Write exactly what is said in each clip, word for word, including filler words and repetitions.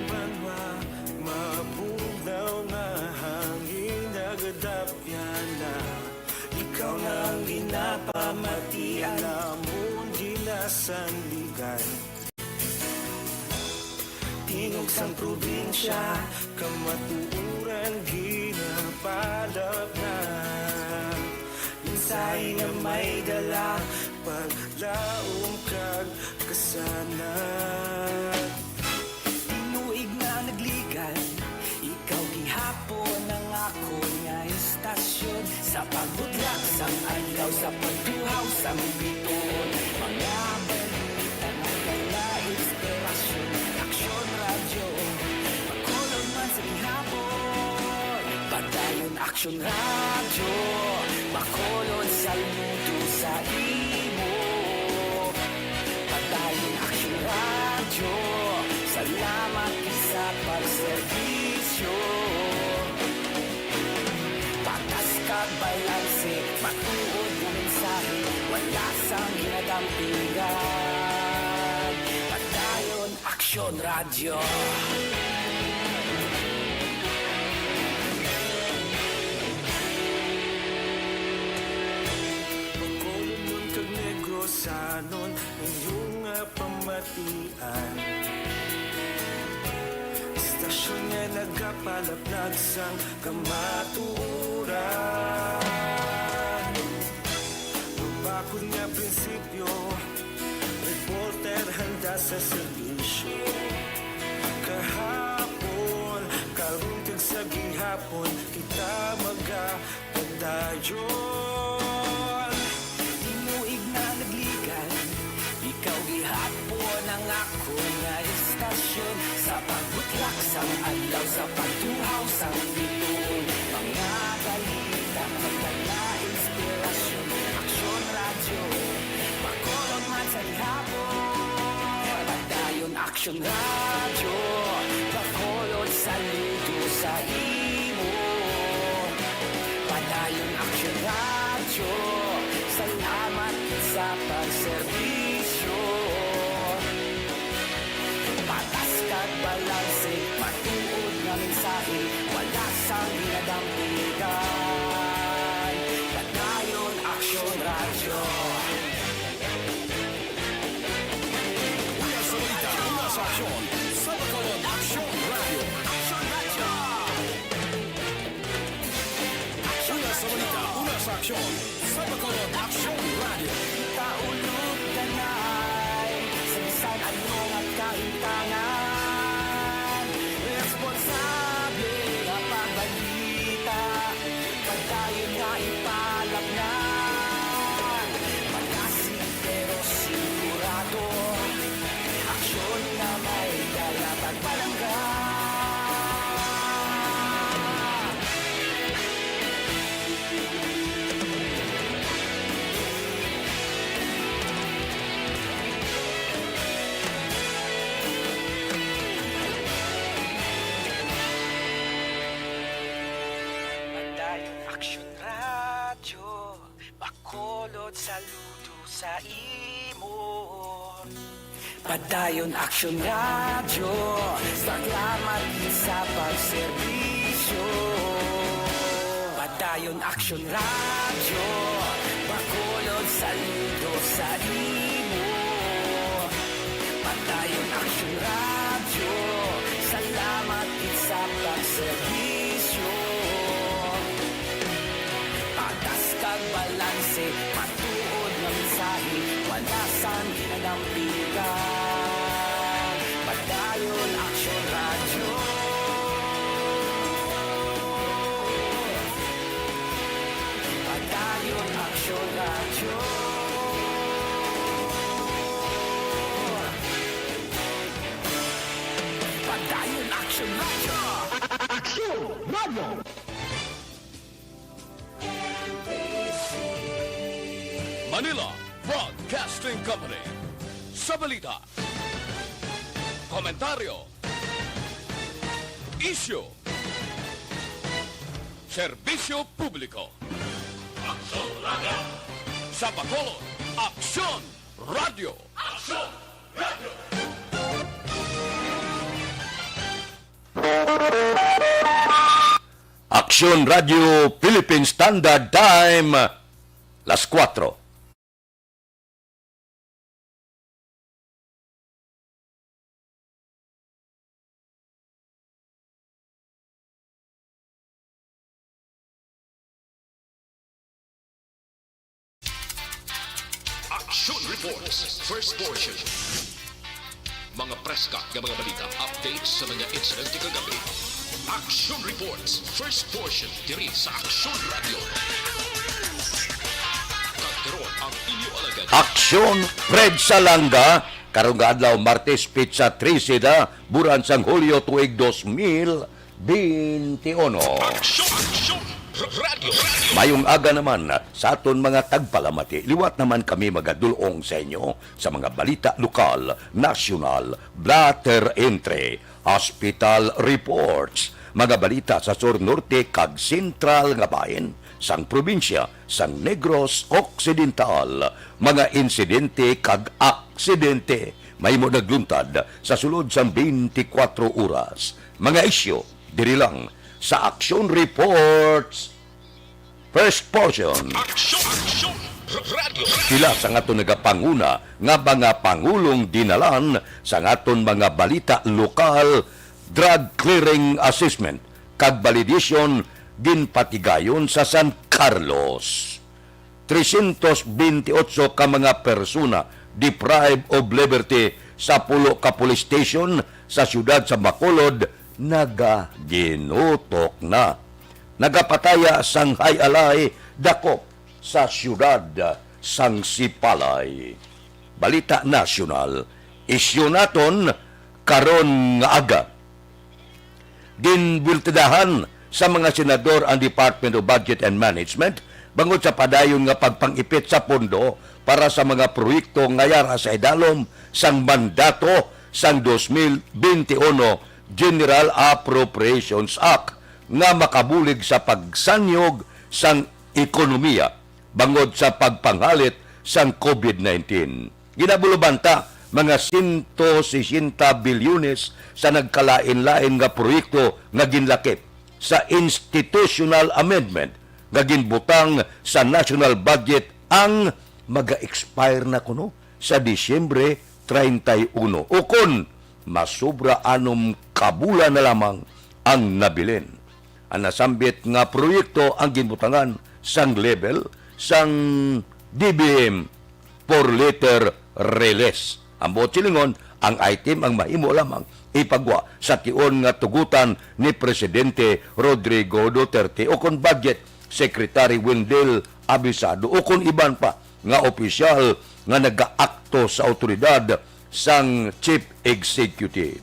Banwa, mabugnaw nga hangin nagadapyana. Ikaw na ang ginapamatian namon ginasandigan. Tingog sang probinsya, kamatuoran ginapalapna. Mensahe nga may dala, paglaom kag kasanag. Tinuig nga nagligan, ikaw gihapon ang akon nga istasyon. Sa pagbutlak sang adlaw, sa pagtuhaw sang bituon, mga balita nga dala inspirasyon. Aksyon Radyo, Bacolod man sa gihapon. Padayon Aksyon Radyo, Bacolod, saludo sa imo. Padayon Aksyon Radyo, salamat sa pagserbisyo. Patas kag balanse, matuod nga mensahe, wala sang ginadampigan. Padayon Aksyon Radyo. Bacolodnon kag Negrosanon, inyo nga pamatian. Istasyon nga nagapalaplag sang kamatuoran. Mabakod nga prinsipyo, reporter handa sa serbisyo. Kahapon, karon kag sa gihapon, kita magapadayon. Tinuig nga nagligan, ikaw gihapon ang akon nga istasyon. Sa pagbutlak sang adlaw, sa pagtuhaw sang bituon, mga balita, mga inspirasyon. Aksyon Radyo, Bacolod man sa gihapon. Padayon Aksyon Radyo, Bacolod, saludo sa imo. Padayon Aksyon Radyo, salamat sa pagserbisyo. Patas kag balanse, matuod nga mensahe, wala sang ginadampigan. Padayon Aksyon Radyo. Una sa balita, una sa aksyon, sa Bacolod Aksyon Radyo. Aksyon Radyo. Una sa balita, una sa aksyon, sa Bacolod Aksyon Radyo. Kita ulog danay sa bisan ano nga kahintangan. Responsable nga pagbalita, padayon nga ipalapnan. Malasig pero sigurado, aksyon nga may dala pagpalangga. Padayon Aksyon Radyo, Bacolod, saludo sa imo. Padayon Aksyon Radyo, salamat sa pagserbisyo. Padayon Aksyon Radyo, Bacolod, saludo sa imo. Padayon Aksyon Radyo, salamat gid sa pagserbisyo. Patas kag balanse, matuod nga mensahe, wala sang ginadampigan. Padayon Aksyon Radyo. Padayon Aksyon Radyo. Padayon Aksyon Radyo. Aksyon Radyo. Manila Broadcasting Company. Sa balita, komentaryo, isyu, serbisyo publiko. Aksyon Radyo. Sa Bacolod, Aksyon Radyo. Aksyon Radyo. Aksyon Radio Philippine Standard Time, las kuwatro. Action Reports, first portion. Mga preska nga mga balita, updates sa mga insidente kagabi. Action Reports, first portion, diri sa Action Radio. Kag karon ang inyo alagad. Aksyon, Fred Salanga, karong nga adlaw, Martes, petsa trese na, bulan sang Hulyo, tuig dos mil bente uno. Aksyon, aksyon, radyo, radyo. Mayong aga naman sa aton mga tagpalamati. Liwat naman kami magadulong sa inyo sa mga balita lokal, nasyonal, blatter entry, hospital reports, mga balita sa sur, norte, kag sentral nga bahin sang probinsya sang Negros Occidental, mga insidente kag aksidente mahimo nagluntad sa sulod sang twenty-four oras. Mga isyu diri lang sa Action Reports First Portion. Action, action, radyo. Pila sa aton nagapanguna nga mga pangulong dinalan sa aton mga balita lokal, drug clearing assessment kag validation ginpatigayon sa San Carlos. Trescientos veintiocho ka mga persona deprived of liberty sa pulo ka police station sa siyudad sa Bacolod nagaginutok na. Nagapataya sang Hay Alay dakop sa siyudad sang Sipalay. Balita nasyonal, isyu naton karon nga aga. Ginbultedahan sa mga senador ang Department of Budget and Management bangod sa padayon nga pagpang-ipit sa pondo para sa mga proyekto nga yara sa idalom sang mandato sang dos mil bente uno General Appropriations Act nga makabulig sa pagsanyog sang ekonomiya bangod sa pagpanghalit sang COVID nineteen. Ginabulobanta mga sento sesenta bilyones sa nagkalain-lain nga proyekto nga ginlakip sa institutional amendment nga ginbutang sa national budget ang maga-expire na kuno sa Disyembre treinta y uno, o kon masobra anom ka bulan na lamang ang nabilin. Ang nasambit nga proyekto ang ginbutangan sang level sang D B M for later release. Ang buot silingon, ang item ang mahimo lamang ipagwa sa tion nga tugutan ni Presidente Rodrigo Duterte o kon Budget Secretary Wendell Avisado o kon iban pa nga opisyal nga nagaakto sa awtoridad sang Chief Executive.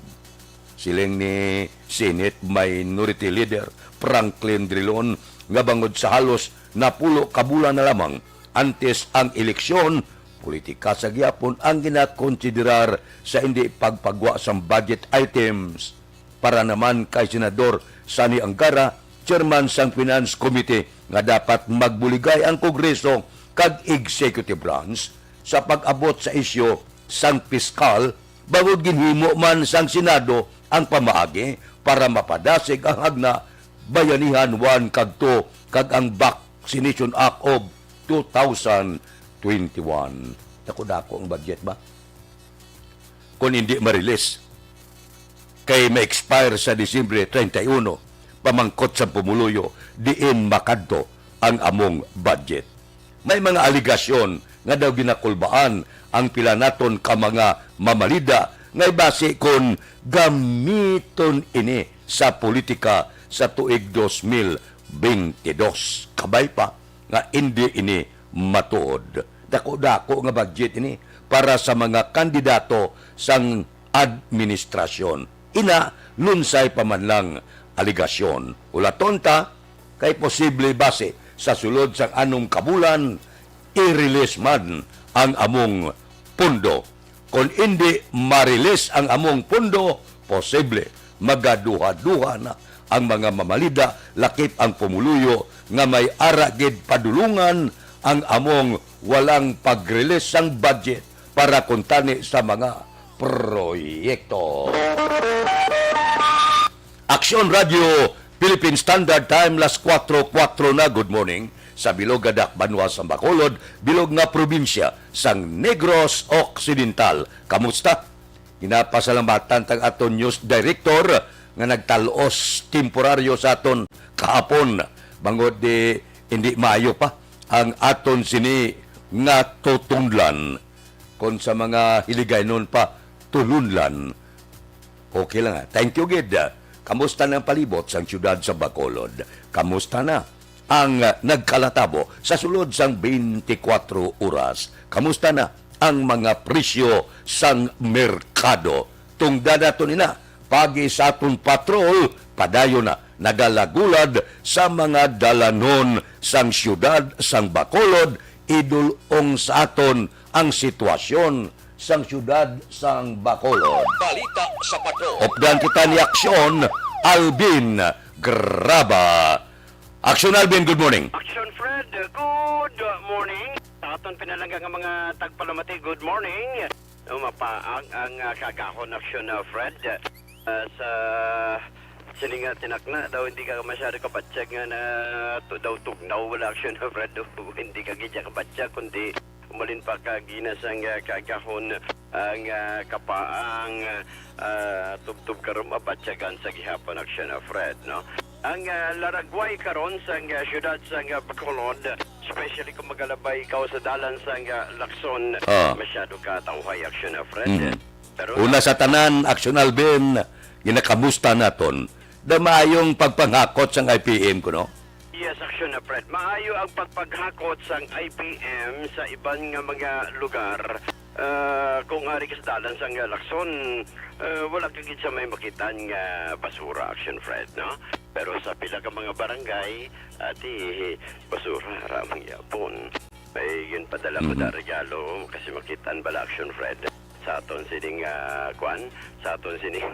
Siling ni Senate Minority Leader Franklin Drilon nga bangod sa halos napulo ka bulan na lamang antes ang eleksyon, politika sa gihapon ang ginakonsiderar sa indi pagpagwa sang budget items. Para naman kay Senador Sonny Angara, chairman sang Finance Committee, nga dapat magbuligay ang Kongreso kag Executive Branch sa pag-abot sa isyu sang piskal bangod ginhimo man sang Senado ang pamaagi para mapadasig ang Hagna Bayanihan one kag two kag ang Vaccination Act of two thousand twenty-one. Dako-dako ang budget ba? Kung hindi ma-release, kay ma-expire sa Disyembre treinta y uno, pamangkot sa pumuluyo, diin makadto ang among budget. May mga aligasyon nga daw ginakulbaan ang pila naton ka mga mamalida nga ibasi kon gamiton ini sa politika sa tuig dos mil bente dos. Kabay pa nga indi ini matuod. Dako-dako nga budget ini para sa mga kandidato sang administrasyon. Ina, lunsay pa man lang aligasyon. Ulaton ta, kay posible basi sa sulod sang anom ka bulan, i-release man ang among pondo. Kon indi ma-release ang among pondo, posible magaduha-duha na ang mga mamalida, lakip ang pumuluyo nga may ara gid padulungan ang among walang pag-release sang budget para kuntani sa mga proyekto. Aksyon Radio Philippine Standard Time, las kuwatro kuwatro na. Good morning sa bilog nga dakbanwa sa Bacolod, bilog nga probinsya sang Negros Occidental. Kamusta? Ginapasalamatan tang aton news director nga nagtal-os temporaryo sa aton kahapon, bangod di hindi maayo pa ang aton sini nga tutunglan, kon sa mga Hiligaynon pa, tulunlan. Okay lang, ha? Thank you, gid. Kamusta na ang palibot sang siyudad sa Bacolod? Kamusta na ang, ah, nagkalatabo sa sulod sang twenty-four oras? Kamusta na ang mga presyo sang merkado? Tungdan naton ina, pagi sa aton patrol, padayon na nagalagulad sa mga dalanon sang siyudad sang Bacolod, idul-ong sa aton ang sitwasyon sang siyudad sang Bacolod. Balita sa Patrol. Updan kita ni Aksyon Alvin Graba. Aksyon Alvin, good morning. Action Fred, good morning. Sa aton pinalangga nga mga tagpalamati, good morning. Umapaang ang, ah, kagahon, Action, ah, Fred. Ah, sa sini nga tinakna daw, hindi ka masyado kabatyag nga na tu-, daw tugnaw, wala, Action, ah, Fred. Hindi ka gid kabatyag, kundi umalin pa ka ginas ang, ah, kagahon, ang, ah, kapaang, ah, tubtob karon mabatyagan sa gihapon, Action, ah, Fred, no? Ang, ah, laragway karon sang, ah, siyudad sang, ah, Bacolod, especially kung magalabay ikaw sa dalan sang, ah, Lacson, Ah. masyado ka tawhay, Action, ah, Fred. Mhm. Pero Una sa tanan, Action Alvin, ginakamusta naton. Da maayong pagpanghakot sang I P M kuno? Yes, Action, ah, Fred. Maayo ang pagpaghakot sang I P M sa iban nga mga lugar. Ah, kung ari ka sa dalan sang, ah, Lacson, ah, wala ka gid sa may makitan nga basura, Action Fred, no? Pero sa pila ka mga barangay, ati, basura ra man gyapon. Ay, yun, padala ko Mhm. na regalo, kasi makitan bala, Action Fred, sa aton sining, ah, kwan, sa aton sining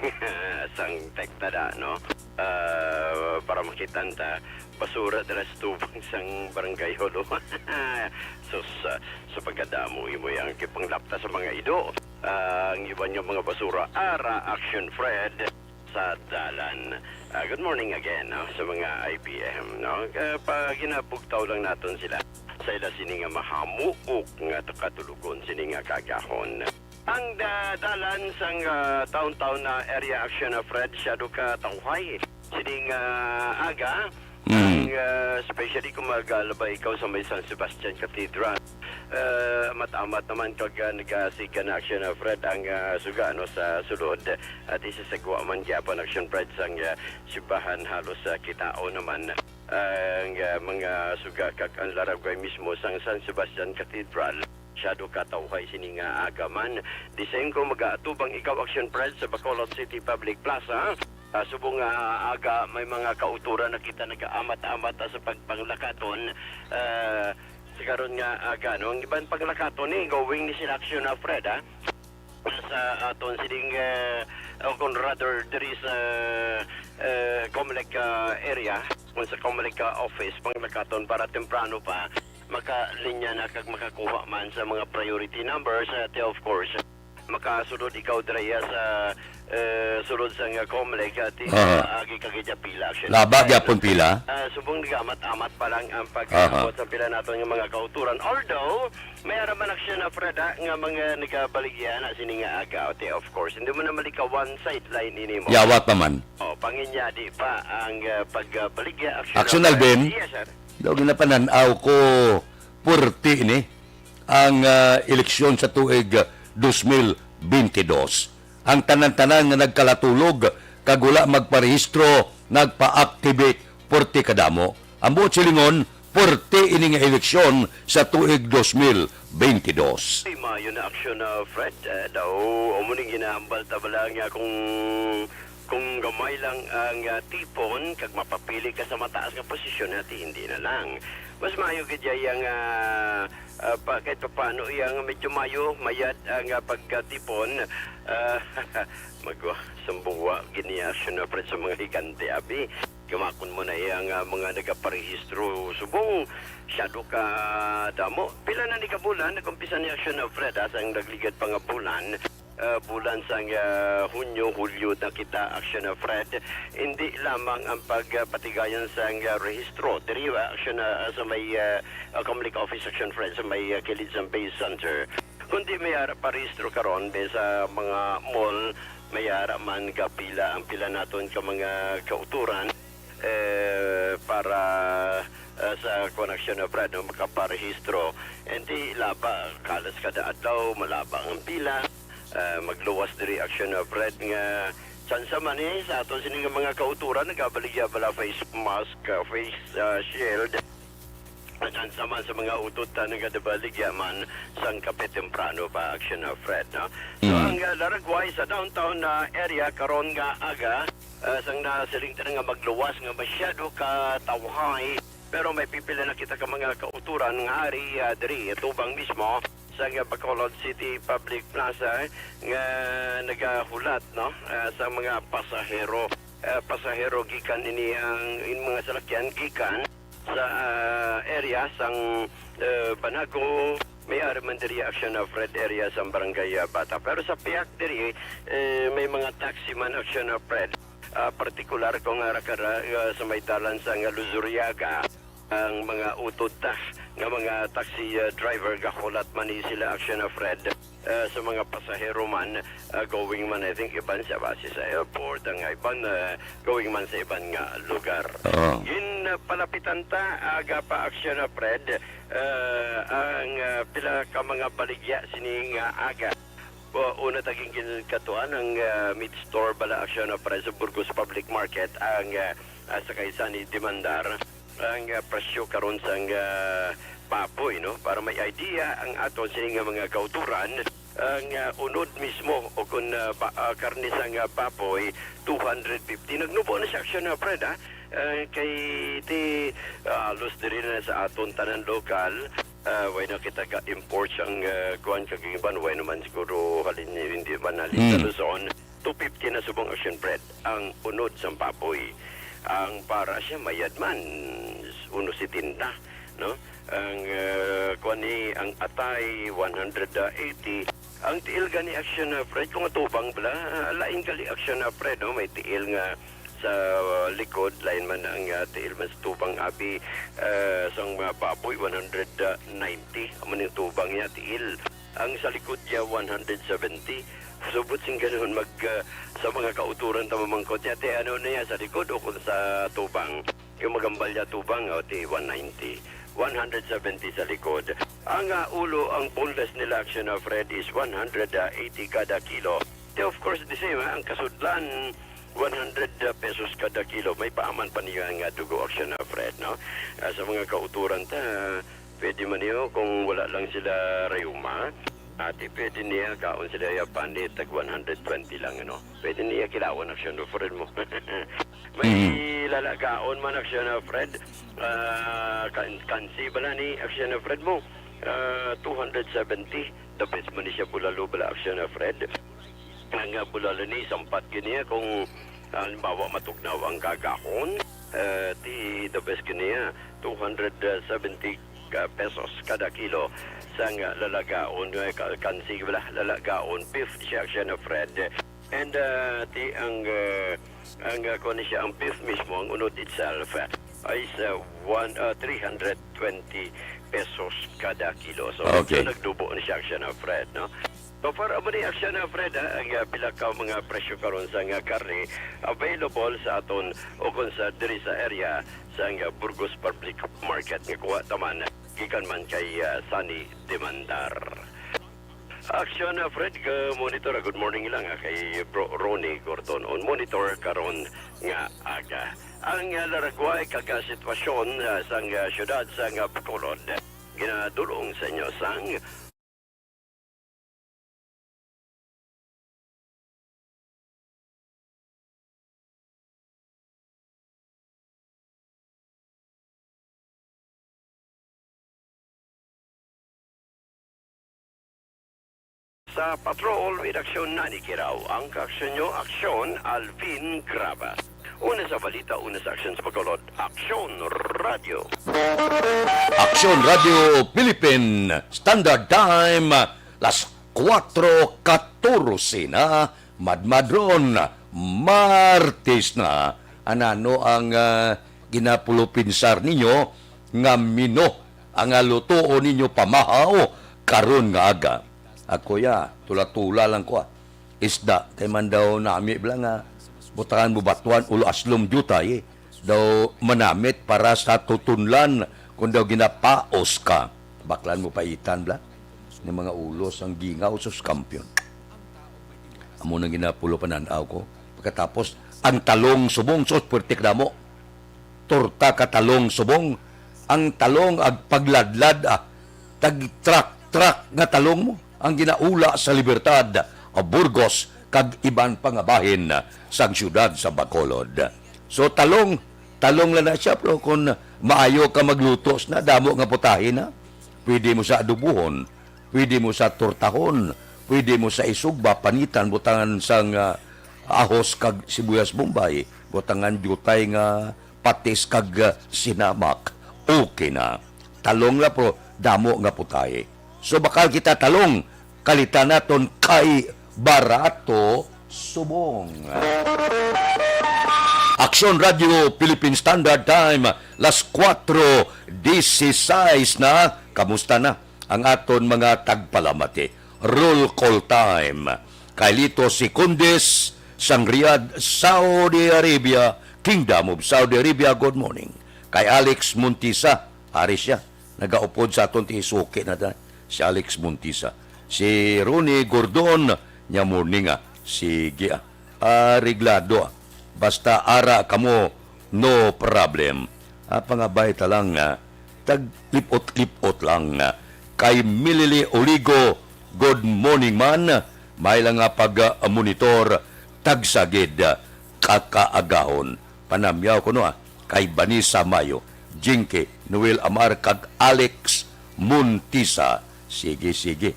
sang teknada, no? Ah, para makitan ta, basura dira sa tubang sang barangay hall. Sus, ah, sa pagkadamo, imo yang kipanglapta sa mga ido. Ah, ang iban nga mga basura, ara, Action Fred, sa dalan. Ah, good morning again, no, sa mga I P M, no? Ah, pa, ginabugtaw lang naton sila sa ila sini nga mahamuok nga katulogon sini nga kagahon. Ang da-, dalan sang, ah, downtown na area, Action, ah, Fred, masyado ka tawhay. Sining, ah, aga, Mm. ang, ah, especially kung magalabay ikaw sa may San Sebastian Cathedral, ah, amat-amat naman kag, ah, nagasiga na, Action, ah, Fred, ang, ah, suga, no, sa sulod. At isasagwa man gyapon, Action Fred, sang, ah, simbahan halos, ah, kitao naman ang, ah, mga suga kag ang laragway mismo sang San Sebastian Cathedral. Masyado ka tawhay sini nga aga man. The same kung magaatubang ikaw, Action Fred, sa Bacolod City Public Plaza. Ah, subong nga aga, may mga kauturan na kita nagaamat-amat, ah, sa pagpanglakaton. Ah, sa karon nga aga, no? Ang iban panglakaton ni, going ni sila, Action, ah, Fred, ah. Sa aton sining, ah, o kung rather, diri sa, ah, Comelec, ah, area, kung sa Comelec, ah, office, panglakaton para temprano pa, makalinya na kag makakuha man sa mga priority numbers, ah, te, of course, makasulod ikaw dira sa, eh, sulod sa nga Comelec, ah, ti-, Aha. agi ka gid sa pila, actually. Laba Ay, gyapon pila? Ah, subong nagamat-amat pa lang ang pag-, Aha. abot sa pila naton nga mga kauturan. Although, may ara man, Action, ah, Fred, ah, nga mga nagabaligya na sini nga aga, te, of course. Hindi mo na malikawan sideline ini mo. Yawat pa man. Oh, panginyadi pa ang, ah, pagbaligya, Action, Action, ah, Fred. Alvin? Yes, sir. Daw ginapanan-aw ko, purti ni ang, ah, eleksyon sa tuig, ah, dos mil bentidós. Ang tanan-tanan nga nagkalatulog kag wala magparehistro, nagpa-activate, purti kadamo. Ang buot silingon, purti ini nga eleksyon sa tuig dos mil bentidós. Di maayo na, Action, ah, Fred. Ah, daw, amo ning ginahambal ta bala nga kung, kung gamay lang ang, ah, tipon, kag mapapili ka sa mataas nga posisyon, ati, hindi na lang. Mas maayo gid iya nga, ah, pa, kahit papaano iya nga medyo maayo, mayad ang, ah, pagkatipon. Ah, magwa, sumbuwa, gini, Action, ah, Fred, sa mga higante, abi. Gamakon mo na iya nga mga nagaparehistro subong masyado ka damo. Pila na ni ka bulan, nag-umpisa ni, Action, ah, Fred, ha, sang nagligad pa nga bulan. ah, bulan sang, ah, Hunyo, Hulyo na kita, Action, ah, Fred. Hindi lamang ang pagpatigayon sang, ah, rehistro diri, ah, Action, ah, sa may, ah, ah, Comelec office, Action, Fred, sa may, ah, kilid sang Base Center. Kundi may ara pa rehistro karon, may sa mga mall, may ara man gapila ang pila naton ka mga kautoran, eh, para, ah, sa kuwan, Action, ah, Fred, no, makaparehistro. Hindi laba, kalas kada adlaw, malaba ang pila, ah, magluwas diri, Action, ah, Fred, nga tsansa man, eh, sa aton sini nga mga kautoran, nagabaligya bala face mask, ah, face, ah, shield. Tsansa man sa mga utod ta nagadabaligya man sang kape temprano pa, Action, ah, Fred, no? So, Mm. ang, ah, laragway sa downtown na area karon nga aga, ah, sang nasiling ta nga magluwas nga masyado ka tawhay, pero may pipila na kita ka mga kautoran nga ari, ah, diri, tubang mismo sa, ah, Bacolod City Public Plaza nga nagahulat, no, ah, sa mga pasahero, ah, pasahero gikan ini ang, in mga salakyan gikan sa, ah, area sang, eh, Banago, may ari man diri, Action, ah, Fred, area sang Barangay, ah, Bata. Pero sa pihak diri, eh, may mga taxi man, Action, ah, Fred. Ah, partikular kung ara ka ra, ah, sa may dalan sang Luzuriaga, ang mga utod ta nga mga taxi, ah, driver, gahulat man ni sila, Action, ah, Fred, ah, sa mga pasahero man, ah, going man, I think, iban sa base sa airport, ang iban, ah, going man sa iban nga lugar. Oo. Ginpalapitan ta aga pa, Action, ah, Fred, ah, ang, ah, pila ka mga baligya sini nga aga. O, una ta gin-, ginkadtuan ang, ah, meat store bala, Action, ah, Fred, sa Burgos Public Market, ang, ah, ah, sa kay Sunny Demandar, ang, ah, presyo karon sang, ah, baboy, no? Para may idea ang aton sini nga mga kautoran, ang, ah, unod mismo o kun, ah, ba-, ah, karne sang, ah, baboy, two hundred fifty. Nagnubo na siya, Action, ah, Fred, ha? Ah, kay ti, ah, halos diri na sa aton tanan lokal, ah, way na kita ka-import sang, ah, kuwan, kag iban, way naman siguro halin, hindi man halin sa Mm. Luzon. Two fifty na subong, Action, Fred, ang unod sang baboy. Ang para siya mayad man, uno setenta, no? Ang, ah, kuwan ni, ang atay, one hundred eighty. Ang tiil gani, Action, ah, Fred, kung atubang bala, ah, lain gali, Action, ah, Fred, no? May tiil nga sa likod, lain man ang, ah, tiil man sa tubang abi, ah, sang mga baboy, one hundred ninety. Amo ning tubang niya, tiil. Ang sa likod niya, one hundred seventy. Subot sing ganun, mag, ah, sa mga kauturan ta mamangkot niya, "Te, ano niya, sa likod o kung sa tubang?" Yung magambal niya, tubang, o, ti, one ninety. One hundred seventy sa likod. Ang, ah, ulo, ang boneless nila, Action, ah, Fred, is one hundred eighty kada kilo. Ti, of course, the same, ah, ang kasudlan, one hundred pesos kada kilo. May paaman pa niya nga dugo, Action, ah, Fred, no? Ah, sa mga kauturan ta, pwede man niyo kung wala lang sila rayuma. Ati, pwede niya kaon sila ya panit, tag one hundred twenty lang, ano? Pwede niya kilawan, Action, ah, Fred, mo. May Mm. lalagaon man, Action, ah, Fred. Ah, kan-, kansi bala ni, Action, ah, Fred, mo. Ah, two hundred seventy. The best man ni siya bulalo bala, Action, ah, Fred. Ang, ah, bulalo ni, sampat gini, ah, kung, ah, halimbawa, matugnaw ang kagahon, eh, ti the best gini, ah, two hundred seventy, ah, pesos kada kilo sang, ah, lalagaon, eh, ka-, kansi bala, lalagaon, beef siya, Action, ah, Fred. And, ah, ti ang, ah, ang, ah, kuwan ni siya, ang beef mismo, ang unod itself, ah, is, ah, one, ah, three hundred twenty pesos kada kilo. So, Okay. medyo nagdubo na siya, Action, ah, Fred, no? So far, amo ni, Action, ah, Fred, ah, ang, ah, pila ka mga presyo karon sa nga karne available sa aton o kung sa diri sa area sa nga Burgos Public Market nga kuha ta man gikan man kay, ah, Sunny Demandar. Action, ah, Fred, ka monitor. Ah, good morning lang, ah, kay Bro Ronnie Gordon. On monitor karon nga aga. Ang, ah, laragway kag, ah, sitwasyon, ah, sang, ah, siyudad sang, ah, Bacolod, ginadulong sa inyo sang Sa Patrol with Action, Nani Kiraw. Ang kaaksyon nyo, Aksyon, Alvin Graba. Una sa balita, una sa aksyon sa Bacolod, Aksyon Radio. Aksyon Radio Philippine Standard Time, las Kuwatro katorse na, madmadron, Martes na. Anano ang, ah, ginapulupinsar ninyo nga mino ang, ah, lutuon ninyo pamahaw karon nga aga? Ako ya, tula-tula lang ko, ah. Isda, kay man daw nami bala nga butangan mo batuan, ulo aslom diutay, eh. Daw manamit para sa tutunlan kung daw ginapaos ka. Baklan mo paitan bala ni mga ulo sang gingaw, sus, kampiyon. Amo nang ginapulo panan-aw ko. Pagkatapos, ang talong subong, sus, puwerte kadamo. Torta ka talong subong, ang talong agpagladlad, ah, tag-truck-truck nga talong mo ang ginaula sa Libertad, ah, Burgos, kag iban pa nga bahin, ah, sang siyudad sa Bacolod. So, talong, talong lang na siya, pero kung maayo ka magluto na, damo nga putahe na. Pwede mo sa adobohon, pwede mo sa tortahon, pwede mo sa isugba, panitan, butangan sang, ah, ahos kag sibuyas Bombay, butangan diutay nga patis kag, ah, sinamak. Okay na. Talong la, pero damo nga putahe. So, bakal kita talong, kalitan naton kay barato subong. Aksyon Radio Philippine Standard Time, las kuwatro disisais na. Kamusta na ang aton mga tagpalamati? Roll call time. Kay Lito Secundis sang Riyadh, Saudi Arabia, Kingdom of Saudi Arabia, good morning. Kay Alex Montisa, ari siya, nagaupod sa aton, ti suki na ta, si Alex Montisa. Si Ronnie Gordon, nya morning, ah. Sige, ah. Ah, reglado, ah. Basta ara kamo, no problem. Ah, pangabay ta lang, ah. Taglipot-lipot lang, ah. Kay Milili Oligo, good morning man. May lang nga pag-monitor, tagsagid, ah, kakaagahon. Panamyaw kuno, ah, kay Vanessa Mayo, Jinky, Noel Amar, kag Alex Montisa. Sige, sige.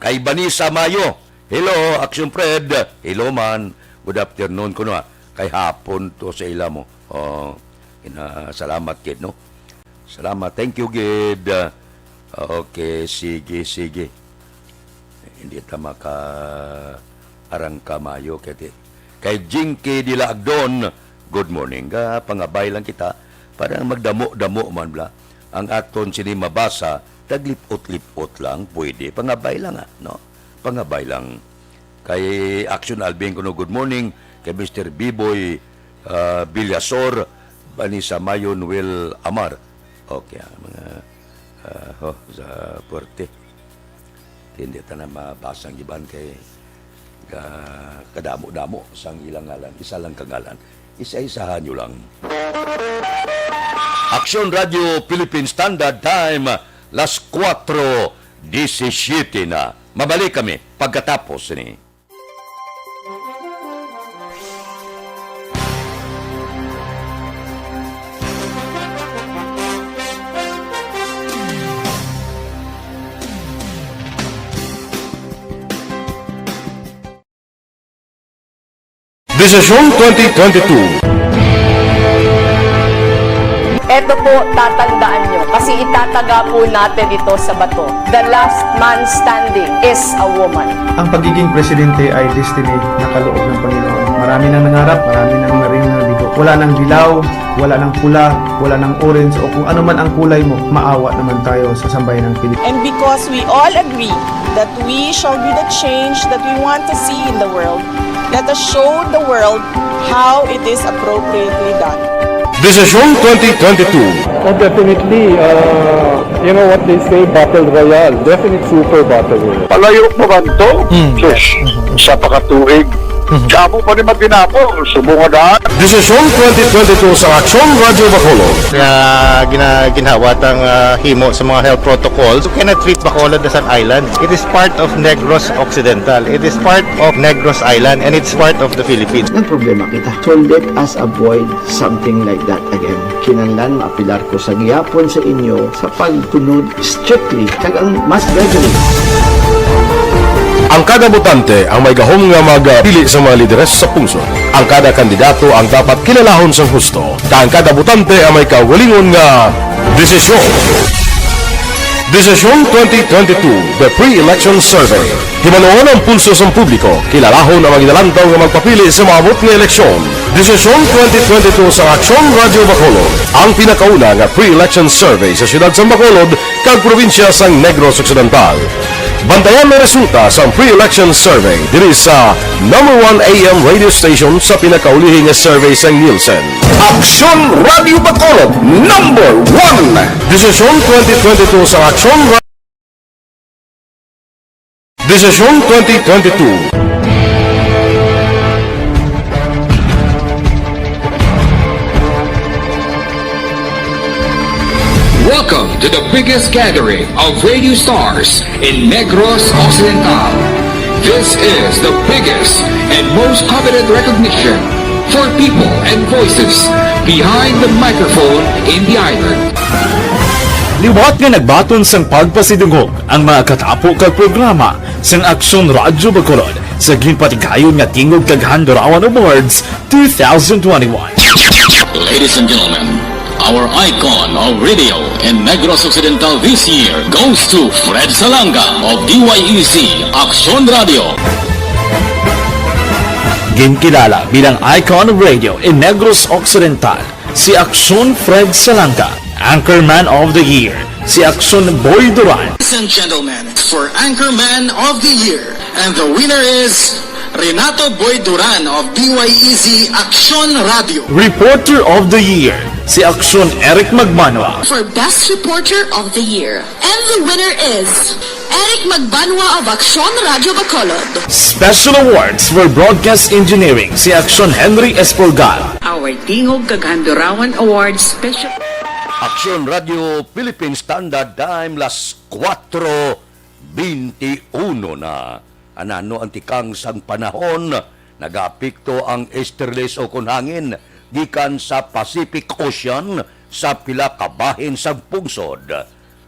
Kay Vanessa Mayo, hello, Action Fred. Hello man. Good afternoon kuno, ah. Kay hapon to sa ila mo. Oh, ina, salamat gid, no? Salamat. Thank you gid. Ah, okay, sige, sige. Hindi ta maka arangka maayo kay ti-, kay Jinky Dilagdon, good morning. Ga, pangabay lang kita. Para magdamo-damo man bala ang aton sini mabasa, taglipot-lipot lang, pwede. Pangabay lang, ah, no? Pangabay lang. Kay Action Alvin kuno, good morning. Kay Mister Biboy, ah, Villasor, Vanessa Mayo, Noel Amar. Okay, ah, mga, ah, ho, sa puwerte. Hindi ta na mabasa ang iban kay ka-, kadamo-damo sang ilang ngalan. Isa lang ka ngalan. Isa-isahan nyo lang. Aksyon Radio Philippine Standard Time, las kuwatro disisiete na. Mabalik kami pagkatapos ni. Desisyon twenty twenty-two. Eto po, tatandaan nyo, kasi itataga po natin ito sa bato. The last man standing is a woman. Ang pagiging presidente ay destiny na kaloob ng Panginoon. Marami nang nangarap, marami nang naring nabigo. Wala nang dilaw, wala nang pula, wala nang orange, o kung ano man ang kulay mo, maawa naman tayo sa sambayan ng Pilipinas. And because we all agree that we shall be the change that we want to see in the world, let us show the world how it is appropriately done. Desisyon twenty twenty-two. Oh, definitely, uh, you know what they say, battle royale. Definite super battle royale. Palayo mo ba to? Hmm. Sus, isa pa ka tuig. Hmm. Damo pa ni matinapol, subong nga daan. Desisyon twenty twenty-two sa Aksyon Radyo Bacolod. Nga gina-, ginhawa tang, ah, himo sa mga health protocols, you cannot treat Bacolod as an island. It is part of Negros Occidental. It is part of Negros Island, and it's part of the Philippines. Nagproblema kita. So let us avoid something like that again. Kinahanglan maapilar ko sa gihapon sa inyo sa pagsunod strictly kag ang mas gradually. Ang kada botante ang may gahom nga magpili sa mga lideres sa pungsod. Ang kada kandidato ang dapat kilalahon sang husto, kag ang kada botante ang may kaugalingon nga desisyon. Desisyon twenty twenty-two, The Pre-Election Survey. Hibaluon ang pulso sang publiko, kilalahon ang mga ginalantaw nga magpapili sa maabot nga eleksyon. Desisyon twenty twenty-two sa Aksyon Radyo Bacolod, ang pinakauna nga pre-election survey sa siyudad sang Bacolod kag probinsya sang Negros Occidental. Bantayan ang resulta sang pre-election survey diri sa number one A M radio station sa pinakaulihi nga survey sang Nielsen. Aksyon Radio Bacolod, number one. Desisyon twenty twenty-two sa Aksyon Ra-, Desisyon twenty twenty-two. Welcome to the biggest gathering of radio stars in Negros Occidental. This is the biggest and most coveted recognition for people and voices behind the microphone in the island. Liwat nga nagbaton sang pagpasidungog ang mga katapo kag programa sang Aksyon Radyo Bacolod sa ginpatigayon nga Tingog kag Handurawan Awards two thousand twenty-one. Ladies and gentlemen, our icon of radio in Negros Occidental this year goes to Fred Salanga of D Y E Z Aksyon Radio. Ginkilala bilang icon of radio in Negros Occidental si Aksyon Fred Salanga, Anchorman of the Year si Aksyon Boy Duran. Ladies and gentlemen, for Anchorman of the Year, and the winner is Renato Boy Duran of D Y E Z Aksyon Radio. Reporter of the Year si Aksyon Eric Magmanwa. For Best Reporter of the Year, and the winner is Eric Magbanwa of Aksyon Radyo Bacolod. Special Awards for Broadcast Engineering si Aksyon Henry Espolgar. Our Tingog kag Handurawan Awards Special. Aksyon Radyo Philippine Standard Time, las kuwatro beinti uno na. Anano ang tikang sang panahon? Nagaapekto ang easterlies o kon hangin gikan sa Pacific Ocean sa pila ka bahin sang pungsod.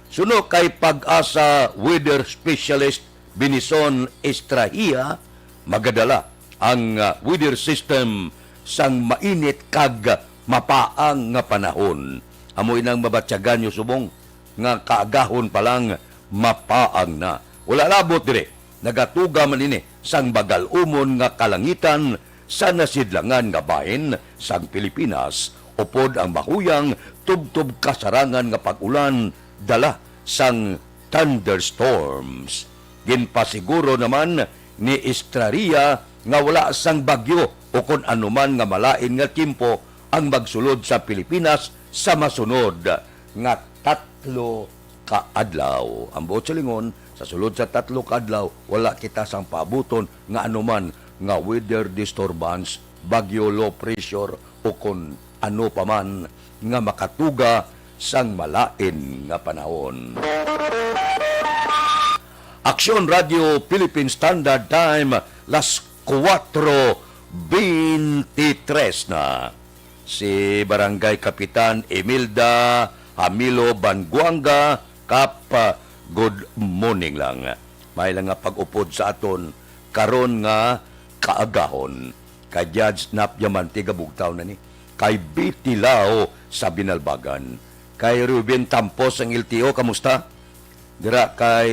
Suno kay PAGASA weather specialist Benison Estrahia, magadala ang, ah, weather system sang mainit kag mapaang nga panahon. Amo inang mabatyagan niyo subong nga kaagahon pa lang mapaang na. Wala labot diri, nagatuga man ini sang bagal-umon nga kalangitan sa nasidlangan nga bahin sang Pilipinas, upod ang mahuyang tubtob kasarangan nga pag-ulan dala sang thunderstorms. Ginpasiguro naman ni Estrella nga wala sang bagyo o kon anuman nga malain nga tiyempo ang magsulod sa Pilipinas sa masunod nga tatlo ka adlaw. Ang buot silingon, sa sulod sa tatlo ka adlaw, wala kita sang paabuton nga anuman nga weather disturbance, bagyo, low pressure, o kon ano pa man nga makatuga sang malain nga panahon. Aksyon Radio Philippine Standard Time, las kuwatro beintitres na. Si Barangay Kapitan Imelda Hamilo Banguanga, Kap, good morning lang. May lang nga pag-upod sa aton karon nga kaagahon. Kay Judge Nap Diamante, gabugtaw na ni. Kay Bitilao sa Binalbagan. Kay Ruben Tampos ang L T O, kamusta? Dira kay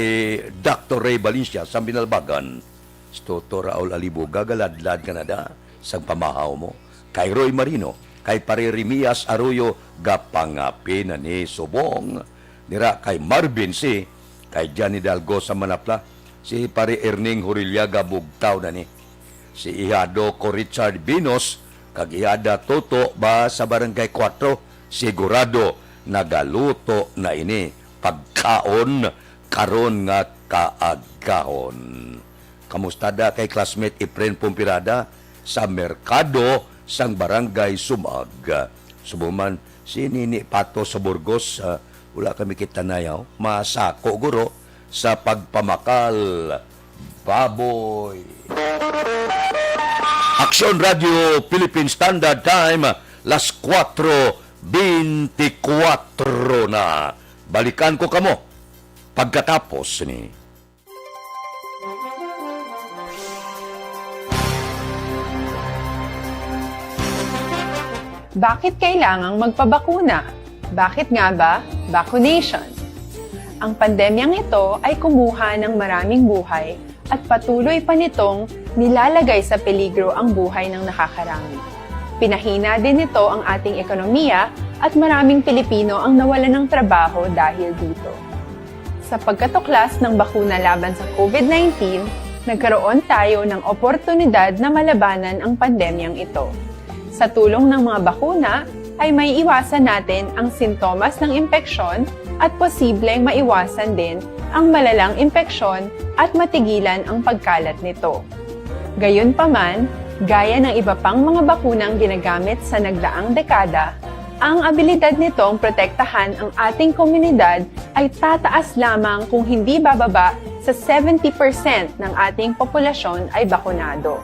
Doctor Ray Valencia sa Binalbagan. Si Toto Raul Alibuga, galadlad ka na da sang pamahaw mo. Kay Roy Marino, kay Pare Remias Arroyo, gapangapi na ni subong. Dira kay Marvin C, kay Johnny Dalgo sa Manapla, si Pare Erning Horillaga, bugtaw na ni. Si Ihado ko Richard Binos, kag Ihada Toto ba sa Barangay Kuwatro, sigurado nagaluto na ini pagkaon karon nga kaagahon. Kamusta da kay classmate Efren Pompirada sa merkado sang Barangay Sumag? Subo man si Nini Pato sa Burgos, ah, wala kami kita na yaw. Masako guro sa pagpamakal baboy. Aksyon Radio Philippine Standard Time, las kuwatro beintikwatro na. Balikan ko kamo pagkatapos ni. Bakit kailangang magpabakuna? Bakit nga ba vaccination? Ang pandemyang ito ay kumuha ng maraming buhay at patuloy pa nitong nilalagay sa peligro ang buhay ng nakakarami. Pinahina din nito ang ating ekonomiya at maraming Pilipino ang nawalan ng trabaho dahil dito. Sa pagkatuklas ng bakuna laban sa COVID nineteen, nagkaroon tayo ng oportunidad na malabanan ang pandemyang ito. Sa tulong ng mga bakuna, ay maiiwasan natin ang sintomas ng impeksyon at posibleng maiwasan din ang malalang impeksyon at matigilan ang pagkalat nito. Gayunpaman, gaya ng iba pang mga bakunang ginagamit sa nagdaang dekada, ang abilidad nitong protektahan ang ating komunidad ay tataas lamang kung hindi bababa sa seventy percent ng ating populasyon ay bakunado.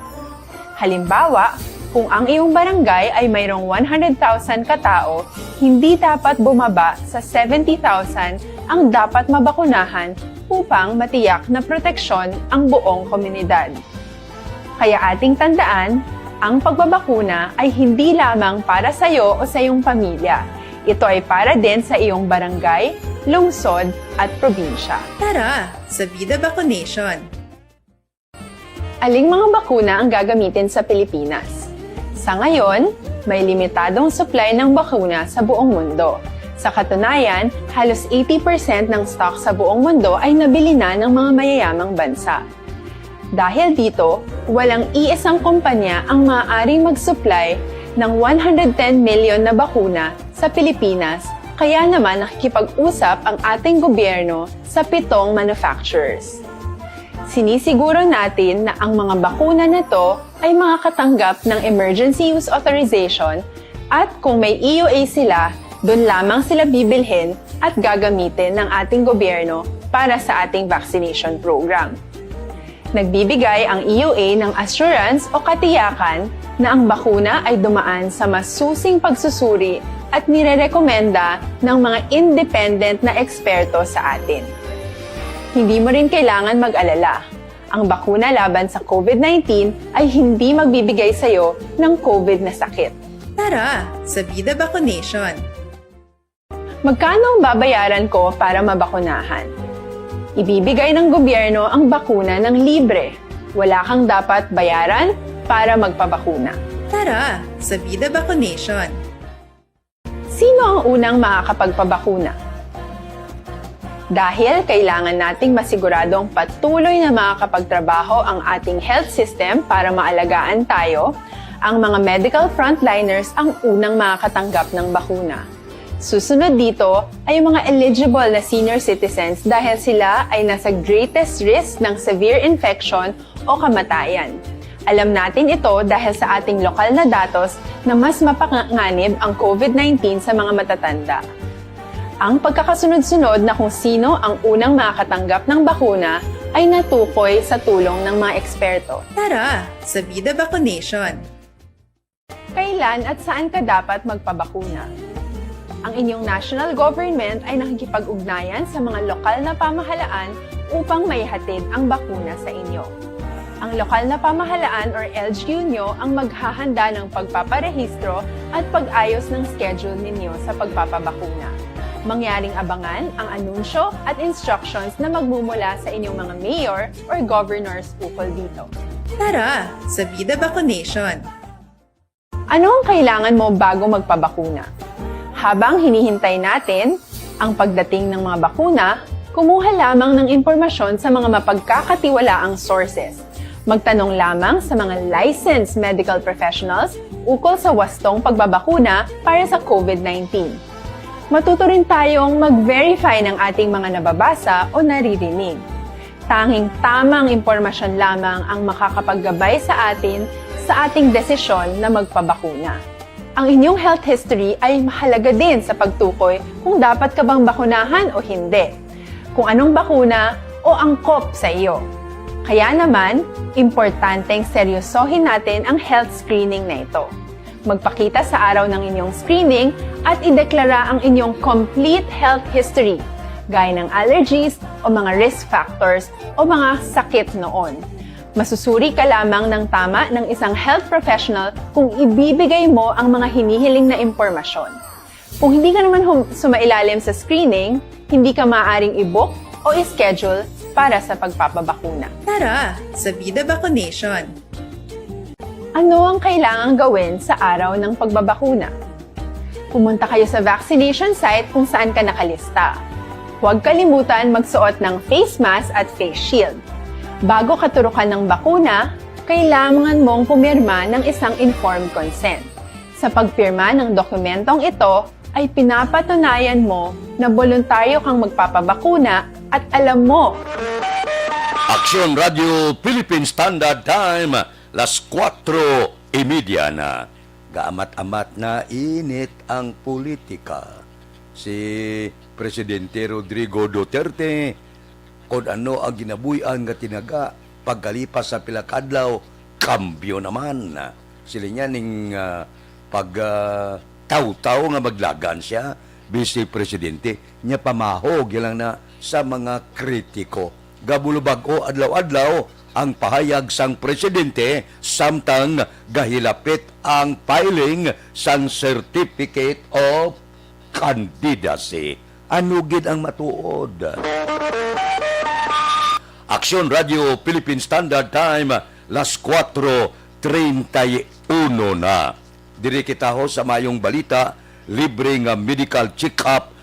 Halimbawa, kung ang iyong barangay ay mayroong one hundred thousand katao, hindi dapat bumaba sa seventy thousand ang dapat mabakunahan upang matiyak na proteksyon ang buong komunidad. Kaya ating tandaan, ang pagbabakuna ay hindi lamang para sa iyo o sa iyong pamilya. Ito ay para din sa iyong barangay, lungsod, at probinsya. Tara, sa Vida Vaccination! Aling mga bakuna ang gagamitin sa Pilipinas? Sa ngayon, may limitadong supply ng bakuna sa buong mundo. Sa katunayan, halos eighty percent ng stock sa buong mundo ay nabili na ng mga mayayamang bansa. Dahil dito, walang iisang kumpanya ang maaaring mag-supply ng one hundred ten million na bakuna sa Pilipinas, kaya naman nakikipag-usap ang ating gobyerno sa pitong manufacturers. Sinisiguro natin na ang mga bakuna na to ay makakatanggap ng emergency use authorization at kung may E U A sila, doon lamang sila bibilhin at gagamitin ng ating gobyerno para sa ating vaccination program. Nagbibigay ang E U A ng assurance o katiyakan na ang bakuna ay dumaan sa masusing pagsusuri at nirerekomenda ng mga independent na eksperto sa atin. Hindi mo rin kailangan mag-alala. Ang bakuna laban sa COVID nineteen ay hindi magbibigay sa iyo ng COVID na sakit. Tara, sa Vida Vaccination! Magkano ang babayaran ko para mabakunahan? Ibibigay ng gobyerno ang bakuna ng libre. Wala kang dapat bayaran para magpabakuna. Tara, sa Vida Vaccination! Sino ang unang makakapagpabakuna? Dahil kailangan nating masiguradong patuloy na makakapagtrabaho ang ating health system para maalagaan tayo, ang mga medical frontliners ang unang makakatanggap ng bakuna. Susunod dito ay ang mga eligible na senior citizens dahil sila ay nasa greatest risk ng severe infection o kamatayan. Alam natin ito dahil sa ating lokal na datos na mas mapanganib ang COVID nineteen sa mga matatanda. Ang pagkakasunod-sunod na kung sino ang unang makakatanggap ng bakuna ay natukoy sa tulong ng mga eksperto. Tara, sa Vida Vaccination! Kailan at saan ka dapat magpabakuna? Ang inyong national government ay nakikipag-ugnayan sa mga lokal na pamahalaan upang maihatid ang bakuna sa inyo. Ang lokal na pamahalaan or L G U nyo ang maghahanda ng pagpaparehistro at pag-ayos ng schedule ninyo sa pagpapabakuna. Mangyaring abangan ang anunsyo at instructions na magmumula sa inyong mga mayor or governors ukol dito. Tara, sa Vida Vaccination! Ano ang kailangan mo bago magpabakuna? Habang hinihintay natin ang pagdating ng mga bakuna, kumuha lamang ng impormasyon sa mga mapagkakatiwalaang sources. Magtanong lamang sa mga licensed medical professionals ukol sa wastong pagbabakuna para sa COVID nineteen. Matuto rin tayong mag-verify ng ating mga nababasa o naririnig. Tanging tamang impormasyon lamang ang makakapaggabay sa atin sa ating desisyon na magpabakuna. Ang inyong health history ay mahalaga din sa pagtukoy kung dapat ka bang bakunahan o hindi, kung anong bakuna o angkop sa iyo. Kaya naman, importanteng seryosohin natin ang health screening na ito. Magpakita sa araw ng inyong screening at ideklara ang inyong complete health history, gaya ng allergies o mga risk factors o mga sakit noon. Masusuri ka lamang ng tama ng isang health professional kung ibibigay mo ang mga hinihiling na impormasyon. Kung hindi ka naman hum- sumailalim sa screening, hindi ka maaaring i-book o i-schedule para sa pagpapabakuna. Tara sa Vida Vaccination! Ano ang kailangang gawin sa araw ng pagbabakuna? Pumunta kayo sa vaccination site kung saan ka nakalista. Huwag kalimutan magsuot ng face mask at face shield. Bago katurukan ng bakuna, kailangan mong pumirma ng isang informed consent. Sa pagpirma ng dokumentong ito, ay pinapatunayan mo na boluntaryo kang magpapabakuna at alam mo Aksyon Radio Philippine Standard Time, las kuwatro y media na. Gaamat-amat na init ang politika. Si Presidente Rodrigo Duterte, kon ano ang ginabuy-an nga tinaga, pagkalipas sa pila ka adlaw, kambyo naman. Sila niya ning, ah, pag, ah, tawtaw nga maglagan siya, Vice Presidente, niya pamahog lang na sa mga kritiko. Gabulubag-o adlaw-adlaw ang pahayag sang presidente samtang gahilapit ang filing sang Certificate of Candidacy. Ano gid ang matuod? Aksyon Radio Philippine Standard Time, las kuwatro treinta y uno na. Diri kita ho sa mayong balita, libre nga medical check-up.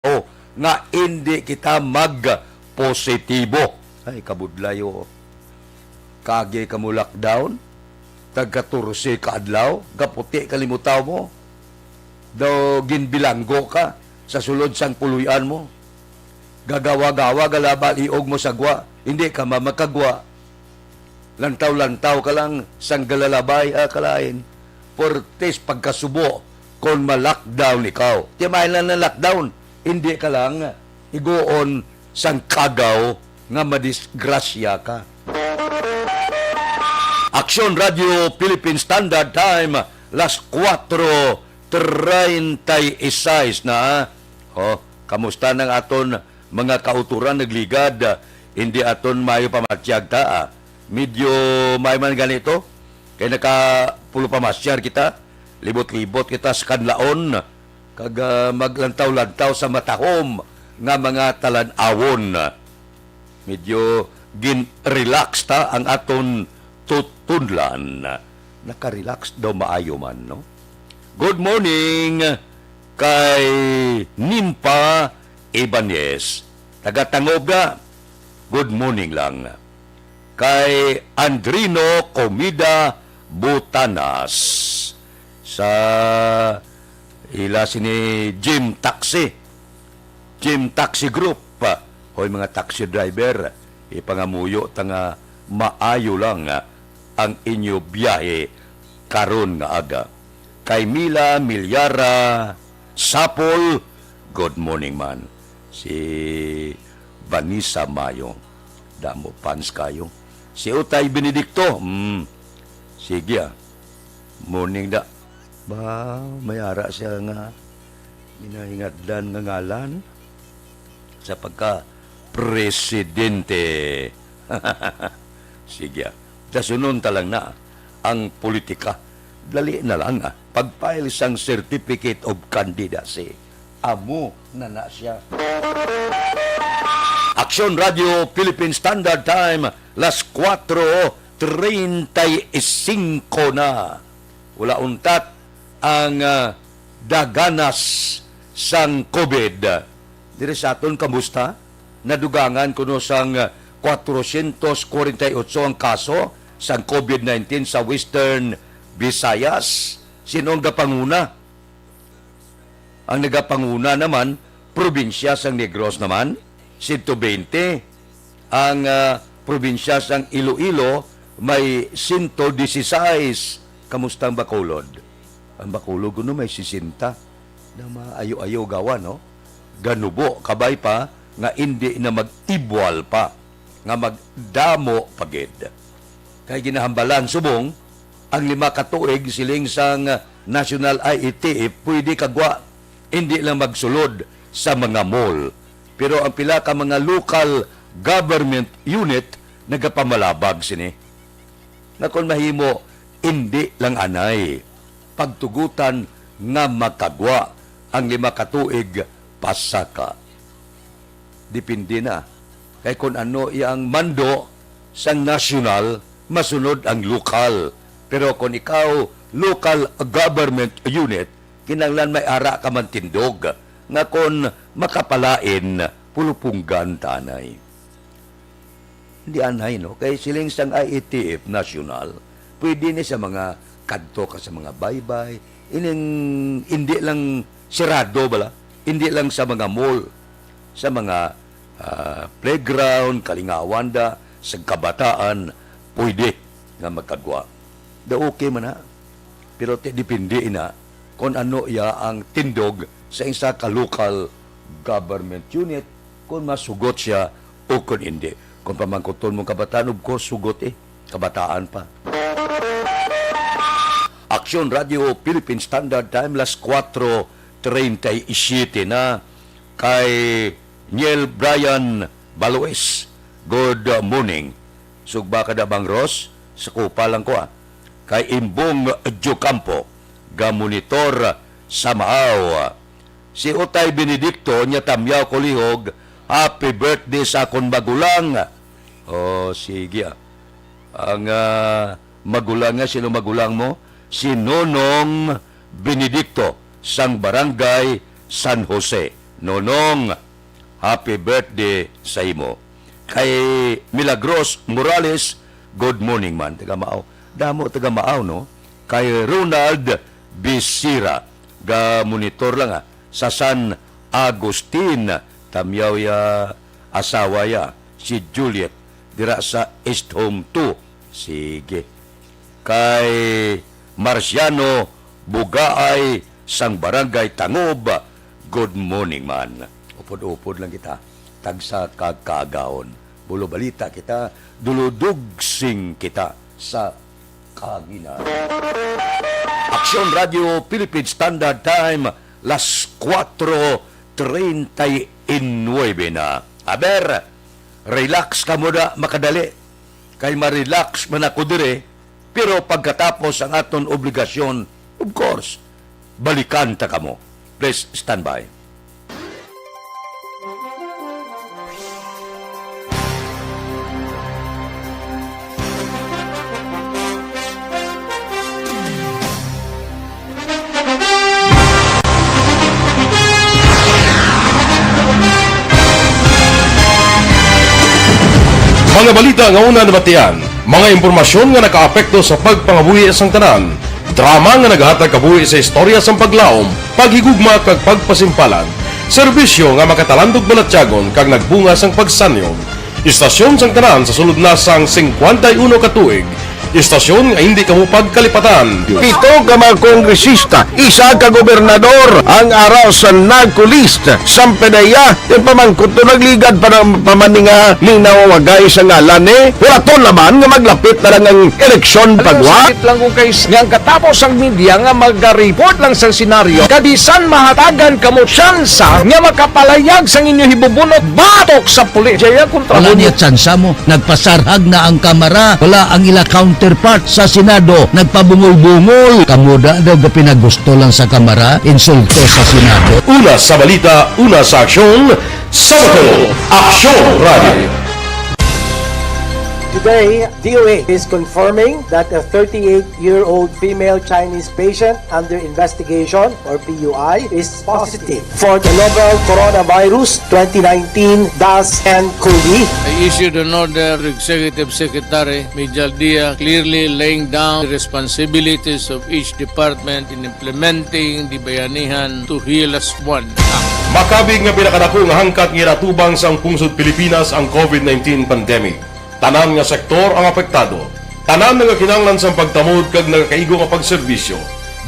O, nga indi kita mag-positibo. Ay, kabudlay, oh. Kagi ka mo lockdown, tag katorse ka adlaw, gaputi ka limutaw mo. Daw ginbilanggo ka sa sulod sang puloy-an mo. Gagawa-gawa, galaba liog mo sa gwa, hindi ka ma-, makagwa. Lantaw-lantaw ka lang sang galalabay, ah, kalain. Portes pagkasubo kon ma-lockdown ikaw. Timayan lang na lockdown, hindi ka lang iguon sang kagaw nga madisgrasya ka. Aksyon Radio Philippine Standard Time, las kuwatro treinta y seis na. Oh, kamusta nang aton mga kauturan nagligad? Hindi aton mayo pamatyag ta, ah. Medyo may man ganito, kay nakapulo pamasyar kita, libot-libot kita sa kanlaon, kag, ah, maglantaw-lantaw sa matahom nga mga talan-awon. Medyo gin-relax ta ang aton tutunlan. Naka-relax daw maayo man, no? Good morning kay Nimpa Ibanez. Taga Tangob na. Good morning lang. Kay Andrino Comida Butanas sa ila sini Gym Taxi. Gym Taxi Group. Hoy, mga taxi driver, ipangamuyo ta nga maayo lang ang inyo biyahe karon nga aga. Kay Mila Milyara Sapol, good morning man. Si Vanessa Mayo, damo fans kayo. Si Utay Benedicto, mm, sige ah. Morning da. Ba, may ara siya nga ginahingatdan nga ngalan sa pagka-presidente. Sige ah. Dasunon ta lang na ang politika. Dali na lang ah. Pag-file sang certificate of candidacy. Amo na na siya. Aksyon Radio Philippine Standard Time, las kuwatro treinta y cinco na. Wala untat ang, ah, daganas sang COVID. Diri sa aton, kamusta? Nadugangan kuno sang, ah, kwatrocientos kwarenta y otso ang kaso sang COVID nineteen sa Western Visayas. Sino ang gapanguna? Ang nagapanguna naman, probinsya sang Negros naman, sento bente. Ang, ah, probinsya sang Iloilo may sento disisais. Kamusta ang Bacolod? Ang Bacolod kuno may sesenta. Na maayo-ayo gawa, no? Ganubo, kabay pa nga indi na mag-ibwal pa, nga magdamo pa gid. Kay ginahambalan subong ang lima ka tuig, siling sang National I E T F, pwede kagwa indi lang magsulod sa mga mall, pero ang pila ka mga local government unit nagapamalabag sini. Nga kon mahimo, indi lang anay pagtugutan nga makagwa ang lima ka tuig pasaka. Depende na kay kon ano iya ang mando sang nasyonal, masunod ang lokal. Pero kon ikaw, local government unit, kinahanglan may ara ka man tindog nga kon makapalain, pulupunggan ta anay. Hindi anay, no? Kay siling sang I E T F nasyonal, pwede ni sa mga kadto ka sa mga baybay, ining hindi lang sirado bala, hindi lang sa mga mall, sa mga, ah, playground, kalingawan da, sa kabataan, pwede nga magkagwa. Da okay man na. Pero ti depende ina kon ano iya ang tindog sa isa ka local government unit, kung masugot siya o kung hindi. Kung pamangkuton mo kabataan, of course, sugot eh. Kabataan pa. Aksyon Radio Philippine Standard Time, las kuwatro treinta y siete na. Kay Niel Brian Baloes, good morning. Sugba ka da, Bang Ros, sa kupa lang ko, ah. Kay Imbong Diocampo, ga monitor sa Maaw. Si Utay Benedicto, nya tamyaw ko lihog, "Happy birthday sa akon magulang." Oh, sige, ah. Ang, ah, magulang nga, sino magulang mo? Si Nonong Benedicto sang Barangay San Jose. Nonong, happy birthday sa imo. Kay Milagros Morales, good morning man, taga Maaw. Damo taga Maaw, no? Kay Ronald Bisira, ga monitor lang, ah, sa San Agustin, tamyaw ya asawa ya, si Juliet, dira sa East Home two. Sige. Kay Marciano Bugaay sang Barangay Tangob, good morning man. Upod-upod lang kita. Tagsa ka kaagahon. Bulo balita kita, duludugsing kita sa kahanginan. Aksyon Radio Philippine Standard Time, las kuwatro treinta y nuebe na. Aber, relax ka muna, makadali. Kay ma-relax man ako dire, pero pagkatapos ang aton obligasyon, of course, balikan ta kamo. Please stand by. Mga balita nga una nabatian, mga impormasyon nga nakaapekto sa pagpangabuhi sang tanan, drama nga nagahatag kabuhi sa istorya sang paglaom, paghigugma kag pagpasimpalan, serbisyo nga makatalandog balatyagon kag nagbunga sang pagsanyog. Istasyon sang tanan sa sulod na sang singkwenta y uno ka tuig, istasyon nga hindi kamo pagkalipatan. Pito ka mga kongresista, isa ka gobernador ang ara sa NAGCO list. Sampedeya, yung pamangkot to nagligad pa ng pamaninga linawagay sa ngalan ni. Wala to naman nga maglapit na lang ang eleksyon Alam mo, pagwa. Sakit lang kung kay nga ang katapos ang media nga magariport lang sa senaryo. Kabisan mahatagan kamo tsansa nga makapalayag sang inyo hibubunot batok sa pulis. Jaya kontra Wala mo niya tsansa mo. Nagpasarhag na ang Kamara. Wala ang ila counterpart sa Senado. Nagpabungol-bungol. Kamuda daw ga pinagusto lang sa Kamara, insulto sa Senado. Una sa balita, una sa aksyon, sa Bacolod, Aksyon Radio. Today, D O H is confirming that a thirty-eight-year-old female Chinese patient under investigation, or P U I, is positive for the novel coronavirus twenty nineteen dash N cov. I issued an order to Executive Secretary Mijal Dia, clearly laying down the responsibilities of each department in implementing the Bayanihan to Heal Us One Act. Makabig nga pinakadako nga hangkat nga ginatubang sang pungsod Pilipinas ang covid nineteen pandemic. Tanan nga sektor ang apektado. Tanan nagakinahanglan sang pagtamod kag nagakaigo nga pagserbisyo.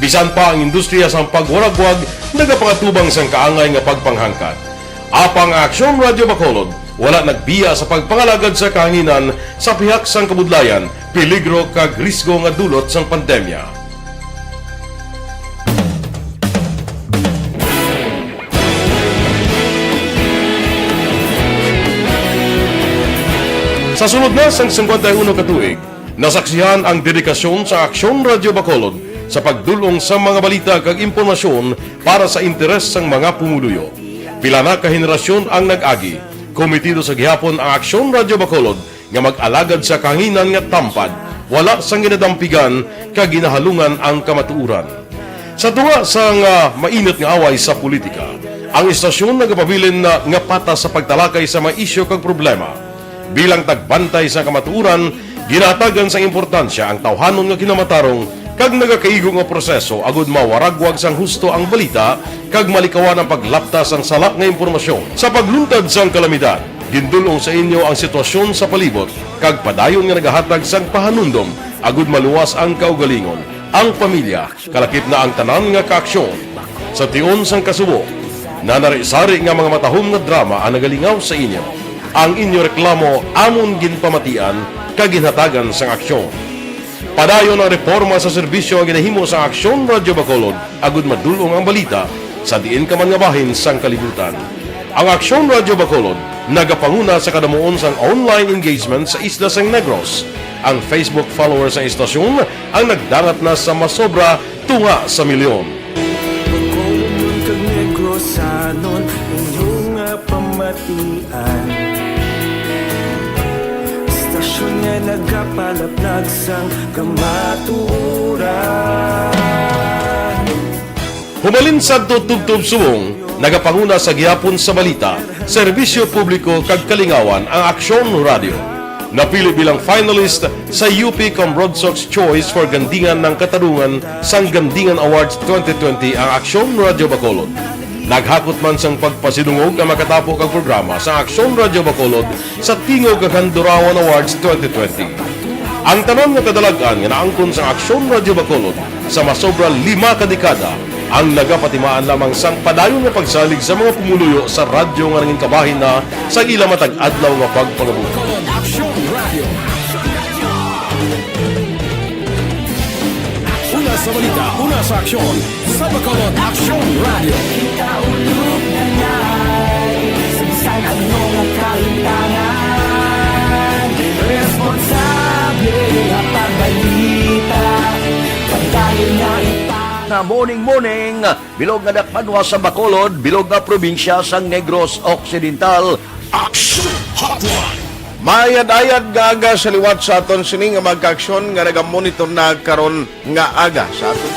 Bisan pa ang industriya sang pagwaragwag nagapangatubang sang kaangay nga pagpanghangkat. Apang ang Aksyon Radio Bacolod wala nagbiya sa pagpangalagad sa kahanginan sa pihak sang kabudlayan, peligro kag risgo nga dulot sang pandemya. Sa sulod na sang singkwenta y uno ka tuig, nasaksihan ang dedikasyon sa Aksyon Radio Bacolod sa pagdul-ong sa mga balita kag impormasyon para sa interes sang mga pumuluyo. Pila na ka henerasyon ang nag-agi, komitido sa gihapon ang Aksyon Radio Bacolod nga mag-alagad sa kahanginan nga tampad, wala sang ginadampigan kag ginahalungan ang kamatuoran. Sa tunga sang, ah, mainit nga away sa politika, ang istasyon nagapabilin na nga patas sa pagtalakay sa mga isyu kag problema. Bilang tagbantay sa kamatuoran, ginahatagan sang importansya ang tawhanon nga kinamatarong kag nagakaigo nga proseso agud mawaragwag sang husto ang balita kag malikawan ang paglapta sang sala nga impormasyon. Sa pagluntad sang kalamidad, gindul-ong sa inyo ang sitwasyon sa palibot kag padayon nga nagahatag sang pahanumdom agud maluwas ang kaugalingon, ang pamilya, kalakip na ang tanan nga kaaksyon. Sa tion sang kasubo, nanari-sari nga mga matahom nga drama ang nagalingaw sa inyo. Ang inyo reklamo amon ginpamatian kag ginhatagan sang aksyon. Padayon ang reporma sa serbisyo nga ginahimo sa Aksyon Radyo Bacolod agud madul-ong ang balita sa diin ka man nga bahin sang kalibutan. Ang Aksyon Radyo Bacolod nagapanguna sa kadamuon sang online engagement sa isla sang Negros. Ang Facebook followers sang istasyon ang nagdangat na sa masobra tunga sa milyon. Bacolodnon kag Negrosanon, inyo nga pamatian. Istasyon nga nagapalaplag sang kamatuoran. Hubalin sadto tubtob subong, nagapanguna sa gihapon sa balita, serbisyo publiko kag kalingawan ang Aksyon Radyo. Napili bilang finalist sa U P Cambrodsoc's Choice for Gandingan ng Katarungan sang Gandingan Awards twenty twenty ang Aksyon Radyo Bacolod. Naghakot man sang pagpasidungog ang makatapo kag programa sa Aksyon Radyo Bacolod sa Tingog kag Handurawan Awards twenty twenty. Ang tanan nga kadalag-an nga naangkon sang Aksyon Radyo Bacolod sa masobra lima ka dekada ang nagapatimaan lamang sang padayon nga pagsalig sa mga pumuluyo sa radyo nga nangin kabahin na sa ila matag adlaw nga pagpangabuhi. Bacolod Aksyon Radio. Una sa balita, una sa aksyon, sa Bacolod Aksyon Radio. Kita ulog na ngay, sa bisan ano nga kahitangan, responsable nga pagbalita, pagdali nga ipa- Nga morning, morning. Bilog nga dakbanwa sa Bacolod, bilog nga probinsya sang Negros Occidental. Action Hotline. Maayad-ayad nga aga sa liwat sa aton sini nga mga kaaksyon nga nagamonitor na karon nga aga sa aton.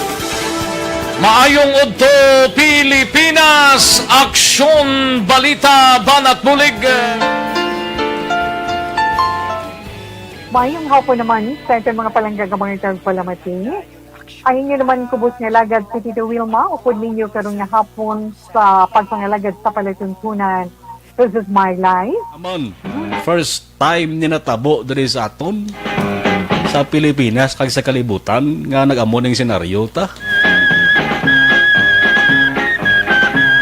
Maayong udto, Pilipinas! Aksyon, balita, banat bulig. Mayong hapon naman sa aton mga palangga nga mga tagpalamati. Ang inyo naman kubos nga alagad si Tito Wilma, upod ninyo karon nga hapon sa pagpangalagad sa palatuntunan. This is my life. Amon, first time ni natabo diri sa aton, sa Pilipinas kag sa kalibutan nga nag-amo ning senaryo ta.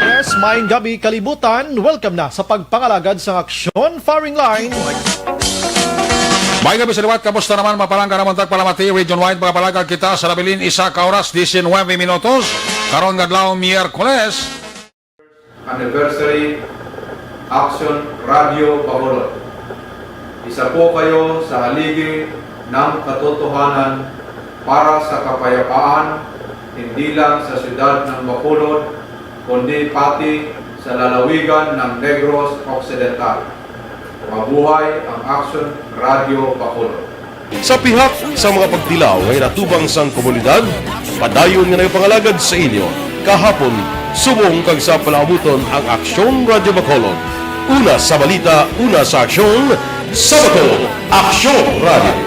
Yes, maayong gabi, kalibutan. Welcome na sa pagpangalagad sang Aksyon Firing Line. Maayong gabi sa liwat. Kamusta naman, mga palangga namon tagpalamati? Region wide, mga palangga, kita sa nabilin isa ka oras, diecinuebe minutos. Karon nga adlaw, Miyerkules. Anniversary Action Radio Bacolod. Isa po kayo sa haligi ng katotohanan para sa kapayapaan, hindi lang sa siyudad ng Bacolod, kundi pati sa lalawigan ng Negros Occidental. Mabuhay ang Action Radio Bacolod. Sa pihak sa mga pagtilaw nga ginatubang sang komunidad, padayon nga nagapangalagad sa inyo kahapon, subong kag sa palaabuton ang Aksyon Radio Bacolod. Una sa balita, una sa aksyon, sa Bacolod, Aksyon Radio.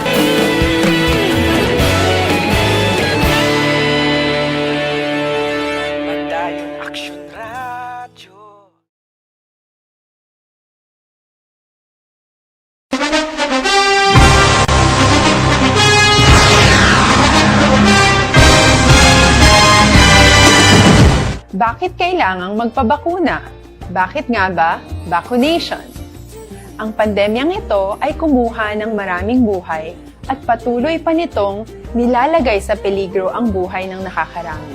Padayon Aksyon Radio. Bakit kailangang magpabakuna? Bakit nga ba vaccination? Ang pandemyang ito ay kumuha ng maraming buhay at patuloy pa nitong nilalagay sa peligro ang buhay ng nakakarami.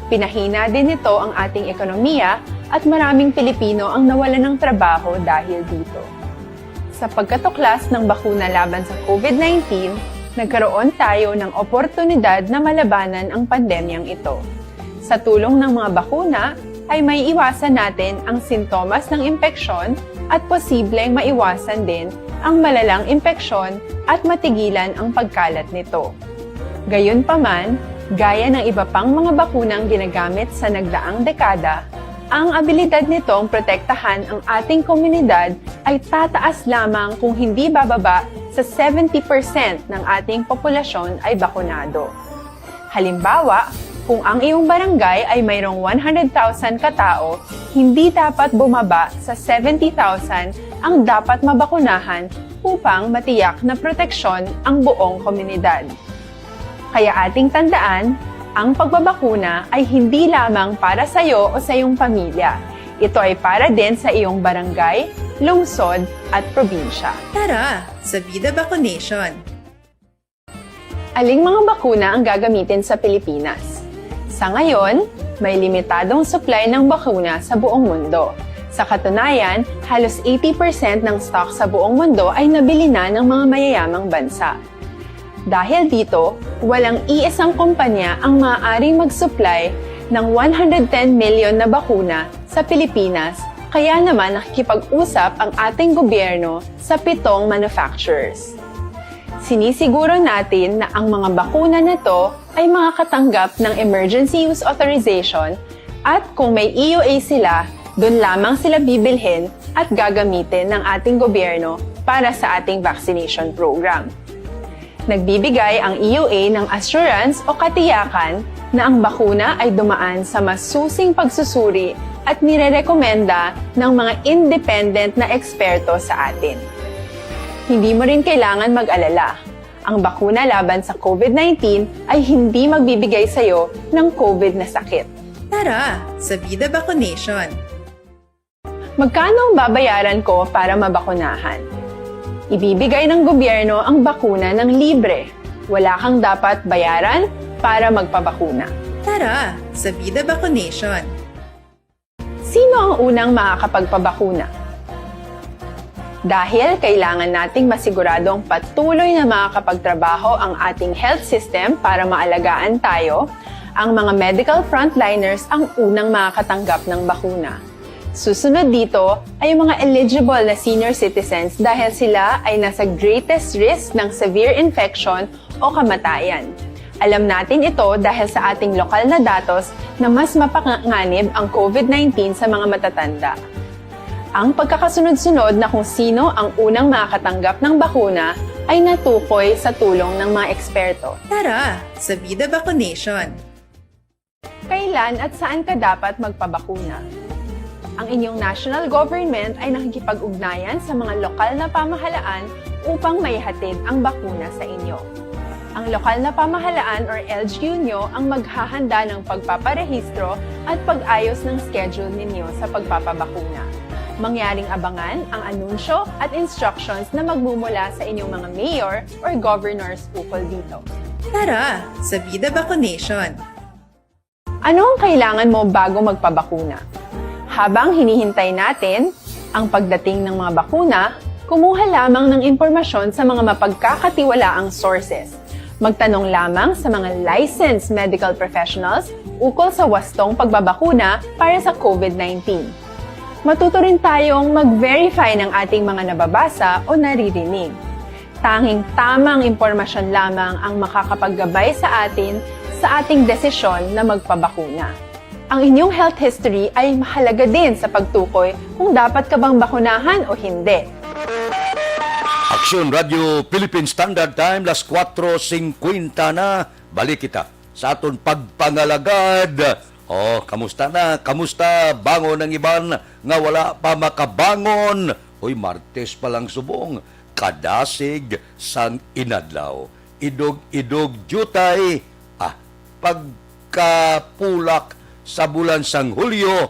Pinahina din nito ang ating ekonomiya at maraming Pilipino ang nawalan ng trabaho dahil dito. Sa pagkatuklas ng bakuna laban sa COVID nineteen, nagkaroon tayo ng oportunidad na malabanan ang pandemyang ito. Sa tulong ng mga bakuna, ay maiiwasan natin ang sintomas ng impeksyon at posibleng maiwasan din ang malalang impeksyon at matigilan ang pagkalat nito. Gayunpaman, gaya ng iba pang mga bakunang ginagamit sa nagdaang dekada, ang abilidad nitong protektahan ang ating komunidad ay tataas lamang kung hindi bababa sa seventy percent ng ating populasyon ay bakunado. Halimbawa, kung ang iyong barangay ay mayroong one hundred thousand ka tawo, hindi dapat bumaba sa seventy thousand ang dapat mabakunahan upang matiyak na proteksyon ang buong komunidad. Kaya ating tandaan, ang pagbabakuna ay hindi lamang para sa iyo o sa iyong pamilya. Ito ay para din sa iyong barangay, lungsod, at probinsya. Tara, sa Vida Vaccination! Aling mga bakuna ang gagamitin sa Pilipinas? Sa ngayon, may limitadong supply ng bakuna sa buong mundo. Sa katunayan, halos eighty percent ng stock sa buong mundo ay nabili na ng mga mayayamang bansa. Dahil dito, walang iisang kumpanya ang maaaring mag-supply ng one hundred ten million na bakuna sa Pilipinas, kaya naman nakikipag-usap ang ating gobyerno sa pitong manufacturers. Sinisiguro natin na ang mga bakuna na to ay makakatanggap ng emergency use authorization at kung may E U A sila, doon lamang sila bibilhin at gagamitin ng ating gobyerno para sa ating vaccination program. Nagbibigay ang E U A ng assurance o katiyakan na ang bakuna ay dumaan sa masusing pagsusuri at nirerekomenda ng mga independent na eksperto sa atin. Hindi mo rin kailangan mag-alala. Ang bakuna laban sa COVID nineteen ay hindi magbibigay sa iyo ng COVID na sakit. Tara, sa Vida Vaccination! Magkano ang babayaran ko para mabakunahan? Ibibigay ng gobyerno ang bakuna ng libre. Wala kang dapat bayaran para magpabakuna. Tara, sa Vida Vaccination! Sino ang unang makakapagpabakuna? Dahil kailangan nating masiguradong patuloy na makakapagtrabaho ang ating health system para maalagaan tayo, ang mga medical frontliners ang unang makakatanggap ng bakuna. Susunod dito ay ang mga eligible na senior citizens dahil sila ay nasa greatest risk ng severe infection o kamatayan. Alam natin ito dahil sa ating lokal na datos na mas mapanganib ang COVID nineteen sa mga matatanda. Ang pagkakasunod-sunod na kung sino ang unang makakatanggap ng bakuna ay natukoy sa tulong ng mga eksperto. Tara sa Vida Vaccination! Kailan at saan ka dapat magpabakuna? Ang inyong national government ay nakikipag-ugnayan sa mga lokal na pamahalaan upang maihatid ang bakuna sa inyo. Ang lokal na pamahalaan or L G U nyo ang maghahanda ng pagpaparehistro at pag-ayos ng schedule ninyo sa pagpapabakuna. Mangyaring abangan ang anunsyo at instructions na magmumula sa inyong mga mayor or governors ukol dito. Tara sa Vida Vaccination! Ano ang kailangan mo bago magpabakuna? Habang hinihintay natin ang pagdating ng mga bakuna, kumuha lamang ng impormasyon sa mga mapagkakatiwalaang sources. Magtanong lamang sa mga licensed medical professionals ukol sa wastong pagbabakuna para sa COVID nineteen. Matuto rin tayong mag-verify ng ating mga nababasa o naririnig. Tanging tamang impormasyon lamang ang makakapaggabay sa atin sa ating desisyon na magpabakuna. Ang inyong health history ay mahalaga din sa pagtukoy kung dapat ka bang bakunahan o hindi. Aksyon Radio Philippine Standard Time, las kuwatro singkwenta na. Balik kita sa aton pagpangalagad. Oh, kamusta na? Kamusta bangon ang iban nga wala pa makabangon? Hoy, Martes pa lang subong. Kadasig sang inadlaw. Idog-idog diutay. Ah, pagkapulak sa bulan sang Hulyo,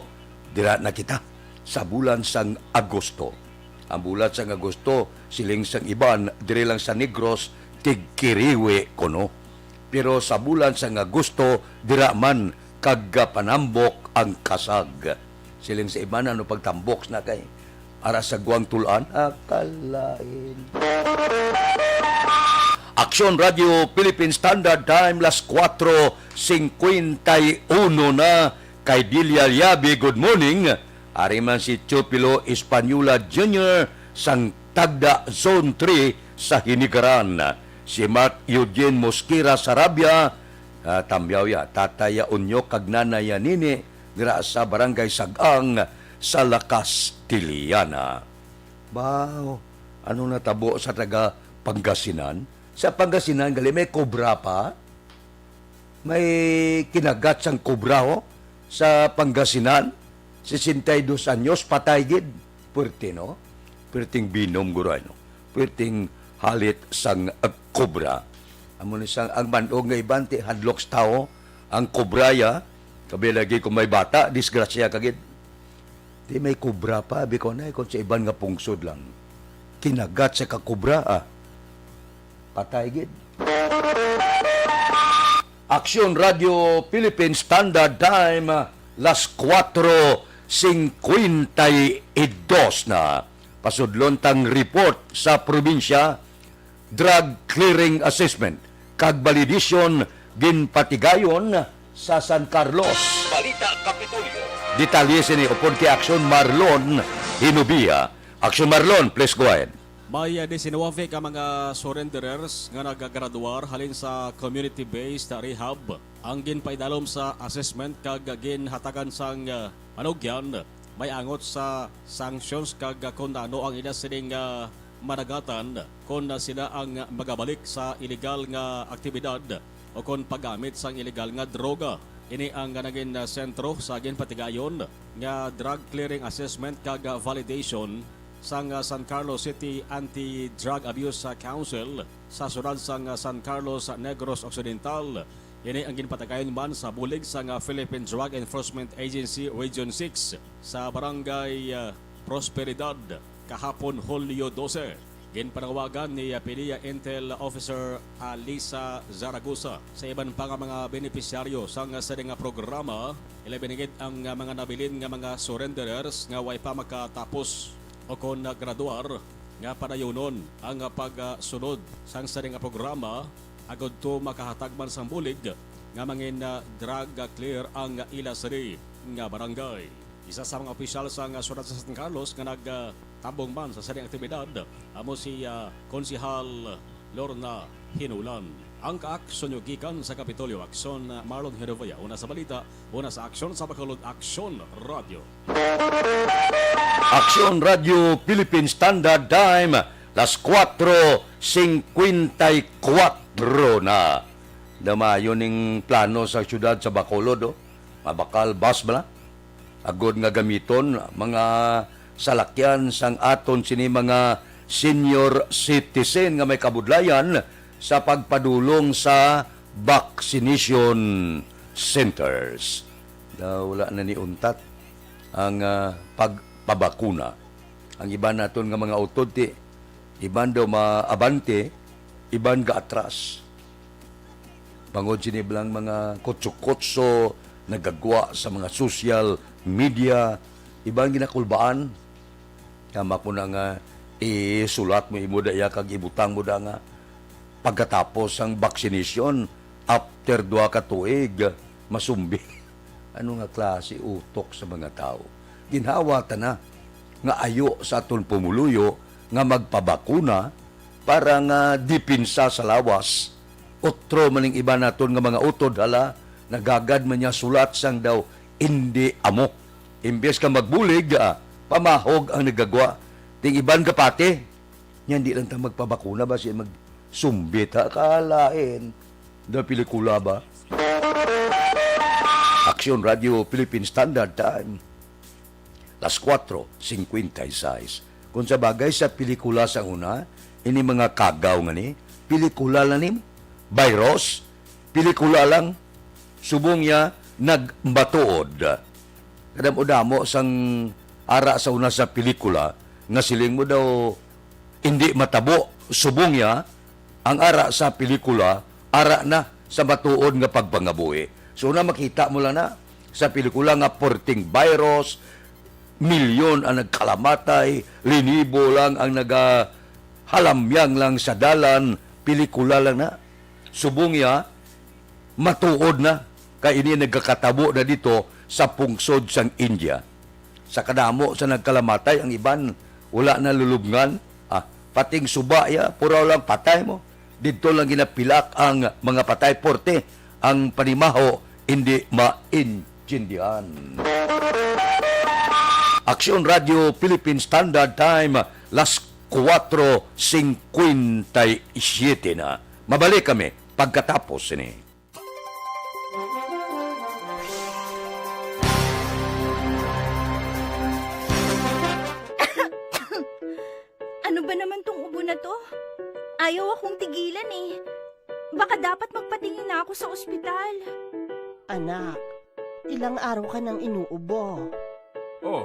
dira na kita sa bulan sang Agosto. Ang bulan sang Agosto, siling sang iban, diri lang sa Negros, tigkiriwi kuno. Pero sa bulan sang Agosto, dira man kagapanambok ang kasag. Siling sa iban, ano pagtambok na kay ara sa guwang tulan, akalain. Aksyon Radio Philippine Standard Time, las kuwatro singkwenta y uno na. Kay Delia Liabe, good morning. Ari man si Teofilo Española Junior sang Tagda Zone three sa Hinigaran. Si Mark Eugene Mosquera Sarabia, ah, tamyaw ya, tatay ya Unyo kag nanay ya Nini, dira sa Barangay Sag-ang sa La Castellana. Baw, ano natabo sa taga Pangasinan? Sa Pangasinan, gali may kobra pa? May kinagat sang kobra, ho, sa Pangasinan, sesenta y dos anyos, patay gid. Puwerte, no? Puwerteng binom, guro, ano? Puwerteng halit sang, ah, kobra. Amo ni sang, ang manog nga iban, ti hadlok sa tawo, ang kobra, ya, kabi lagi kung may bata, disgrasya ka gid. Ti may kobra pa, abi ko na, kung sa iban nga pungsod lang. Kinagat sa kakobra, ah. Patay gid. Aksyon Radio Philippine Standard Time, las kuwatro singkwenta y dos na. Pasudlon tang report sa probinsya, drug clearing assessment kag validation ginpatigayon sa San Carlos. Balita Kapitolyo. Detalye sini upod kay Aksyon Marlon Hinubia. Aksyon Marlon, please go ahead. May, ah, diecinueve ka mga surrenderers nga nagagraduar halin sa community-based rehab ang ginpaidalom sa assessment kag ginhatagan sang, ah, panugyan may angot sa sanctions kag, ah, kon ano ang ila sining, ah, madagatan kon sila ang magabalik sa iligal nga aktibidad o kon paggamit sang iligal nga droga. Ini ang nagin, ah, sentro sa ginpatigayon nga drug clearing assessment kag, ah, validation sang, ah, San Carlos City Anti-Drug Abuse, ah, Council sa siyudad sang, ah, San Carlos, ah, Negros Occidental. Ini ang ginpatigayon man sa bulig sang, ah, Philippine Drug Enforcement Agency Region six sa Barangay, ah, Prosperidad kahapon, Hulyo dose. Ginpanawagan ni, ah, P D E A Intel Officer Alisa Zaragoza sa iban pa nga mga benepisyaryo sang, ah, sini nga programa, ilabi na gid ang, ah, mga nabilin nga mga surrenderers nga way pa makatapos o kon graduar nga padayunon ang, ah, pagsunod sang sini nga programa agud to makahatag man sang bulig nga mangin, ah, drug, ah, clear ang ila sini nga barangay. Isa sa mga opisyal sang, ah, siyudad sa San Carlos nga nagtambong man sa sini aktibidad amo si, ah, Konsehal Lorna Hinulan. Ang kaaksyon nyo gikan sa Kapitolyo, Aksyon, ah, Marlon Hinovea, una sa balita, una sa aksyon, sa Bacolod, Aksyon Radyo. Aksyon Radyo Philippine Standard Time, Las kuwatro singkwenta y kuwatro na. Damayo ning plano sa siyudad sa Bacolod, oh. Mabakal bus bala. Agod nga gamiton mga salakyan sang aton sini mga senior citizen nga may kabudlayan sa pagpadulong sa vaccination centers. Na wala na ni untat ang, ah, pagpabakuna. Ang iban naton nga mga utod, ti, iban daw maabante, iban gaatras. Bangod sini bala nga mga kutso-kutso nagagwa sa mga social media, iban ginakulbaan. Tama ko na nga isulat mo imo da iya kag ibutang mo da nga pagkatapos sang vaccination, after duha ka tuig, masumbi. Ano nga klase utok sa mga tawo? Ginhawa ta na nga ayo sa aton pumuluyo nga magpabakuna para nga depensa sa lawas. Otro man ning iba naton nga mga utod, hala, nagagad man niya sulat sang daw indi amo. Imbes ka magbulig, ah, pamahog ang nagagwa. Ting iban ka pati, nya hindi lang ta magpabakuna ba siya magsumbit, ha? Kalain. Da pelikula ba? Aksyon Radio Philippine Standard Time. Las kuwatro singkwenta y sais. Kung sa bagay sa pelikula sa una, ini mga kagaw nga ni, pelikula lang ni, virus, pelikula lang, subong niya nagmatuod. Kadamo-damo sang ara sa una sa pelikula, nga siling mo daw, hindi matabo, subong niya, ang ara sa pelikula, ara na sa matuod nga pagpangabuhi. So, na makita mo lang na sa pelikula nga porting virus, milyon ang nagkalamatay, linibo lang ang nagahalamyang lang sa dalan, pelikula lang na. Subong niya, matuod na, kay ini nagakatabo na dito sa pungsod sang India. Sa kadamo sa nagkalamatay, ang iban wala na lulubngan. Ah, pating suba ya, puraw lang patay mo. Didto lang ginapilak ang mga patay, porte ang panimaho hindi maintindihan. Aksyon Radio Philippine Standard Time, las kuwatro singkwenta y siyete na. Mabalik kami pagkatapos sini. Ano ba naman tong ubo na to? Ayaw akong tigilan eh. Baka dapat magpatingin na ako sa ospital. Anak, ilang araw ka nang inuubo. Oh,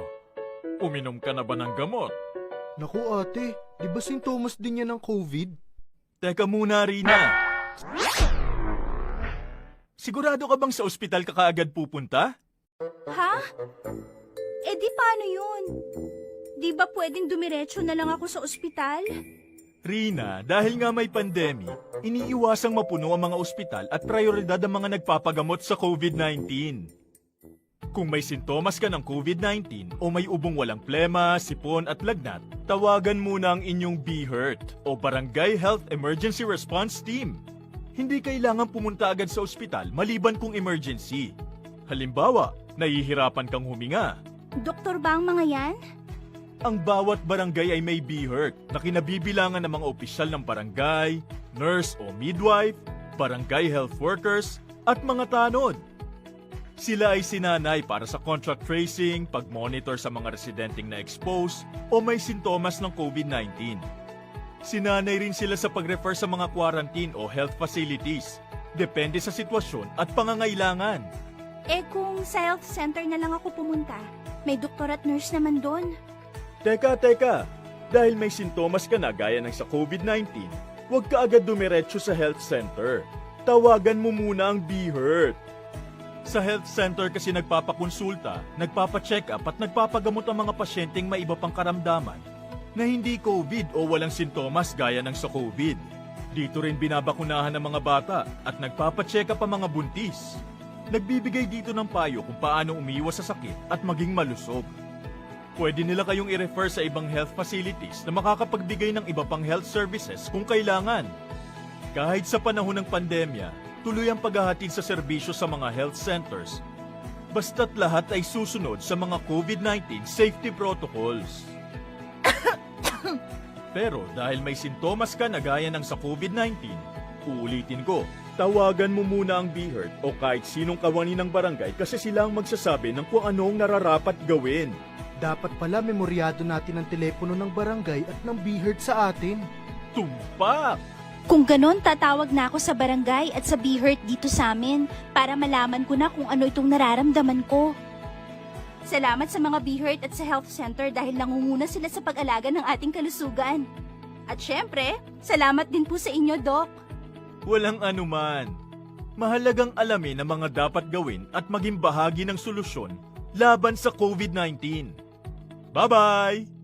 uminom ka na ba ng gamot? Naku ate, di ba sintomas din yan ng COVID? Teka muna, Rina. Sigurado ka bang sa ospital ka kaagad pupunta? Ha? Eh di paano yun? Di ba pwedeng dumiretso na lang ako sa ospital? Rina, dahil nga may pandemic, iniiwasang mapuno ang mga ospital at prioridad ang mga nagpapagamot sa COVID nineteen. Kung may sintomas ka ng COVID nineteen o may ubong walang plema, sipon at lagnat, tawagan muna ang inyong BHERT o Barangay Health Emergency Response Team. Hindi kailangan pumunta agad sa ospital maliban kung emergency. Halimbawa, nahihirapan kang huminga. Doktor ba ang mga yan? Ang bawat barangay ay may BHERT na kinabibilangan ng mga opisyal ng barangay, nurse o midwife, barangay health workers, at mga tanod. Sila ay sinanay para sa contact tracing, pag-monitor sa mga residenteng na-expose o may sintomas ng COVID nineteen. Sinanay rin sila sa pag-refer sa mga quarantine o health facilities, depende sa sitwasyon at pangangailangan. Eh kung sa health center na lang ako pumunta, may doktor at nurse naman doon. Teka, teka! Dahil may sintomas ka na gaya ng sa COVID nineteen, huwag ka agad dumiretso sa health center. Tawagan mo muna ang BHERT. Sa health center kasi nagpapakonsulta, nagpapacheck-up at nagpapagamot ang mga pasyenteng may iba pang karamdaman na hindi COVID o walang sintomas gaya ng sa COVID. Dito rin binabakunahan ang mga bata at nagpapacheck-up ang mga buntis. Nagbibigay dito ng payo kung paano umiwas sa sakit at maging malusog. Pwede nila kayong i-refer sa ibang health facilities na makakapagbigay ng iba pang health services kung kailangan. Kahit sa panahon ng pandemya, tuloy ang paghahatid sa serbisyo sa mga health centers, basta't lahat ay susunod sa mga COVID nineteen safety protocols. Pero dahil may sintomas ka na gaya ng sa COVID nineteen, uulitin ko, tawagan mo muna ang BHERT o kahit sinong kawani ng barangay kasi sila ang magsasabi ng kung ano ang nararapat gawin. Dapat pala memoryado natin ang telepono ng barangay at ng BHERT sa atin. Tumpak! Kung ganon, tatawag na ako sa barangay at sa BHERT dito sa amin para malaman ko na kung ano itong nararamdaman ko. Salamat sa mga BHERT at sa health center dahil nangunguna sila sa pag-alaga ng ating kalusugan. At syempre, salamat din po sa inyo, Doc. Walang anuman. Mahalagang alamin ang mga dapat gawin at maging bahagi ng solusyon laban sa COVID nineteen. Bye-bye!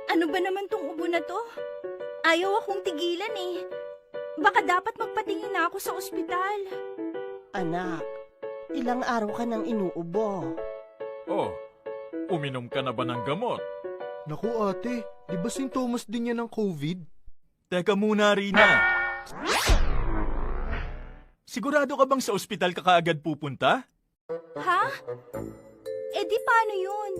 Ano ba naman tong ubo na 'to? Ayaw akong tigilan, eh. Baka dapat magpatingin na ako sa ospital. Anak, ilang araw ka nang inuubo. Oh, uminom ka na ba ng gamot? Naku, ate, di ba sintomas din yan ng COVID? Teka muna, Rina. Sigurado ka bang sa ospital ka kaagad pupunta? Ha? Eh, di paano yun?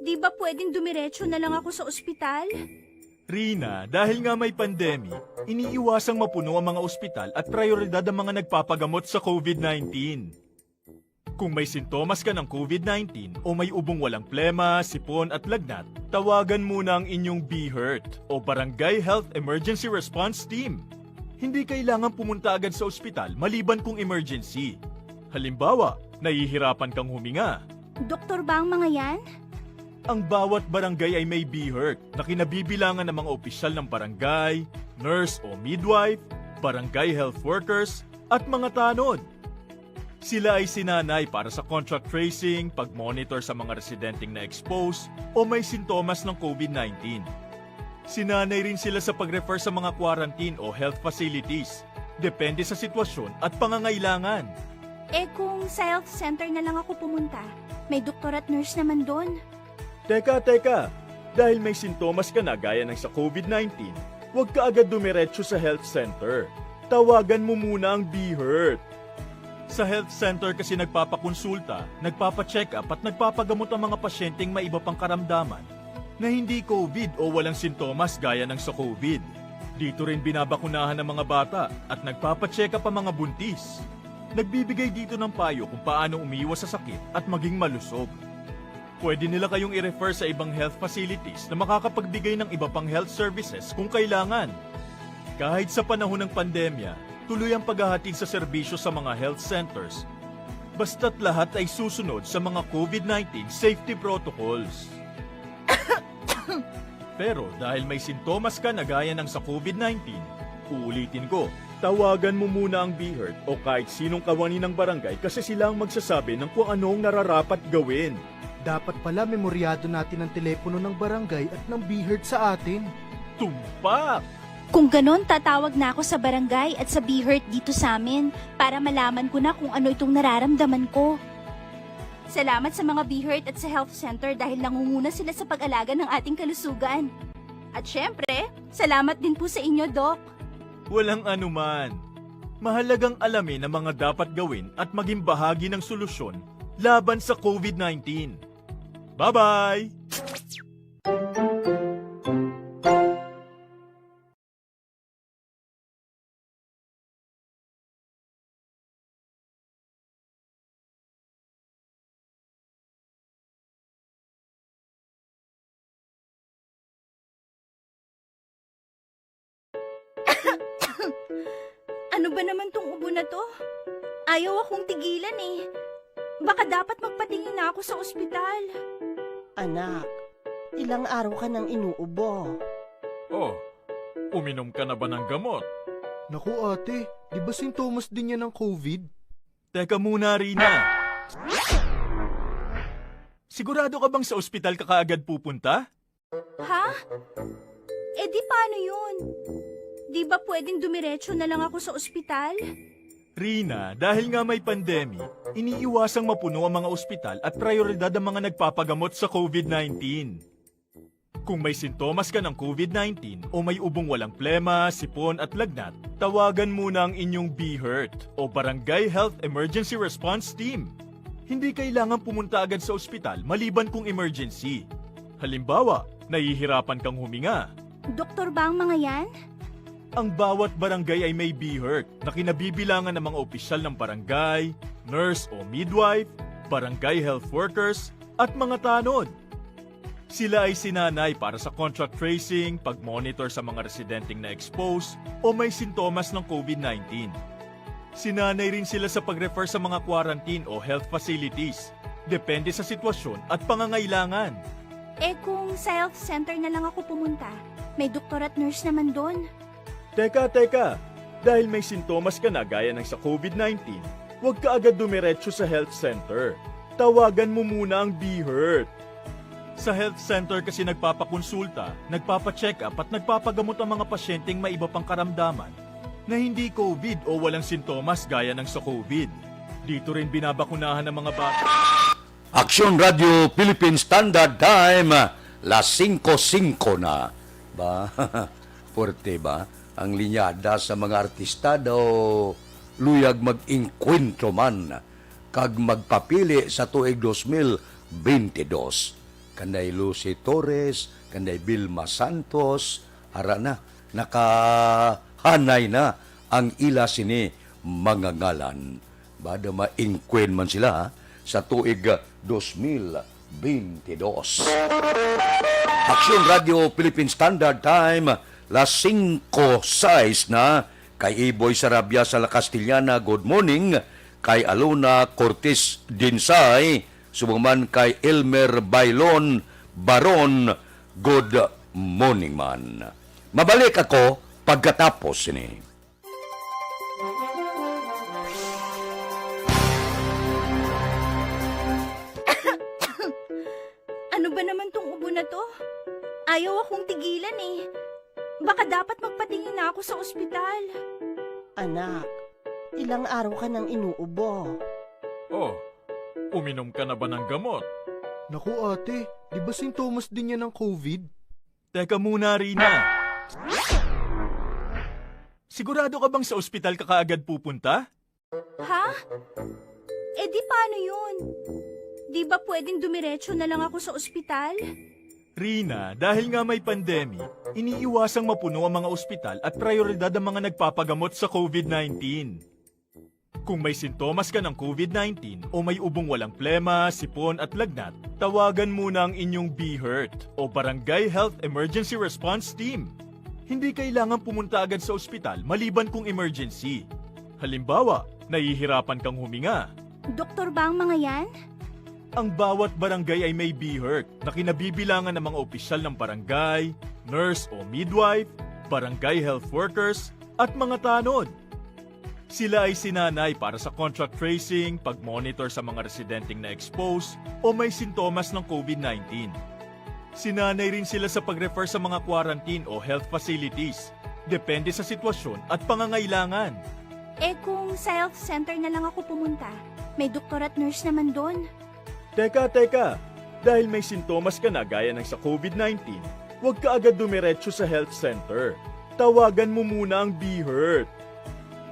Di ba pwedeng dumiretso na lang ako sa ospital? Rina, dahil nga may pandemic, iniiwasang mapuno ang mga ospital at prioridad ang mga nagpapagamot sa COVID nineteen. Kung may sintomas ka ng COVID nineteen o may ubong walang plema, sipon at lagnat, tawagan muna ang inyong BHERT o Barangay Health Emergency Response Team. Hindi kailangan pumunta agad sa ospital maliban kung emergency. Halimbawa, nahihirapan kang huminga. Doktor ba ang mga yan? Ang bawat barangay ay may BHERT na kinabibilangan ng mga opisyal ng barangay, nurse o midwife, barangay health workers, at mga tanod. Sila ay sinanay para sa contact tracing, pag-monitor sa mga residenteng na-expose o may sintomas ng COVID nineteen. Sinanay rin sila sa pag-refer sa mga quarantine o health facilities, depende sa sitwasyon at pangangailangan. Eh, kung sa health center na lang ako pumunta, may doktor at nurse naman doon. Teka, teka! Dahil may sintomas ka na gaya ng sa COVID nineteen, huwag ka agad dumiretso sa health center. Tawagan mo muna ang BHERT. Sa health center kasi nagpapakonsulta, nagpapacheck-up at nagpapagamot ang mga pasyenteng may iba pang karamdaman na hindi COVID o walang sintomas gaya ng sa COVID. Dito rin binabakunahan ang mga bata at nagpapacheck-up ang mga buntis. Nagbibigay dito ng payo kung paano umiwas sa sakit at maging malusog. Pwede nila kayong i-refer sa ibang health facilities na makakapagbigay ng iba pang health services kung kailangan. Kahit sa panahon ng pandemya, tuloy ang paghahatid sa serbisyo sa mga health centers, basta't lahat ay susunod sa mga COVID nineteen safety protocols. Pero dahil may sintomas ka na gaya ng sa COVID nineteen, uulitin ko, tawagan mo muna ang BHERT o kahit sinong kawani ng barangay kasi sila ang magsasabi ng kung ano ang nararapat gawin. Dapat pala memoryado natin ang telepono ng barangay at ng BHERT sa atin. Tumpak! Kung ganon, tatawag na ako sa barangay at sa BHERT dito sa amin para malaman ko na kung ano itong nararamdaman ko. Salamat sa mga BHERT at sa health center dahil nangunguna sila sa pag-alaga ng ating kalusugan. At syempre, salamat din po sa inyo, Doc. Walang anuman. Mahalagang alamin ang mga dapat gawin at maging bahagi ng solusyon laban sa COVID nineteen. Bye-bye! Ano ba naman tong ubo na 'to? Ayaw akong tigilan, eh. Baka dapat magpatingin na ako sa ospital. Anak, ilang araw ka nang inuubo. Oh, uminom ka na ba ng gamot? Naku, ate, di ba sintomas din yan ng COVID? Teka muna, Rina. Sigurado ka bang sa ospital ka kaagad pupunta? Ha? Eh, di paano yun? Di ba pwedeng dumiretso na lang ako sa ospital? Rina, dahil nga may pandemic, iniiwasang mapuno ang mga ospital at prioridad ang mga nagpapagamot sa COVID nineteen. Kung may sintomas ka ng COVID nineteen o may ubong walang plema, sipon at lagnat, tawagan muna ang inyong BHERT o Barangay Health Emergency Response Team. Hindi kailangan pumunta agad sa ospital maliban kung emergency. Halimbawa, nahihirapan kang huminga. Doktor ba ang mga yan? Ang bawat barangay ay may BHERT na kinabibilangan ng mga opisyal ng barangay, nurse o midwife, barangay health workers, at mga tanod. Sila ay sinanay para sa contact tracing, pag-monitor sa mga residenteng na-expose o may sintomas ng COVID nineteen. Sinanay rin sila sa pag-refer sa mga quarantine o health facilities, depende sa sitwasyon at pangangailangan. Eh, kung sa health center na lang ako pumunta, may doktor at nurse naman doon. Teka, teka! Dahil may sintomas ka na gaya ng sa COVID nineteen, huwag ka agad dumiretso sa health center. Tawagan mo muna ang BHERT. Sa health center kasi nagpapakonsulta, nagpapacheck-up at nagpapagamot ang mga pasyenteng may iba pang karamdaman na hindi COVID o walang sintomas gaya ng sa COVID. Dito rin binabakunahan ang mga bata. Aksyon Radio Philippine Standard Time, las singko singko na. Ba? Puwerte ba? Ang linyada sa mga artista daw luyag mag-engkwentro man kag magpapili sa tuig dos mil bente dos. Kanday Lucy Torres, kanday Vilma Santos, ara na, nakahanay na ang ila sini mga ngalan. Bada maingkwen man sila, ha, sa tuig, ah, dos mil binte dos. Aksyon Radio Philippine Standard Time, las singko sais na, kay Iboy Sarabia sa La Castellana, good morning, kay Alona Cortez Dinsay, subong man kay Elmer Bailon Baron, good morning man. Mabalik ako pagkatapos sini. Ano ba naman tong ubo na to? Ayaw akong tigilan eh. Baka dapat magpatingin na ako sa ospital. Anak, ilang araw ka nang inuubo. Oh, uminom ka na ba ng gamot? Naku, ate, di ba sintomas din yan ng COVID? Teka muna, Rina. Sigurado ka bang sa ospital ka kaagad pupunta? Ha? Eh di paano yun? Di ba pwedeng dumiretso na lang ako sa ospital? Rina, dahil nga may pandemic, iniiwasang mapuno ang mga ospital at prioridad ang mga nagpapagamot sa COVID nineteen. Kung may sintomas ka ng COVID nineteen o may ubong walang plema, sipon at lagnat, tawagan muna ang inyong BHERT o Barangay Health Emergency Response Team. Hindi kailangan pumunta agad sa ospital maliban kung emergency. Halimbawa, nahihirapan kang huminga. Doktor ba ang mga yan? Ang bawat barangay ay may BHERT na kinabibilangan ng mga opisyal ng barangay, nurse o midwife, barangay health workers, at mga tanod. Sila ay sinanay para sa contact tracing, pag-monitor sa mga residenteng na-expose o may sintomas ng COVID nineteen. Sinanay rin sila sa pag-refer sa mga quarantine o health facilities, depende sa sitwasyon at pangangailangan. Eh, kung sa health center na lang ako pumunta, may doktor at nurse naman doon. Teka, teka! Dahil may sintomas ka na gaya ng sa COVID nineteen, huwag ka agad dumiretso sa health center. Tawagan mo muna ang BHERT.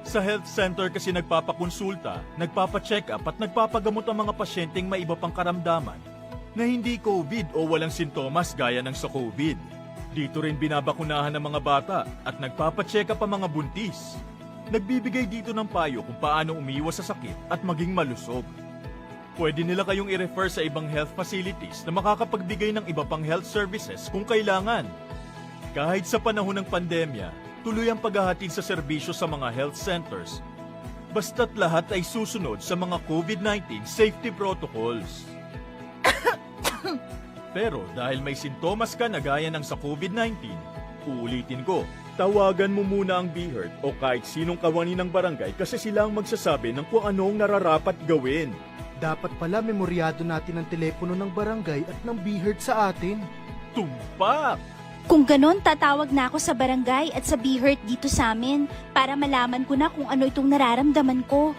Sa health center kasi nagpapakonsulta, nagpapacheck-up at nagpapagamot ang mga pasyenteng may iba pang karamdaman na hindi COVID o walang sintomas gaya ng sa COVID. Dito rin binabakunahan ang mga bata at nagpapacheck-up ang mga buntis. Nagbibigay dito ng payo kung paano umiwas sa sakit at maging malusog. Pwede nila kayong i-refer sa ibang health facilities na makakapagbigay ng iba pang health services kung kailangan. Kahit sa panahon ng pandemya, tuloy ang paghahatid sa serbisyo sa mga health centers, basta't lahat ay susunod sa mga COVID nineteen safety protocols. Pero dahil may sintomas ka na gaya ng sa COVID nineteen, uulitin ko, tawagan mo muna ang BHERT o kahit sinong kawani ng barangay kasi sila ang magsasabi ng kung ano ang nararapat gawin. Dapat pala memoryado natin ang telepono ng barangay at ng BHERT sa atin. Tumpak! Kung ganon, tatawag na ako sa barangay at sa BHERT dito sa amin para malaman ko na kung ano itong nararamdaman ko.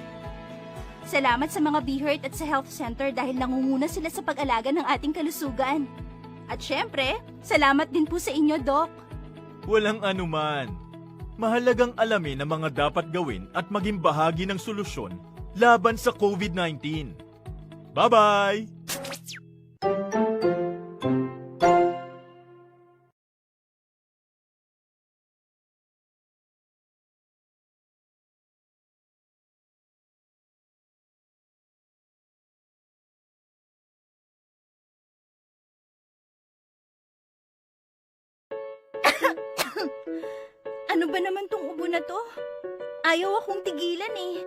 Salamat sa mga BHERT at sa health center dahil nangunguna sila sa pag-alaga ng ating kalusugan. At syempre, salamat din po sa inyo, Doc. Walang anuman. Mahalagang alamin ang mga dapat gawin at maging bahagi ng solusyon laban sa COVID nineteen. Bye-bye! Ano ba naman tong ubo na to? Ayaw akong tigilan eh.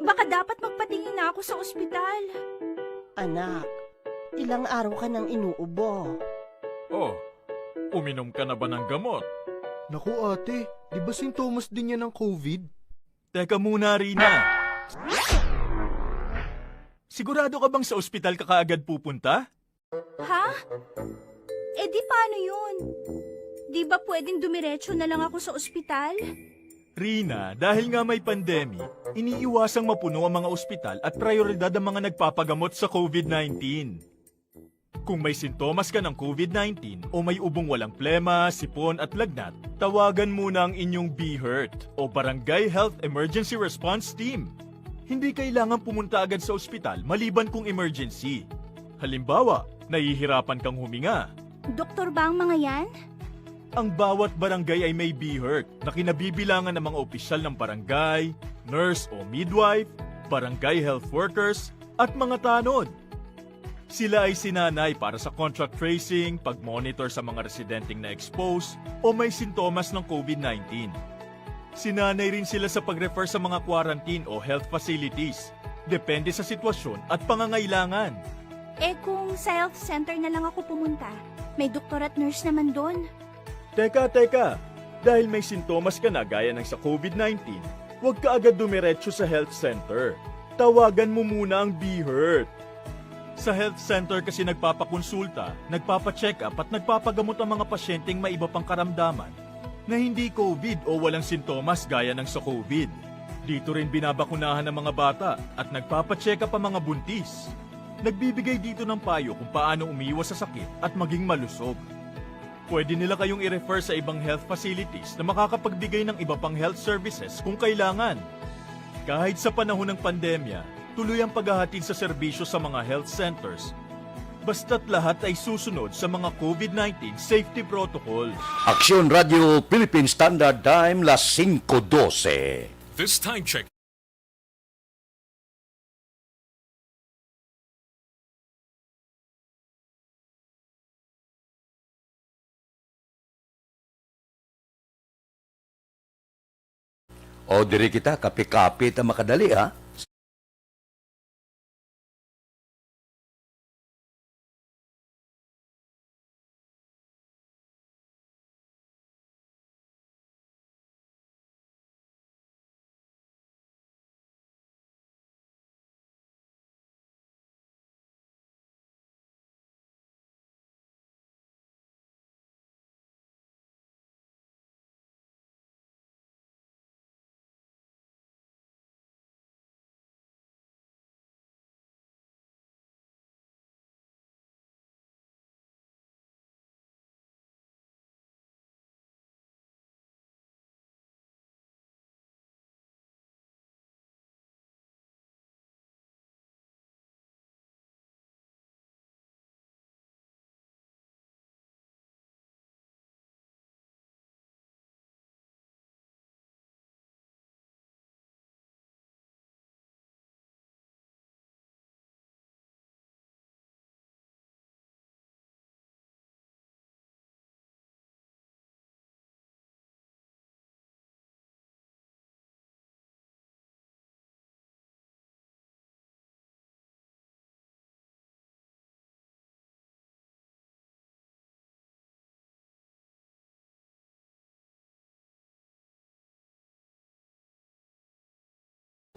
Baka dapat magpatingin na ako sa ospital. Anak, ilang araw ka nang inuubo. Oh, uminom ka na ba ng gamot? Naku, ate, di ba sintomas din yan ng COVID? Teka muna, Rina. Sigurado ka bang sa ospital ka kaagad pupunta? Ha? Eh di paano yun? Di ba pwedeng dumiretso na lang ako sa ospital? Rina, dahil nga may pandemic, iniiwasang mapuno ang mga ospital at prioridad ang mga nagpapagamot sa COVID nineteen. Kung may sintomas ka ng COVID nineteen o may ubong walang plema, sipon at lagnat, tawagan muna ang inyong BHERT o Barangay Health Emergency Response Team. Hindi kailangan pumunta agad sa ospital maliban kung emergency. Halimbawa, nahihirapan kang huminga. Doktor ba ang mga yan? Ang bawat barangay ay may BHERT na kinabibilangan ng mga opisyal ng barangay, nurse o midwife, barangay health workers, at mga tanod. Sila ay sinanay para sa contact tracing, pag-monitor sa mga residenteng na-expose o may sintomas ng COVID nineteen. Sinanay rin sila sa pag-refer sa mga quarantine o health facilities, depende sa sitwasyon at pangangailangan. Eh, kung sa health center na lang ako pumunta, may doktor at nurse naman doon. Teka, teka! Dahil may sintomas ka na gaya ng sa COVID nineteen, huwag ka agad dumiretso sa health center. Tawagan mo muna ang BHERT. Sa health center kasi nagpapakonsulta, nagpapacheck-up at nagpapagamot ang mga pasyenteng may iba pang karamdaman na hindi COVID o walang sintomas gaya ng sa COVID. Dito rin binabakunahan ang mga bata at nagpapacheck-up ang mga buntis. Nagbibigay dito ng payo kung paano umiwas sa sakit at maging malusog. Pwede nila kayong i-refer sa ibang health facilities na makakapagbigay ng iba pang health services kung kailangan. Kahit sa panahon ng pandemya, tuloy ang paghahatid sa serbisyo sa mga health centers, basta't lahat ay susunod sa mga COVID nineteen safety protocols. Aksyon Radio Philippine Standard Time, las singko dose. This time check. O, diri kita, kape-kape ta makadali, ha?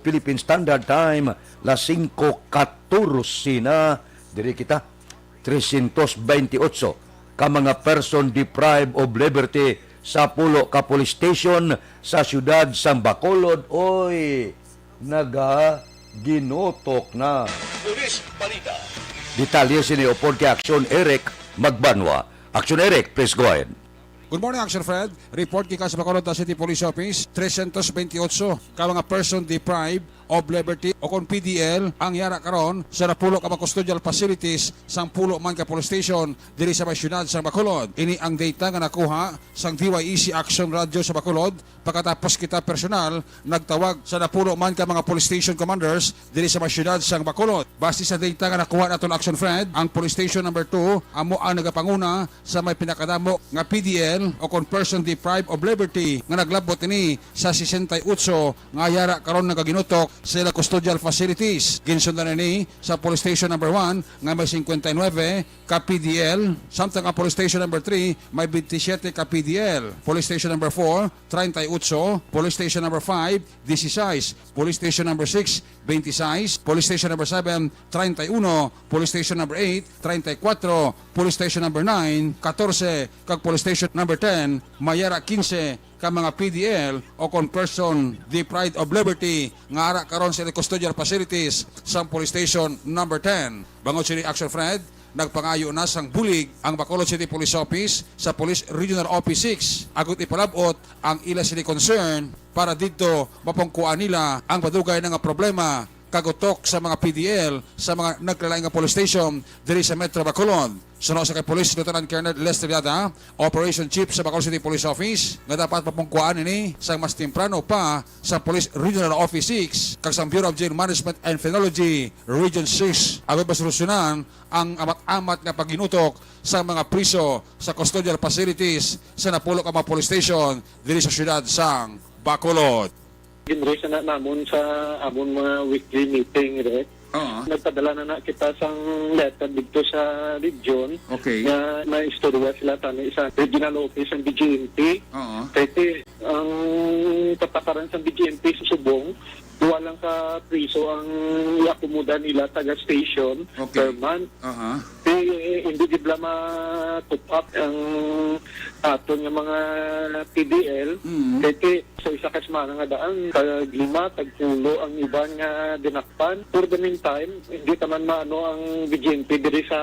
Philippine Standard Time, las singko katorse na. Diri kita, trescientos veintiocho. ka mga person deprived of liberty sa pulo ka police station sa siyudad sang Bacolod, oy, nagaginutok na. Police Balita. Detalye sini upod kay Action Eric Magbanwa. Action Eric, please go ahead. Good morning, Action Fred. Report gikan sa Bacolod City Police Office, trescientos veintiocho ka mga person deprived of liberty o kon P D L ang yara karon sa napulo ka mga custodial facilities sang pulo man ka police station diri sa may siyudad sang Bacolod. Ini ang data nga nakuha sang D Y E C Action Radio sa Bacolod pagkatapos kita personal nagtawag sa napulo man ka mga police station commanders diri sa may siyudad sang Bacolod. Base sa data nga nakuha naton, Action Fred, ang police station number two amo ang nagapanguna sa may pinakadamo nga P D L o kon person deprived of liberty nga naglabot ini sa sesenta y ocho nga yara karon nagaginutok sa ila custodial facilities. Ginsundan ini sa Police Station Number One nga may cincuenta y nueve ka P D L, samtang ang Police Station Number Three may twenty-seven ka P D L, Police Station Number Four, treinta y ocho, Police Station Number Five, dieciséis, Police Station Number Six, veintiséis, Police Station Number Seven, treinta y uno, Police Station Number Eight, treinta y cuatro, Police Station Number Nine, catorce, kag Police Station Number Ten, may yara quince ka mga P D L o kon person deprived of liberty nga ara karon sa custodial facilities sang Police Station Number Ten. Bangod sini, Action Fred, nagpangayo na sang bulig ang Bacolod City Police Office sa Police Regional Office Six agud ipalab-ot ang ila sini concern para didto mapungkuan nila ang madugay na nga problema kag utok sa mga P D L sa mga nagkalain nga police station diri sa Metro Bacolod. Suno sa kay Police Lieutenant Colonel Lester Yada, Operation Chief sa Bacolod City Police Office, nga dapat mapungkuan ini sang mas temprano pa sa Police Regional Office Six kag sang Bureau of Jail Management and Penology Region Six, agud masolusyonan ang amat-amat nga pagginutok sa mga priso sa custodial facilities sa napulo ka mga police station diri sa siyudad sang Bacolod. Ginraise na namon sa amon mga weekly meeting, Rick. Oo. Nagpadala na na kita sang letter didto sa region Okay. nga may istorya sila tani sa regional office sang B G M P. Oo. Kay ti, ang patakaran sang B G M P sa subong, duha lang ka priso ang iakomoda nila taga station Okay. per month. Aha. Ti, hindi gid bala ma-top up ang aton nga mga P D L. Mm. Kay ti, sa isa ka semana nga daan, tag lima, tag pulo ang iban nga dinakpan. For the meantime, hindi ta man maano ang B G M P diri sa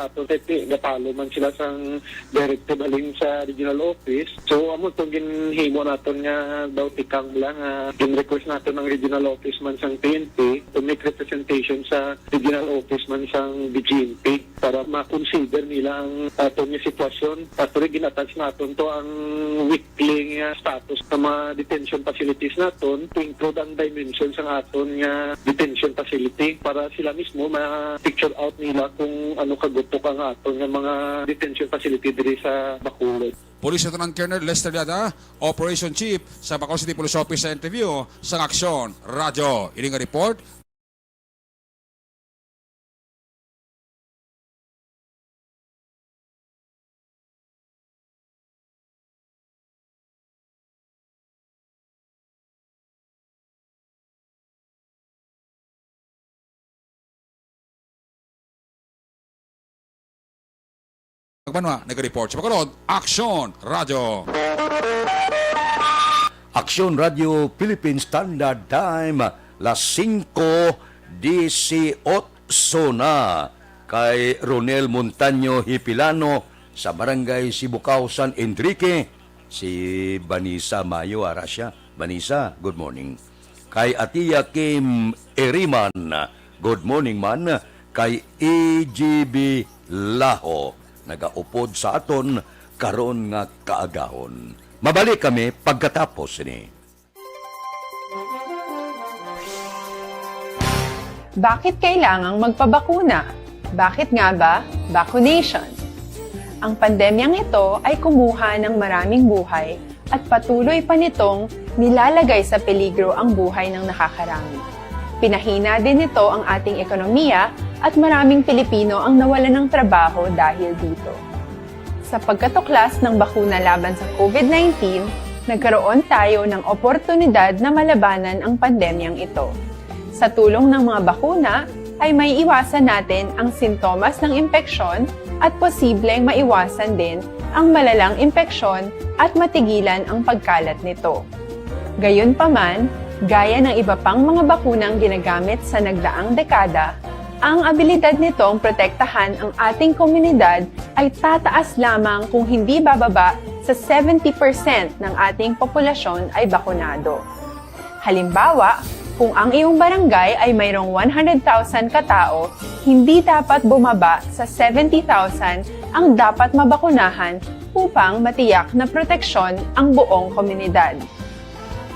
aton. Kay ti, gatalo man sila sang directive halin sa regional office. So, amo tong ginhimo naton nga daw tikang lang, ah, gin-request naton ang regional office man sang P N P to make representation sa regional office man sang B G M P para ma-consider nila ang aton nga sitwasyon. Actually, gin-attach naton to ang weekly nga status sa mga detention facilities naton, to include ang dimension sang aton nga detention facility, para sila mismo ma-picture out nila kung ano kagutok ang aton nga mga detention facility diri sa Bacolod. Police Lieutenant Colonel Lester Yada, Operation Chief sa Bacolod City Police Office, sa interview sang Aksyon Radyo. Ini nga report. Magbanwa, naga-report sa Bacolod, Aksyon Radyo. Aksyon Radyo Philippine Standard Time, las singko disiotso na. Kay Ronel Montaño Hipilano sa Barangay Sibukaw, San Enrique, si Vanessa Mayo, ara siya. Vanessa, good morning. Kay Atiya Kim Eriman, good morning man. Kay E G B Laho, nagaupod sa aton karon nga kaagahon. Mabalik kami pagkatapos ni. Bakit kailangang magpabakuna? Bakit nga ba vaccination? Ang pandemyang ito ay kumuha ng maraming buhay at patuloy pa nitong nilalagay sa peligro ang buhay ng nakakarami. Pinahina din nito ang ating ekonomiya at maraming Pilipino ang nawalan ng trabaho dahil dito. Sa pagkatuklas ng bakuna laban sa COVID nineteen, nagkaroon tayo ng oportunidad na malabanan ang pandemyang ito. Sa tulong ng mga bakuna, ay maiiwasan natin ang sintomas ng impeksyon at posibleng maiwasan din ang malalang impeksyon at matigilan ang pagkalat nito. Gayunpaman, gaya ng iba pang mga bakunang ginagamit sa nagdaang dekada, ang abilidad nitong protektahan ang ating komunidad ay tataas lamang kung hindi bababa sa seventy percent ng ating populasyon ay bakunado. Halimbawa, kung ang iyong barangay ay mayroong one hundred thousand ka tawo, hindi dapat bumaba sa seventy thousand ang dapat mabakunahan upang matiyak na proteksyon ang buong komunidad.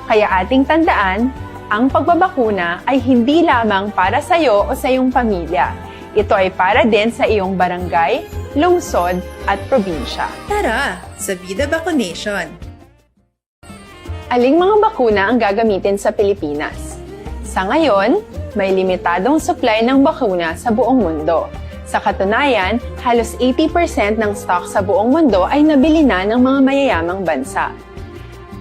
Kaya ating tandaan, ang pagbabakuna ay hindi lamang para sa iyo o sa iyong pamilya. Ito ay para din sa iyong barangay, lungsod, at probinsya. Tara, sa Vida Vaccination! Aling mga bakuna ang gagamitin sa Pilipinas? Sa ngayon, may limitadong supply ng bakuna sa buong mundo. Sa katunayan, halos eighty percent ng stock sa buong mundo ay nabili na ng mga mayayamang bansa.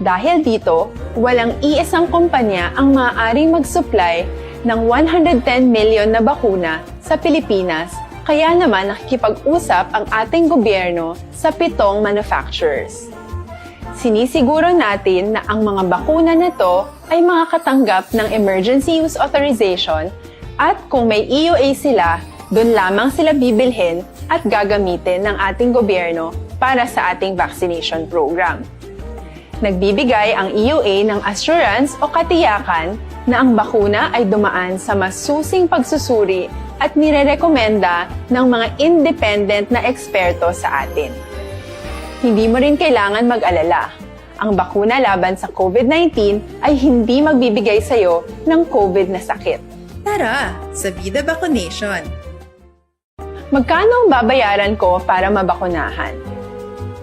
Dahil dito, walang iisang kumpanya ang maaaring mag-supply ng one hundred ten million na bakuna sa Pilipinas, kaya naman nakikipag-usap ang ating gobyerno sa pitong manufacturers. Sinisiguro natin na ang mga bakuna na to ay makakatanggap ng emergency use authorization at kung may E U A sila, doon lamang sila bibilhin at gagamitin ng ating gobyerno para sa ating vaccination program. Nagbibigay ang E U A ng assurance o katiyakan na ang bakuna ay dumaan sa masusing pagsusuri at nirerekomenda ng mga independent na eksperto sa atin. Hindi mo rin kailangan mag-alala. Ang bakuna laban sa COVID nineteen ay hindi magbibigay sa iyo ng COVID na sakit. Tara, sa Vida Vaccination! Magkano ang babayaran ko para mabakunahan?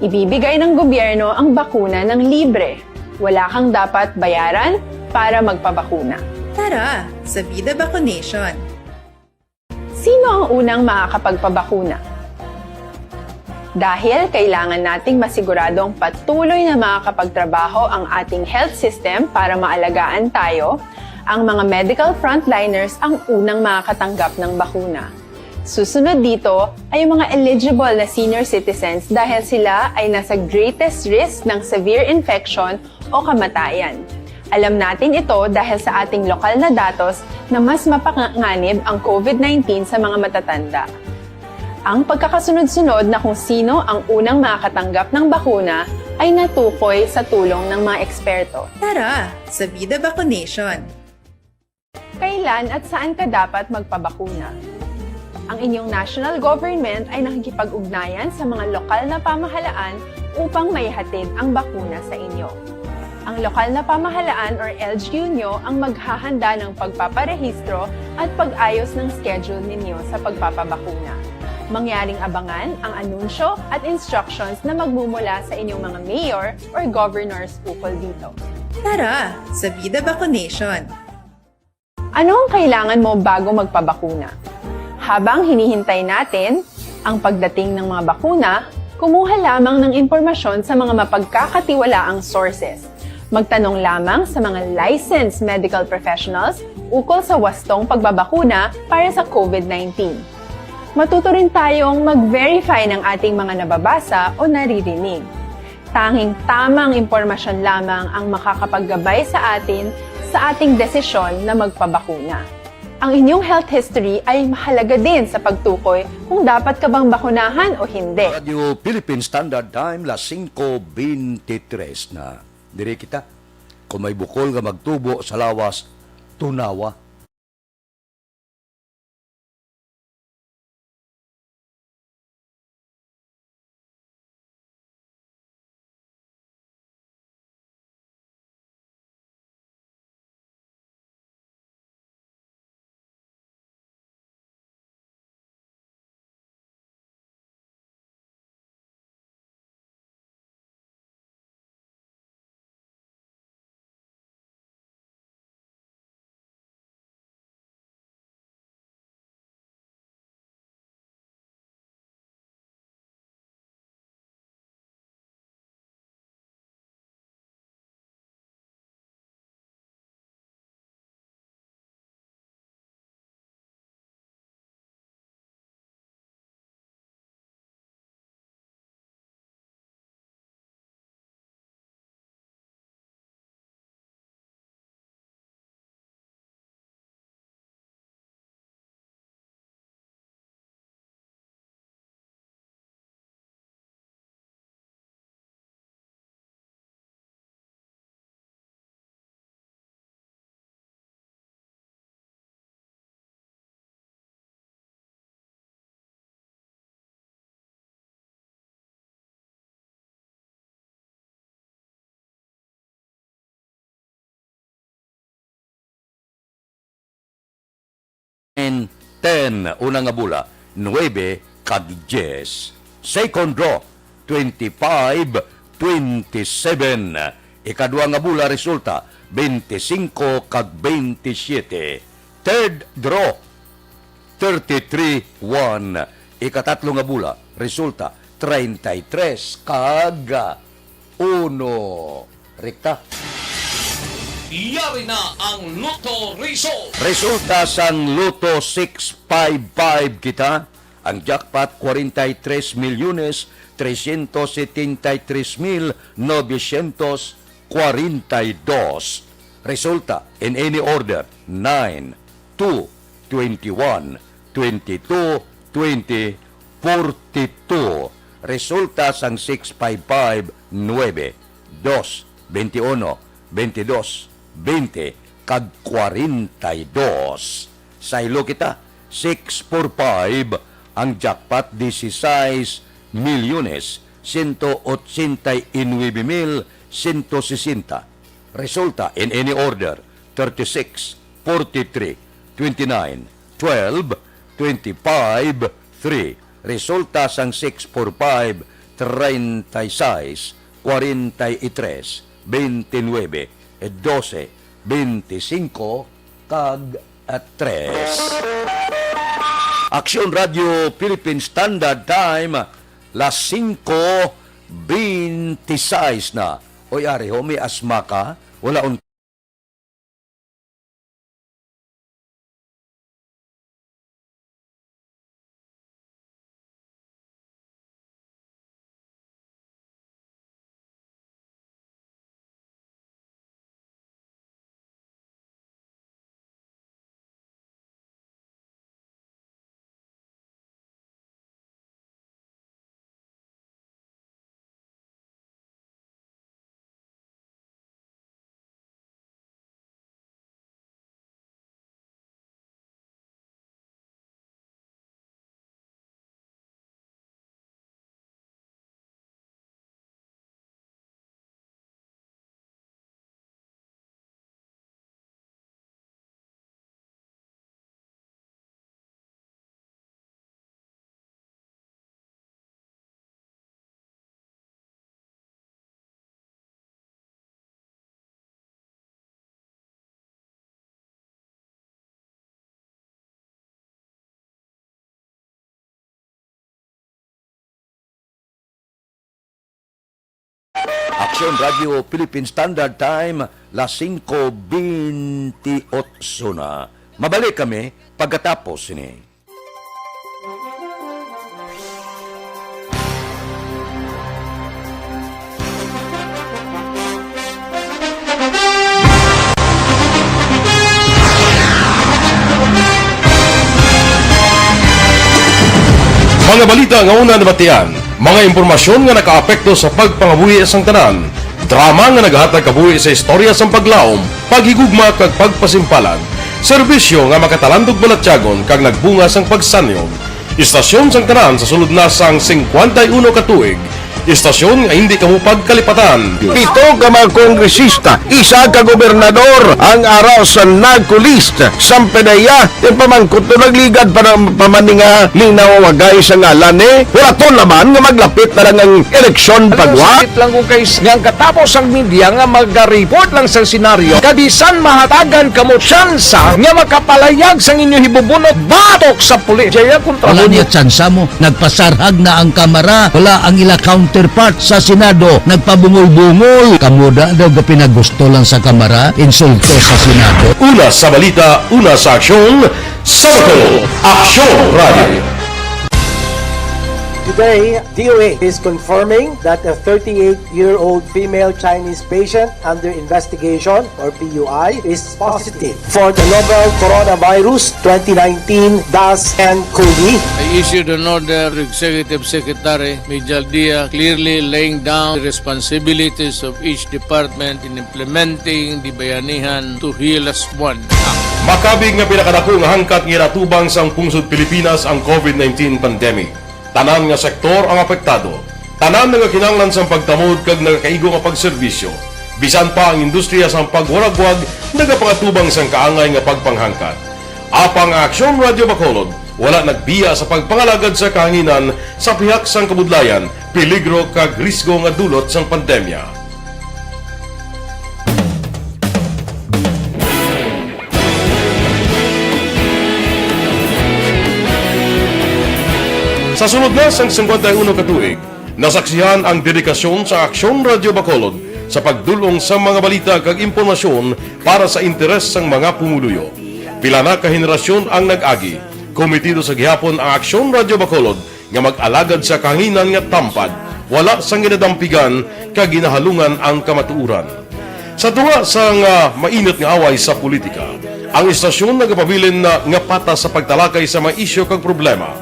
Ibibigay ng gobyerno ang bakuna ng libre. Wala kang dapat bayaran para magpabakuna. Tara, sa Vida Vaccination! Sino ang unang makakapagpabakuna? Dahil kailangan nating masiguradong patuloy na makakapagtrabaho ang ating health system para maalagaan tayo, ang mga medical frontliners ang unang makakatanggap ng bakuna. Susunod dito ay ang mga eligible na senior citizens dahil sila ay nasa greatest risk ng severe infection o kamatayan. Alam natin ito dahil sa ating lokal na datos na mas mapanganib ang COVID nineteen sa mga matatanda. Ang pagkakasunod-sunod na kung sino ang unang makakatanggap ng bakuna ay natukoy sa tulong ng mga eksperto. Tara, sa Vida Vaccination! Kailan at saan ka dapat magpabakuna? Ang inyong national government ay nakikipag-ugnayan sa mga lokal na pamahalaan upang maihatid ang bakuna sa inyo. Ang lokal na pamahalaan or L G U nyo ang maghahanda ng pagpaparehistro at pag-ayos ng schedule ninyo sa pagpapabakuna. Mangyaring abangan ang anunsyo at instructions na magmumula sa inyong mga mayor or governors ukol dito. Tara, sa Vida Vaccination! Ano ang kailangan mo bago magpabakuna? Habang hinihintay natin ang pagdating ng mga bakuna, kumuha lamang ng impormasyon sa mga mapagkakatiwalaang sources. Magtanong lamang sa mga licensed medical professionals ukol sa wastong pagbabakuna para sa COVID nineteen. Matuto rin tayong mag-verify ng ating mga nababasa o naririnig. Tanging tamang impormasyon lamang ang makakapaggabay sa atin sa ating desisyon na magpabakuna. Ang inyong health history ay mahalaga din sa pagtukoy kung dapat ka bang bakunahan o hindi. Radio Philippine Standard Time, las singko beintitres na. Diri kita. Kung may bukol nga magtubo sa lawas, tunawa. ten, una nga bola, nuebe kag diyes. Second draw, twenty-five, twenty-seven. Ikadua nga bola, resulta, twenty-cinco kag twenty-siete. Third draw, thirty-three one. Ikatatlo nga bola, resulta, treinta y tres kag uno. Rekta. Yari na ang Lotto Result. Resulta sang Lotto six five five kita, ang jackpot, kwarenta y tres milyones trescientos setenta y tres mil novecientos kwarenta y dos. Resulta, in any order, nine, two, twenty-one, twenty-two, twenty, forty-two. Resulta sang six five five, nuebe, dos, twenty-uno, twenty-dos, twenty, kag kwarenta y dos. Saylo kita, six four five, ang jackpot, dieciséis milyones ciento ochenta y nueve mil ciento sesenta. Resulta, in any order, thirty-six, forty-three, twenty-nine, twelve, twenty-five, three. Resulta sang six four five, treinta y seis, kwarenta y tres, veintinuebe, doce, veinticinco, kag tres. Aksyon Radio Philippine Standard Time, las singko beintiseis na. Oy, ari ho, may asma ka? Wala un- Aksyon Radio Philippine Standard Time, las singko beintiotso na. Mabalik kami pagkatapos sini. Mga balita nga una nabatian, mga impormasyon nga nakaapekto sa pagpangabuhi sang tanan, drama nga nagahatag kabuhi sa istorya sang paglaom, paghigugma kag pagpasimpalan, serbisyo nga makatalandog balatyagon kag nagbunga sang pagsanyog. Istasyon sang tanan sa sulod na sang singkwenta y uno ka tuig. Istasyon nga hindi kamo pagkalipatan. Pito ka mga kongresista, isa ka gobernador ang ara sa NARCO list. Sampe na iya, ipamangkot to, nagligad pa na, pa man ni nga linaw wagay sa ngalan ni. Hulaton naman nga maglapit na lang ang eleksyon, pagwa. Sakit lang ko kay s-, nga ang katapos ang media nga maga-report lang sa senaryo, kag bisan mahatagan kamo tsansa nga makapalayag sang inyo hibubunot batok sa pulis. Jaya kontra. Wala niya tsansa mo. Nagpasarhag na ang Kamara. Wala ang ila counterpart sa Senado. Nagpabungol-bungol. Kamo da daw gapinagusto lang sa Kamara. Insulto sa Senado. Una sa balita, una sa aksyon, sa Bato, Aksyon Radio. Today, D O A is confirming that a thirty-eight-year-old female Chinese patient under investigation, or P U I, is positive for the novel coronavirus twenty nineteen dash N cov. I issued an order to Executive Secretary Mijal Dia, clearly laying down the responsibilities of each department in implementing the Bayanihan to Heal As One Act. Makabig nga pinakadako nga hangkat nga ginatubang sang pungsod Pilipinas ang covid nineteen pandemic. Tanan nga sektor ang apektado. Tanan nagakinahanglan sang pagtamod kag nagakaigo nga pagserbisyo. Bisan pa ang industriya sang pagwaragwag nagapangatubang sang kaangay nga pagpanghangkat. Apang ang Aksyon Radyo Bacolod wala nagbiya sa pagpangalagad sa kahanginan sa pihak sang kabudlayan, peligro kag risgo nga dulot sang pandemya. Sa sulod na sang singkwenta y uno ka tuig, nasaksihan ang dedikasyon sa Aksyon Radyo Bacolod sa pagdul-ong sa mga balita kag impormasyon para sa interes sang mga pumuluyo. Pila na ka henerasyon ang nag-agi. Komitido sa gihapon ang Aksyon Radyo Bacolod nga mag-alagad sa kahanginan nga tampad, wala sang ginadampigan kag ginahalungan ang kamatuoran. Sa tunga sang, ah, mainit nga away sa politika, ang istasyon nagapabilin na nga patas sa pagtalakay sa mga isyu kag problema.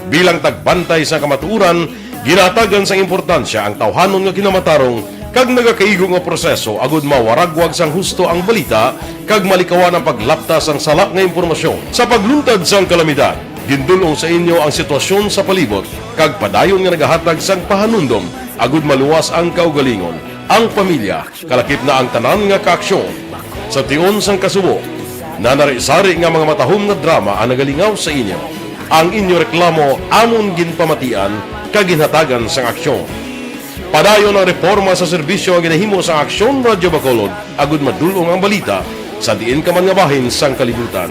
Bilang tagbantay sa kamatuoran, ginahatagan sang importansya ang tawhanon nga kinamatarong kag nagakaigo nga proseso agud mawaragwag sang husto ang balita kag malikawan ang paglapta sang sala nga impormasyon. Sa pagluntad sang kalamidad, gindul-ong sa inyo ang sitwasyon sa palibot kag padayon nga nagahatag sang pahanumdom agud maluwas ang kaugalingon, ang pamilya, kalakip na ang tanan nga kaaksyon. Sa tion sang kasubo, nanari-sari nga mga matahom nga drama ang nagalingaw sa inyo. Ang inyo reklamo amon ginpamatian kag ginhatagan sang aksyon. Padayon ang reporma sa serbisyo nga ginahimo sang Aksyon Radyo Bacolod agud madul-ong ang balita sa diin ka man nga bahin sang kalibutan.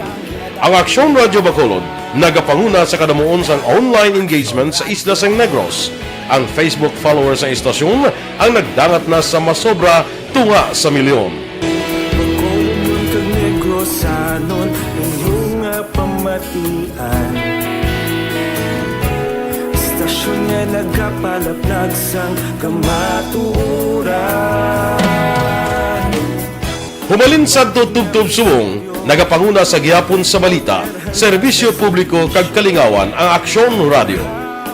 Ang Aksyon Radyo Bacolod nagapanguna sa kadamuon sang online engagement sa isla sang Negros. Ang Facebook followers sang istasyon ang nagdangat na sa masobra tunga sa milyon. Bacolod kag Negrosanon, inyo nga pamatian. Istasyon nga nagapalaplag sang kamatuoran. Humalin sadto tubtob subong, nagapanguna sa gihapon sa balita, serbisyo publiko kag kalingawan ang Aksyon Radyo.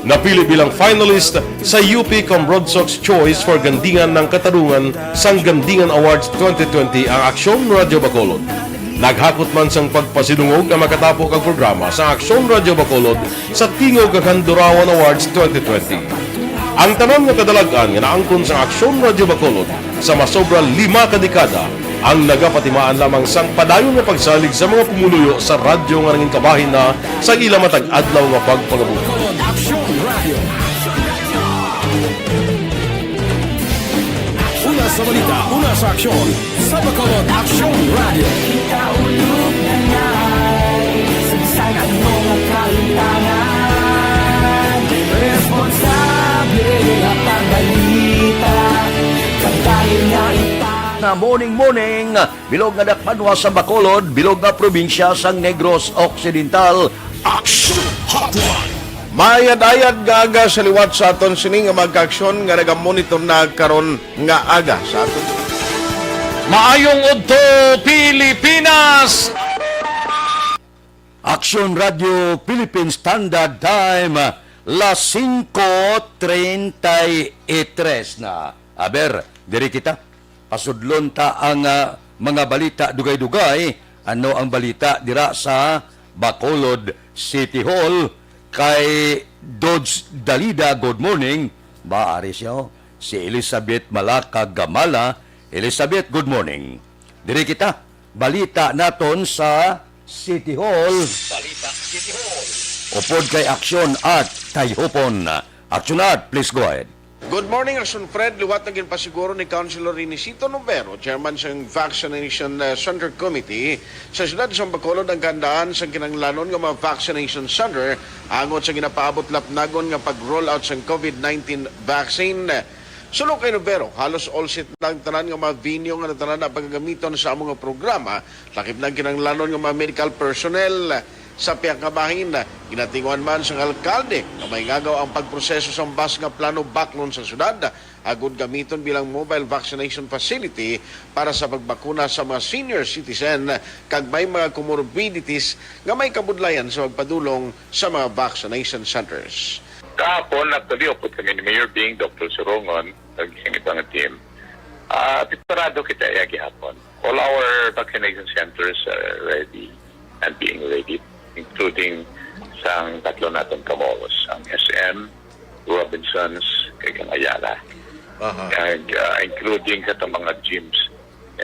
Napili bilang finalist sa U P Comrodsocs Choice for Gandingan ng Katarungan sang Gandingan Awards twenty twenty ang Aksyon Radyo Bacolod. Naghakot man sang pagpasidungog ang makatapo kag programa sa Aksyon Radyo Bacolod sa Tingog kag Handurawan Awards twenty twenty. Ang tanan nga kadalag-an nga naangkon sa Aksyon Radyo Bacolod sa masobra lima ka dekada ang nagapatimaan lamang sang padayon nga pagsalig sa mga pumuluyo sa radyo nga nangin kabahin na sa ila matag adlaw nga pagpangabuhi. Bacolod Aksyon Radyo. Una sa balita, una sa aksyon, sa Bacolod Aksyon Radyo. Kita ulog na ngay, sagsag ang mga kalintangan. Responsable nga pagbalita, kabayan nga ita- Na morning, morning, bilog nga dakpanwa sa Bacolod, bilog nga probinsya sang Negros Occidental. Action Hotline. Mayad-ayad nga aga sa liwat sa aton sini nga mga kaaksyon nga nagamonitor na karon nga aga sa aton. Maayong udto, Pilipinas! Aksyon Radio Philippine Standard Time, las singko treinta y tres na. Aber, diri kita. Pasudlon ta ang, ah, mga balita dugay-dugay. Ano ang balita dira sa Bacolod City Hall? Kay Dodge Dalida, good morning. Ba, ari siya, oh. Si Elizabeth Malaka Gamala. Elizabeth, good morning. Diri kita. Balita naton sa City Hall. Balita City Hall. Upod kay Aksyon at Tayhupon. Aksyon at, please go ahead. Good morning, Aksyon Fred. Liwat nga ginpasiguro ni Councilor Renisito Novero, chairman sang Vaccination, uh, Center Committee sa siyudad sang Bacolod, ang kahandaan sang kinahanglanon nga mga vaccination center angot sa ginapaabot lapnagon nga pag-roll out sang COVID nineteen vaccine. Suno kay Novero, halos all set na ang tanan nga mga venue nga tanan na pagagamiton sa among nga programa, lakip na ang kinahanglanon nga mga medical personnel. Sa pihak nga bahin, ginatinguhan man sang alkalde nga mahingagaw ang pagproseso sang bus nga plano baklon sa syudad, agud gamiton bilang mobile vaccination facility para sa pagbakuna sa mga senior citizen kag may mga comorbidities nga may kabudlayan sa pagpadulong sa mga vaccination centers. Kahapon, actually, upod kami ni Mayor Bing, Doctor Surongon, kag ang iba nga team. Ah, preparado kita iya gihapon. All our vaccination centers are ready and being ready, including sang tatlo naton ka malls, ang S M, Robinsons, kag ang Ayala. Aha. Kag, ah, including sa mga gyms,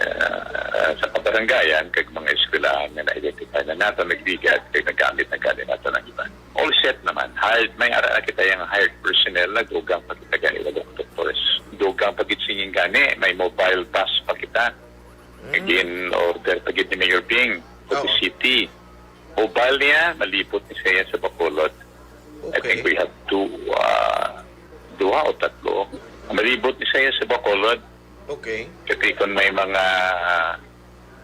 ah, sa Barangayan kag mga eskwelahan nga na-identify na nato nagligad kag nagamit na gani nato ang iban. All set naman. Hired, may ara na kita yung hired personnel, nagdugang pa kita gani ng doctores. Dugang pa gid singing gani, may mobile bus pa kita. Again, order pa gid ni Mayor Ping, for the Oo. city. Mobile niya, malibot ni siya sa Bacolod. I Okay. think we have two, uh, duha o tatlo. Malibot ni siya sa Bacolod. Okay. Kasi kung may mga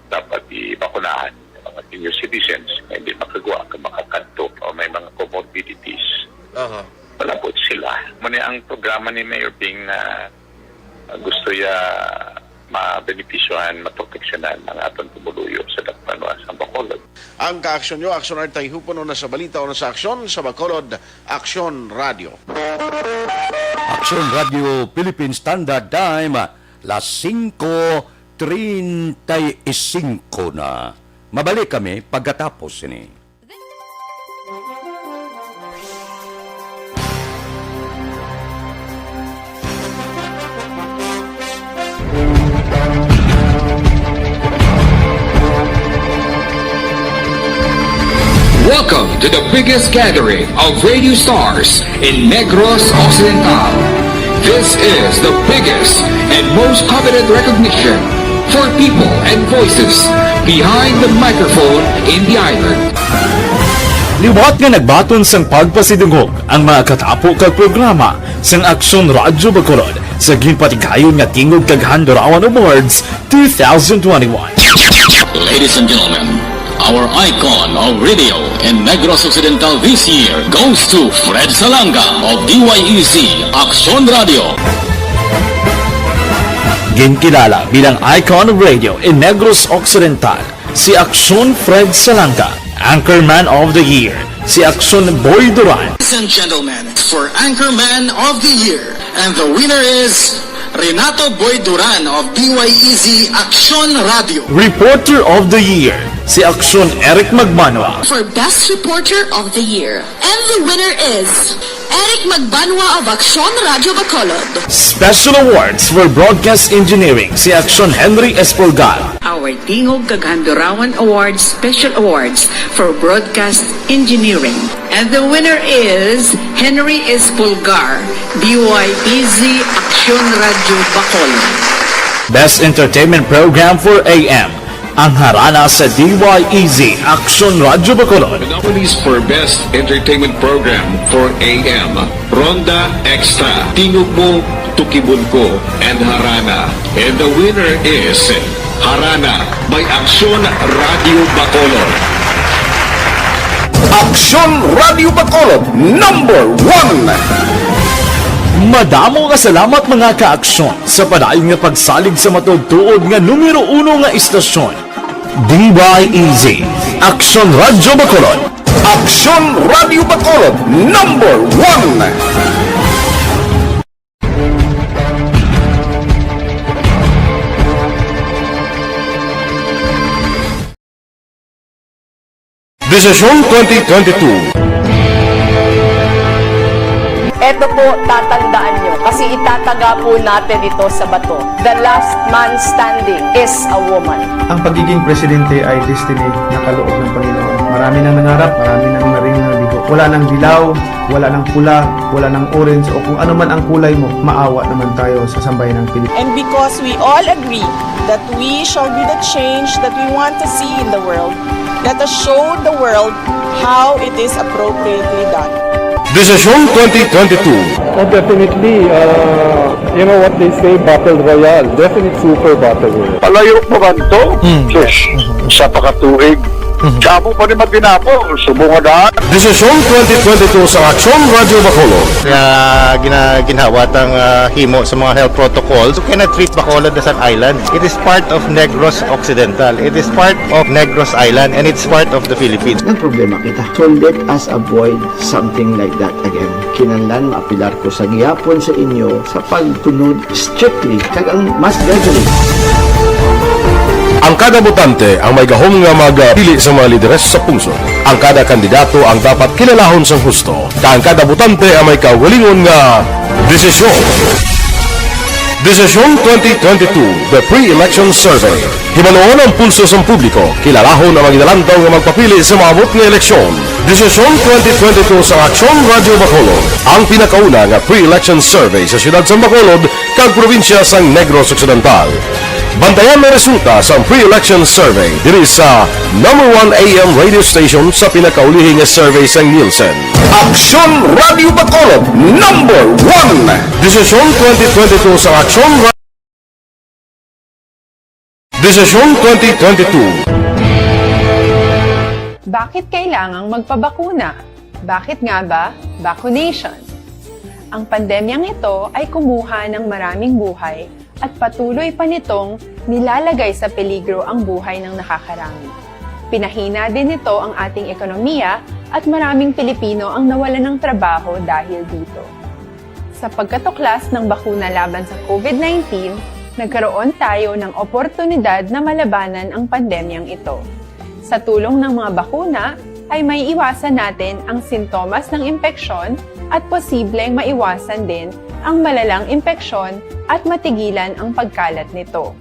dapat ibakunahan, mga senior citizens na hindi makagawa ka makakadto o may mga comorbidities, Aha. malabot sila. Muna ang programa ni Mayor Ping na, uh, gusto ya mabenepisyohan, maproteksyonan ang aton pumuluyo sa dakpan wa sa Bacolod. Ang kaaksyon nyo, Aksyon Art, tayo puno na sa balita o na sa aksyon sa Bacolod, Aksyon Radio. Aksyon Radio Philippine Standard Time, las singko treinta y cinco na. Mabalik kami pagkatapos sini. Welcome to the biggest gathering of radio stars in Negros Occidental. This is the biggest and most coveted recognition for people and voices behind the microphone in the island. Liwat nga nagbaton sang pagpasidungog ang mga katapo kag programa sang Aksyon Radyo Bacolod sa ginpatigayon nga Tingog kag Handurawan Awards two thousand twenty-one. Ladies and gentlemen, our icon of radio in Negros Occidental this year goes to Fred Salanga of D Y E Z Aksyon Radio. Ginkilala bilang icon of radio in Negros Occidental si Aksyon Fred Salanga, Anchorman of the Year si Aksyon Boy Duran. Ladies and gentlemen, for Anchorman of the Year, and the winner is Renato Boy Duran of D Y E Z Aksyon Radio. Reporter of the Year si Aksyon Eric Magbanwa. For Best Reporter of the Year, and the winner is Eric Magbanwa of Aksyon Radio Bacolod. Special Awards for Broadcast Engineering si Aksyon Henry Espolgar. Our Tingog kag Handurawan Awards Special Awards for Broadcast Engineering. And the winner is Henry Espolgar, D Y E Z Aksyon Radio Bacolod. Best Entertainment Program for A M, ang Harana sa D Y E Z Aksyon Radio Bacolod. The nominees for Best Entertainment Program for A M, Ronda Extra, Tingog Mo, Tukibon Ko, and Harana. And the winner is Harana by Aksyon Radio Bacolod. Aksyon Radio Bacolod, number one. Madamo nga salamat, mga kaaksyon, sa padayon nga pagsalig sa matuod-tuod nga numero uno nga istasyon. D Y E Z, Aksyon Radio Bacolod. Aksyon Radio Bacolod, number one. Desisyon twenty twenty-two. Eto po, tatandaan nyo, kasi itataga po natin ito sa bato. The last man standing is a woman. Ang pagiging presidente ay destiny na kaloob ng Panginoon. Marami nang nangarap, marami nang naring nabigo. Wala nang dilaw, wala nang pula, wala nang orange, o kung ano man ang kulay mo, maawa naman tayo sa sambayan ng Pilipinas. And because we all agree that we shall be the change that we want to see in the world, let us show the world how it is appropriately done. Desisyon twenty twenty-two. Oh, definitely, uh, you know what they say, battle royale. Definite super battle royale. Palayo pa ba to? Hmm. Sus, sa pakatuig. Hmm. Sa amo pa ni Matinabo, subong nga daan. Desisyon twenty twenty-two sa Aksyon Radio Bacolod. Nga gina-, ginhawa tang, ah, himo sa mga health protocols. You cannot treat Bacolod as an island. It is part of Negros Occidental. It is part of Negros Island, and it's part of the Philippines. Ang problema kita. So let us avoid something like that again. Kinahanglan maapilar ko sa gihapon sa inyo sa pagtunod strictly kag ang mass gathering. Ang kada botante ang may gahom nga magpili sa mga lideres sa pungsod. Ang kada kandidato ang dapat kilalahon sang husto, kag ang kada botante ang may kaugalingon nga desisyon. Desisyon twenty twenty-two, The Pre-Election Survey. Hibaluon ang pulso sang publiko, kilalahon ang mga ginalantaw nga magpapili sa maabot nga eleksyon. Desisyon twenty twenty-two sa Aksyon Radyo Bacolod, ang pinakauna nga pre-election survey sa siyudad sang Bacolod kag probinsya sang Negros Occidental. Bantayan ang resulta sang pre-election survey diri sa number one A M radio station sa pinakaulihi nga survey sang Nielsen. Aksyon Radio Bacolod, number one. Desisyon twenty twenty-two sa Aksyon Ra-, Desisyon twenty twenty-two. Bakit kailangang magpabakuna? Bakit nga ba vaccination? Ang pandemyang ito ay kumuha ng maraming buhay at patuloy pa nitong nilalagay sa peligro ang buhay ng nakakarami. Pinahina din nito ang ating ekonomiya at maraming Pilipino ang nawalan ng trabaho dahil dito. Sa pagkatuklas ng bakuna laban sa COVID nineteen, nagkaroon tayo ng oportunidad na malabanan ang pandemyang ito. Sa tulong ng mga bakuna, ay may iwasan natin ang sintomas ng impeksyon at posibleng maiwasan din ang malalang impeksyon at matigilan ang pagkalat nito.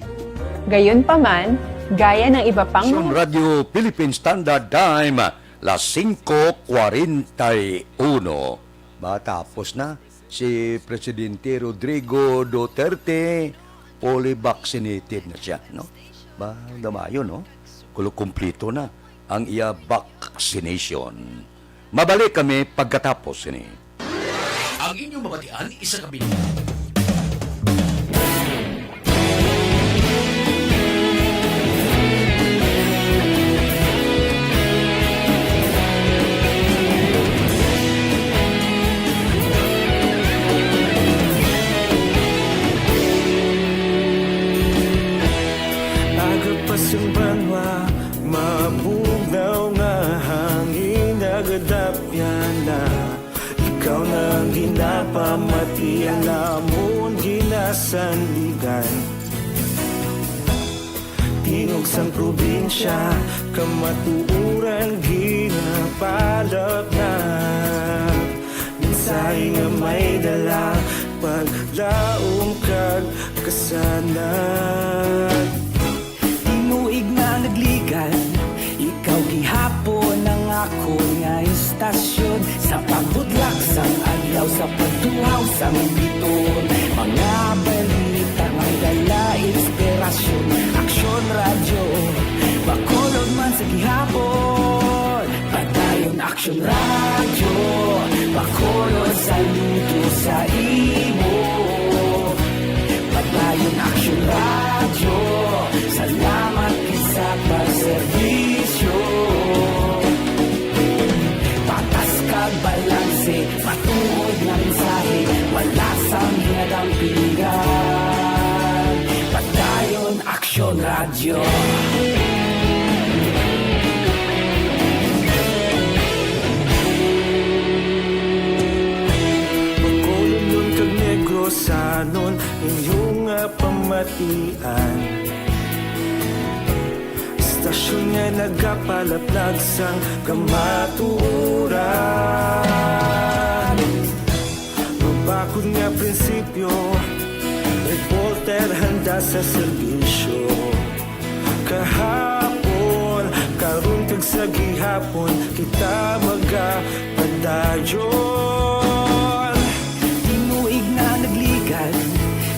Gayunpaman, gaya ng iba pang Aksyon mga Radyo Philippine Standard Time, las singko kwarenta y uno. Matapos na si Presidente Rodrigo Duterte, fully vaccinated na siya, no? Ba, damayo, no? Kulo-, kumplito na ang iya vaccination. Mabalik kami pagkatapos sini. Ang inyong mabatian, isa ka minuto. Aga pa sang banwa, mabugnaw nga hangin, nagadapyan na. Ikaw na ang ginapamati, ang amon ginasandigan. Tingog sang probinsya, kamatuoran ginapalapnag. Mensahe nga may dala, paglaom kag kasanag. Tinuig na nagligad, ikaw gihapon ang akon nga istasyon. Sa pagbutlak sang adlaw, sa pagtuhaw sang biton, mga balita may dala inspirasyon. Aksyon Radyo Bacolod man sa gihapon. Padayon Aksyon Radyo Bacolod, saludo sa imo. Padayon Aksyon Radyo, salamat gid sa pagserbisyo. Patas kag balanse, matuod nga mensahe, wala sang ginadampigan. Padayon Aksyon Radyo. Bacolodnon kag Negrosanon, inyo nga pamatian. Istasyon nga nagapalaplag sang kamatuoran. Mabakod nga prinsipyo, reporter handa sa serbisyo. Kahapon, karon kag sa gihapon, kita magapadayon. Tinuig na nagligad,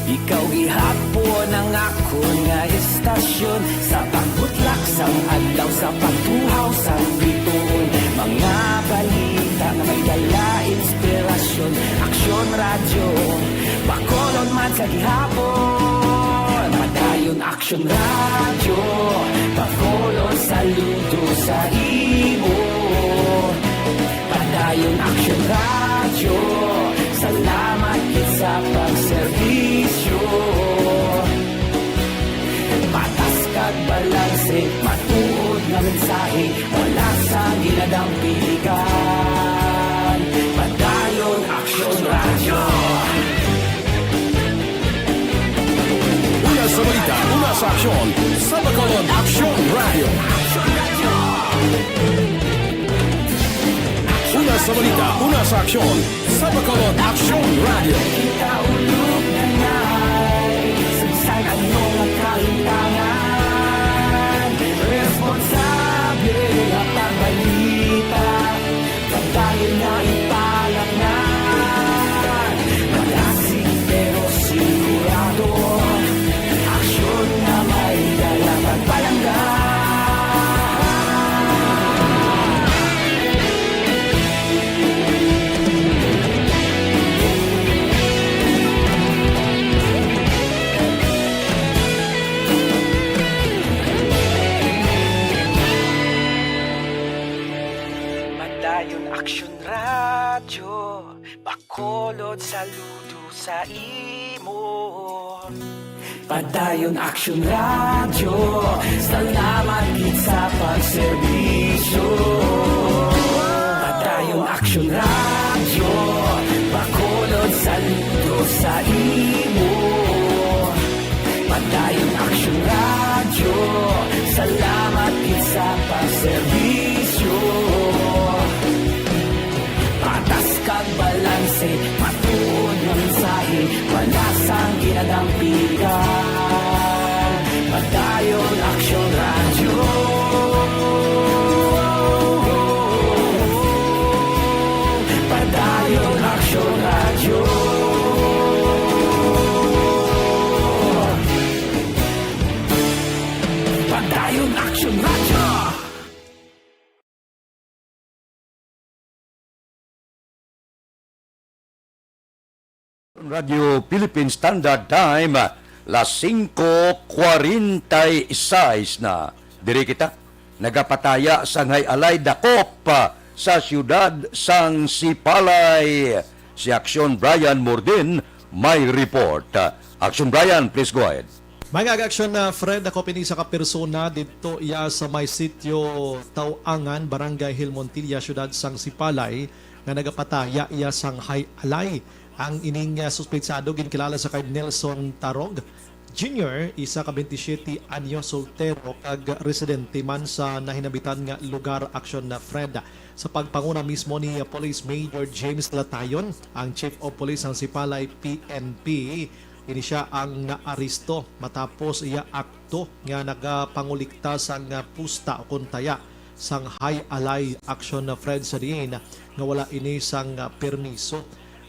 ikaw gihapon ang akon nga istasyon. Sa pagbutlak sang adlaw, sa pagtuhaw sang biton, mga balita nga may dala inspirasyon. Aksyon Radyo Bacolod man sa gihapon. Padayon Aksyon Radyo Bacolod, saludo sa imo. Padayon Aksyon Radyo, salamat gid sa pagserbisyo. Patas kag balanse, matuod nga mensahe, wala sang ginadampigan. Padayon Aksyon Radyo. Una sa balita, una sa aksyon, sa Bacolod Aksyon Radyo. Una sa balita, una sa aksyon, sa Bacolod Aksyon Radyo. Kita ulog na nga. Bacolod, saludo sa imo. Padayon Aksyon Radyo, salamat gid sa pagserbisyo. Padayon Aksyon Radyo, Bacolod, saludo sa imo. Padayon Aksyon Radyo, salamat gid sa pagserbisyo. Patas kag balanse, matuod nga mensahe, wala sang ginadampigan. Padayon Aksyon Radyo. Padayon Aksyon Radyo. Padayon Aksyon Radyo. Radyo Philippine Standard Time, las singko kwarenta y seis na. Diri kita nagapataya sang Hay Alay Dakop sa siyudad sang Sipalay. Si Aksyon Brian Mordin may report. Aksyon Brian, please go ahead. Mga Aksyon, ah, Fred, ako pini isa ka persona didto iya sa may sitio Tauangan, Barangay Hilmontilla, siyudad sang Sipalay, nga nagapataya iya sang Hay Alay. Ang ining, ah, suspetsado ginkilala sa kay Nelson Tarog Junior, isa ka twenty-seven anyos soltero kag residente man sa nahinabitan nga lugar, Aksyon, ah, Fred. Sa pagpanguna mismo ni, ah, Police Major James Latayon, ang Chief of Police sang Sipalay P N P, ini sia ang naaresto matapos iya akto nga nagapangulikta sang, ah, pusta o kon taya sang Hay Alay, Aksyon, ah, Fred, sa diin nga wala ini sang, ah, permiso.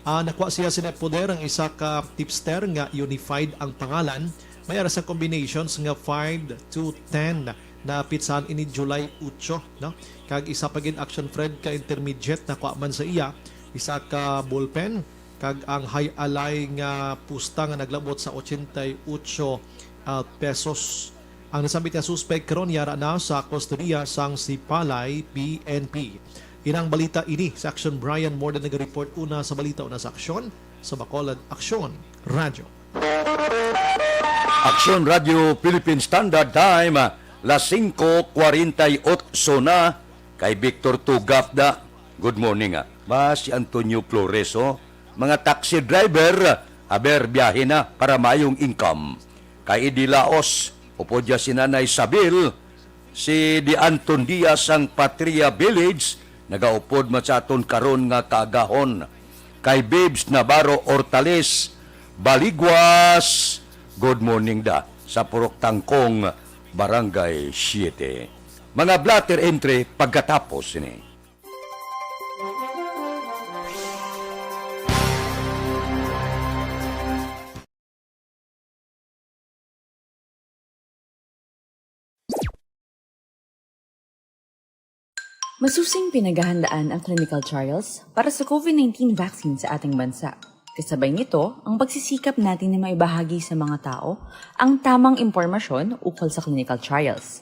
Ah, nakuha siya sina poder ang isa ka tipster nga Unified ang pangalan. May ara sang combinations nga five to ten na pitsahan ini July otso, no? Kag isa pa gid, Aksyon, Fred, ka intermediate nakuha man sa iya, isa ka ballpen, kag ang Hay Alay nga pusta nga naglabot sa ochenta y ocho, ah, pesos. Ang nasambit nga suspek karon yara na sa kustodiya sang Sipalay P N P. Inang balita ini sa Aksyon Brian Morden, nag-report una sa balita, una sa Aksyon, sa Bacolod Aksyon Radyo. Aksyon Radyo Philippine Standard Time, las singko kwarenta y ocho na. Kay Victor Tugap da. Good morning, ah. Ba, si Antonio Flores, oh. Mga taxi driver, aber, biyahe na para mayong income. Kay Eddie Laos, upod ya si Nanay Sabil, si Di Anton Diaz sang Patria Village, nagaupod man sa aton karon nga kaagahon. Kay Babes Navarro Ortales, Baligwas, good morning da sa Purok Tangkong, Barangay Siete. Mga blotter entry pagkatapos sini. Masusing pinaghahandaan ang clinical trials para sa COVID nineteen vaccine sa ating bansa. Kasabay nito, ang pagsisikap natin na maibahagi sa mga tao ang tamang impormasyon ukol sa clinical trials.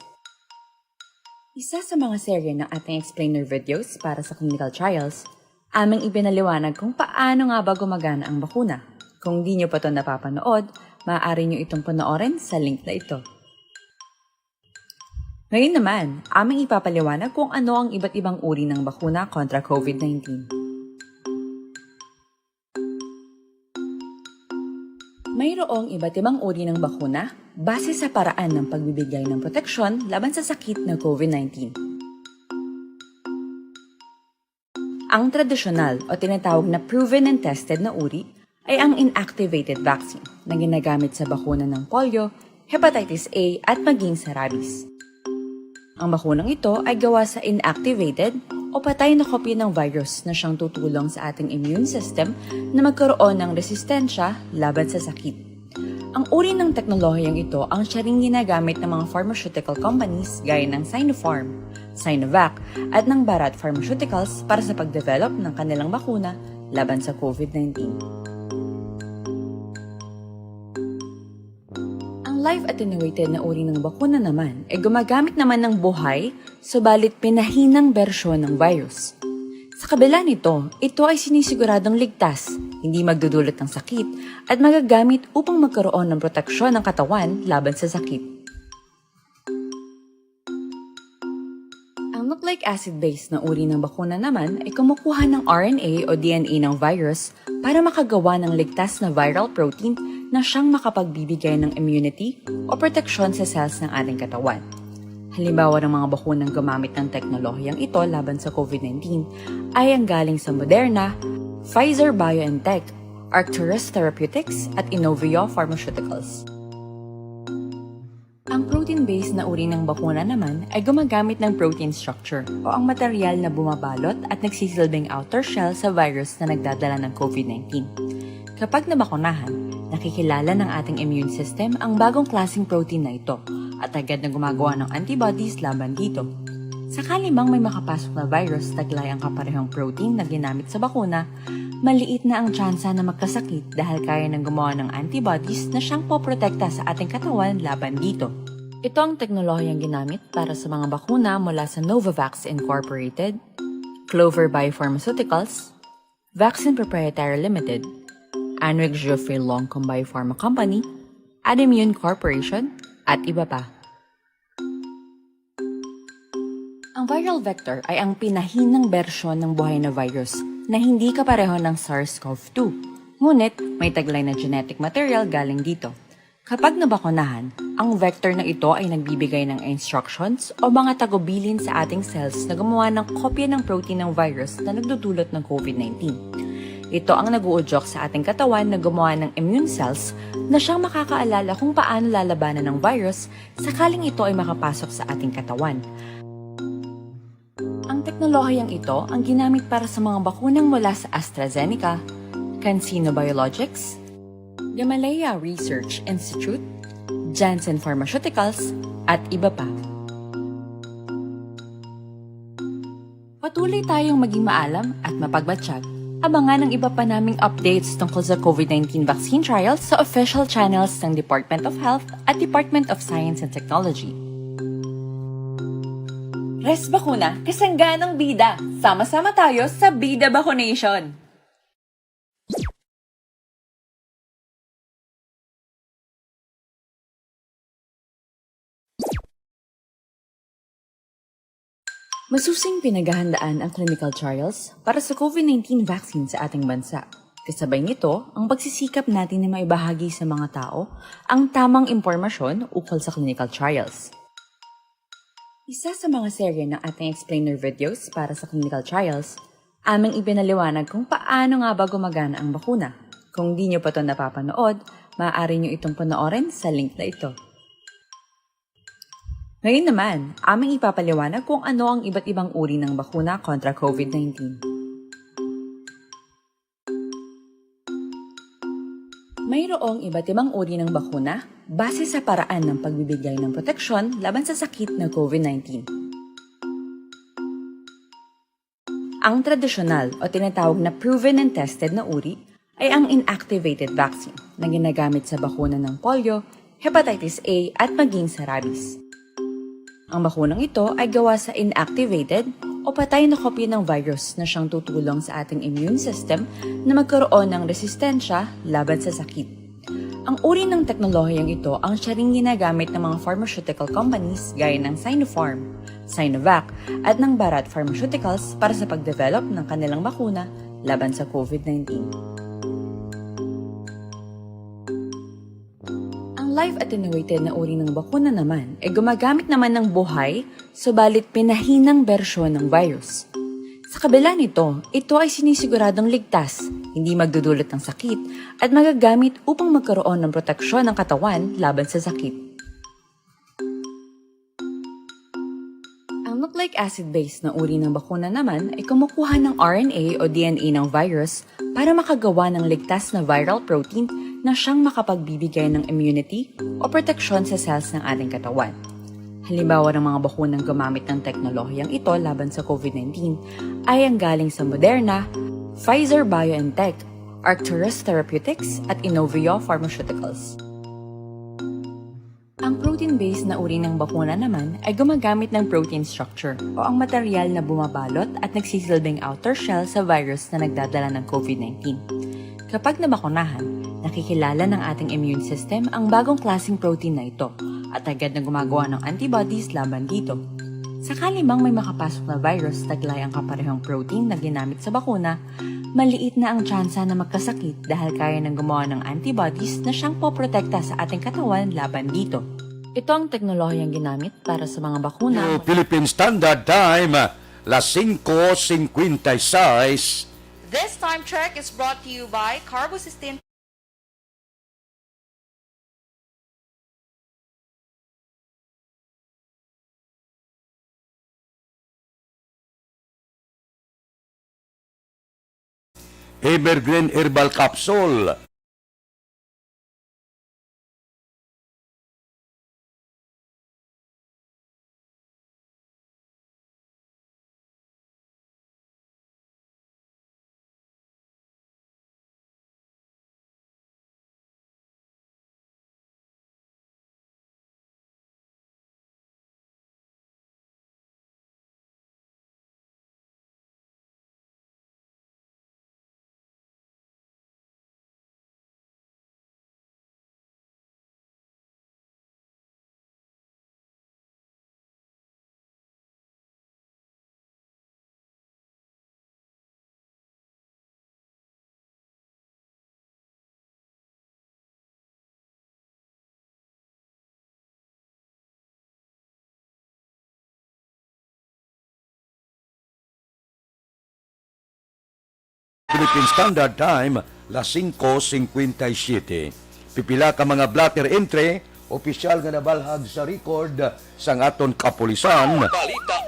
Isa sa mga serye ng ating explainer videos para sa clinical trials, aming ipinaliwanag kung paano nga ba gumagana ang bakuna. Kung di nyo pa to napapanood, maaari nyo itong panoorin sa link na ito. Ngayon naman, aming ipapaliwanag kung ano ang iba't ibang uri ng bakuna kontra COVID nineteen. Mayroong iba't ibang uri ng bakuna base sa paraan ng pagbibigay ng proteksyon laban sa sakit na COVID nineteen. Ang tradisyonal o tinatawag na proven and tested na uri ay ang inactivated vaccine na ginagamit sa bakuna ng polio, hepatitis A, at maging sa rabies. Ang bakunang ito ay gawa sa inactivated o patay na kopya ng virus na siyang tutulong sa ating immune system na magkaroon ng resistensya laban sa sakit. Ang uri ng teknolohiyang ito ang siya ring ginagamit ng mga pharmaceutical companies gaya ng Sinopharm, Sinovac, at ng Bharat Pharmaceuticals para sa pagdevelop ng kanilang bakuna laban sa COVID nineteen. Ang live attenuated na uri ng bakuna naman ay gumagamit naman ng buhay, subalit pinahinang bersyon ng virus. Sa kabila nito, ito ay sinisiguradong ligtas, hindi magdudulot ng sakit, at magagamit upang magkaroon ng proteksyon ng katawan laban sa sakit. Ang nucleic acid-based na uri ng bakuna naman ay kumukuha ng R N A o D N A ng virus para makagawa ng ligtas na viral protein na siyang makapagbibigay ng immunity o proteksyon sa cells ng ating katawan. Halimbawa ng mga bakunang gumamit ng teknolohiyang ito laban sa COVID nineteen ay ang galing sa Moderna, Pfizer-BioNTech, Arcturus Therapeutics, at Inovio Pharmaceuticals. Ang protein-based na uri ng bakuna naman ay gumagamit ng protein structure o ang material na bumabalot at nagsisilbing outer shell sa virus na nagdadala ng COVID nineteen. Kapag nabakunahan, nakikilala ng ating immune system ang bagong klaseng protein na ito at agad na gumagawa ng antibodies laban dito. Sakali mang may makapasok na virus, taglay ang kaparehong protein na ginamit sa bakuna, maliit na ang tsansa na magkasakit dahil kaya nang gumawa ng antibodies na siyang poprotekta sa ating katawan laban dito. Ito ang teknolohiyang ginamit para sa mga bakuna mula sa Novavax Incorporated, Clover Biopharmaceuticals, Vaccine Proprietary Limited, Anrig Geoffrey Longcom Biopharma Company, Adimmune Corporation, at iba pa. Ang viral vector ay ang pinahinang bersyon ng buhay na virus na hindi kapareho ng SARS-CoV two. Ngunit, may taglay na genetic material galing dito. Kapag nabakunahan, ang vector na ito ay nagbibigay ng instructions o mga tagubilin sa ating cells na gumawa ng kopya ng protein ng virus na nagdudulot ng COVID nineteen. Ito ang nag-uudyok sa ating katawan na gumawa ng immune cells na siyang makakaalala kung paano lalabanan ng virus sakaling ito ay makapasok sa ating katawan. Ang teknolohiyang ito ang ginamit para sa mga bakunang mula sa AstraZeneca, CanSino Biologics, Gamaleya Research Institute, Janssen Pharmaceuticals, at iba pa. Patuloy tayong maging maalam at mapagmatsyag. Abangan ang iba pa naming updates tungkol sa COVID nineteen vaccine trials sa official channels ng Department of Health at Department of Science and Technology. Res Bakuna, kasangganang bida! Sama-sama tayo sa Bida Bakunation! Masusing pinaghahandaan ang clinical trials para sa COVID nineteen vaccine sa ating bansa. Kasabay nito, ang pagsisikap natin na maibahagi sa mga tao ang tamang impormasyon ukol sa clinical trials. Isa sa mga serye ng ating explainer videos para sa clinical trials, aming ipinaliwanag kung paano nga ba gumagana ang bakuna. Kung di nyo pa to napapanood, maaari nyo itong panoorin sa link na ito. Ngayon naman, aming ipapaliwanag kung ano ang iba't ibang uri ng bakuna kontra COVID nineteen. Mayroong iba't ibang uri ng bakuna base sa paraan ng pagbibigay ng proteksyon laban sa sakit na COVID nineteen. Ang tradisyonal o tinatawag na proven and tested na uri ay ang inactivated vaccine na ginagamit sa bakuna ng polio, hepatitis A, at maging sa rabies. Ang bakunang ito ay gawa sa inactivated o patay na kopya ng virus na siyang tutulong sa ating immune system na magkaroon ng resistensya laban sa sakit. Ang uri ng teknolohiyang ito ang siya ring ginagamit ng mga pharmaceutical companies gaya ng Sinopharm, Sinovac, at ng Bharat Pharmaceuticals para sa pagdevelop ng kanilang bakuna laban sa COVID nineteen. Ang live attenuated na uri ng bakuna naman ay gumagamit naman ng buhay, subalit pinahinang bersyon ng virus. Sa kabila nito, ito ay sinisiguradong ligtas, hindi magdudulot ng sakit, at magagamit upang magkaroon ng proteksyon ng katawan laban sa sakit. Ang nucleic acid-based na uri ng bakuna naman ay kumukuha ng R N A o D N A ng virus para makagawa ng ligtas na viral protein na siyang makapagbibigay ng immunity o proteksyon sa cells ng ating katawan. Halimbawa ng mga bakunang gumamit ng teknolohiyang ito laban sa COVID nineteen ay ang galing sa Moderna, Pfizer-BioNTech, Arcturus Therapeutics, at Inovio Pharmaceuticals. Ang protein-based na uri ng bakuna naman ay gumagamit ng protein structure o ang material na bumabalot at nagsisilbing outer shell sa virus na nagdadala ng COVID nineteen. Kapag nabakunahan, nakikilala ng ating immune system ang bagong klaseng protein na ito at agad na gumagawa ng antibodies laban dito. Sakali mang may makapasok na virus taglay ang kaparehong protein na ginamit sa bakuna, maliit na ang tsansa na magkasakit dahil kaya nang gumawa ng antibodies na siyang poprotekta sa ating katawan laban dito. Ito ang teknolohiyang ginamit para sa mga bakuna. New Philippine Standard Time, las singko singkwenta y sais. This time check is brought to you by Carbosystem. Evergreen Herbal Capsule. Philippine Standard Time, las singko singkwenta y siyete. Pipila ka mga blotter entry, opisyal nga nabalhag sa record sang aton kapulisan.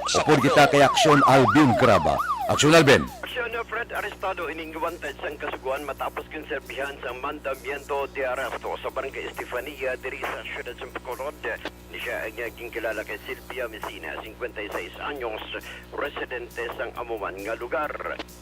Upod kita kay Aksyon Alvin Graba. Aksyon Alvin. Aksyon Fred, arestado ining guwantay sang kasugoan matapos ginserbihan sang mandamiento de arresto sa Barangay Estefania diri sa siyudad sa Bacolod. Ni siya nga ginkilala kay Silvia Messina, singkwenta y seis anyos, residente sang amo man nga lugar.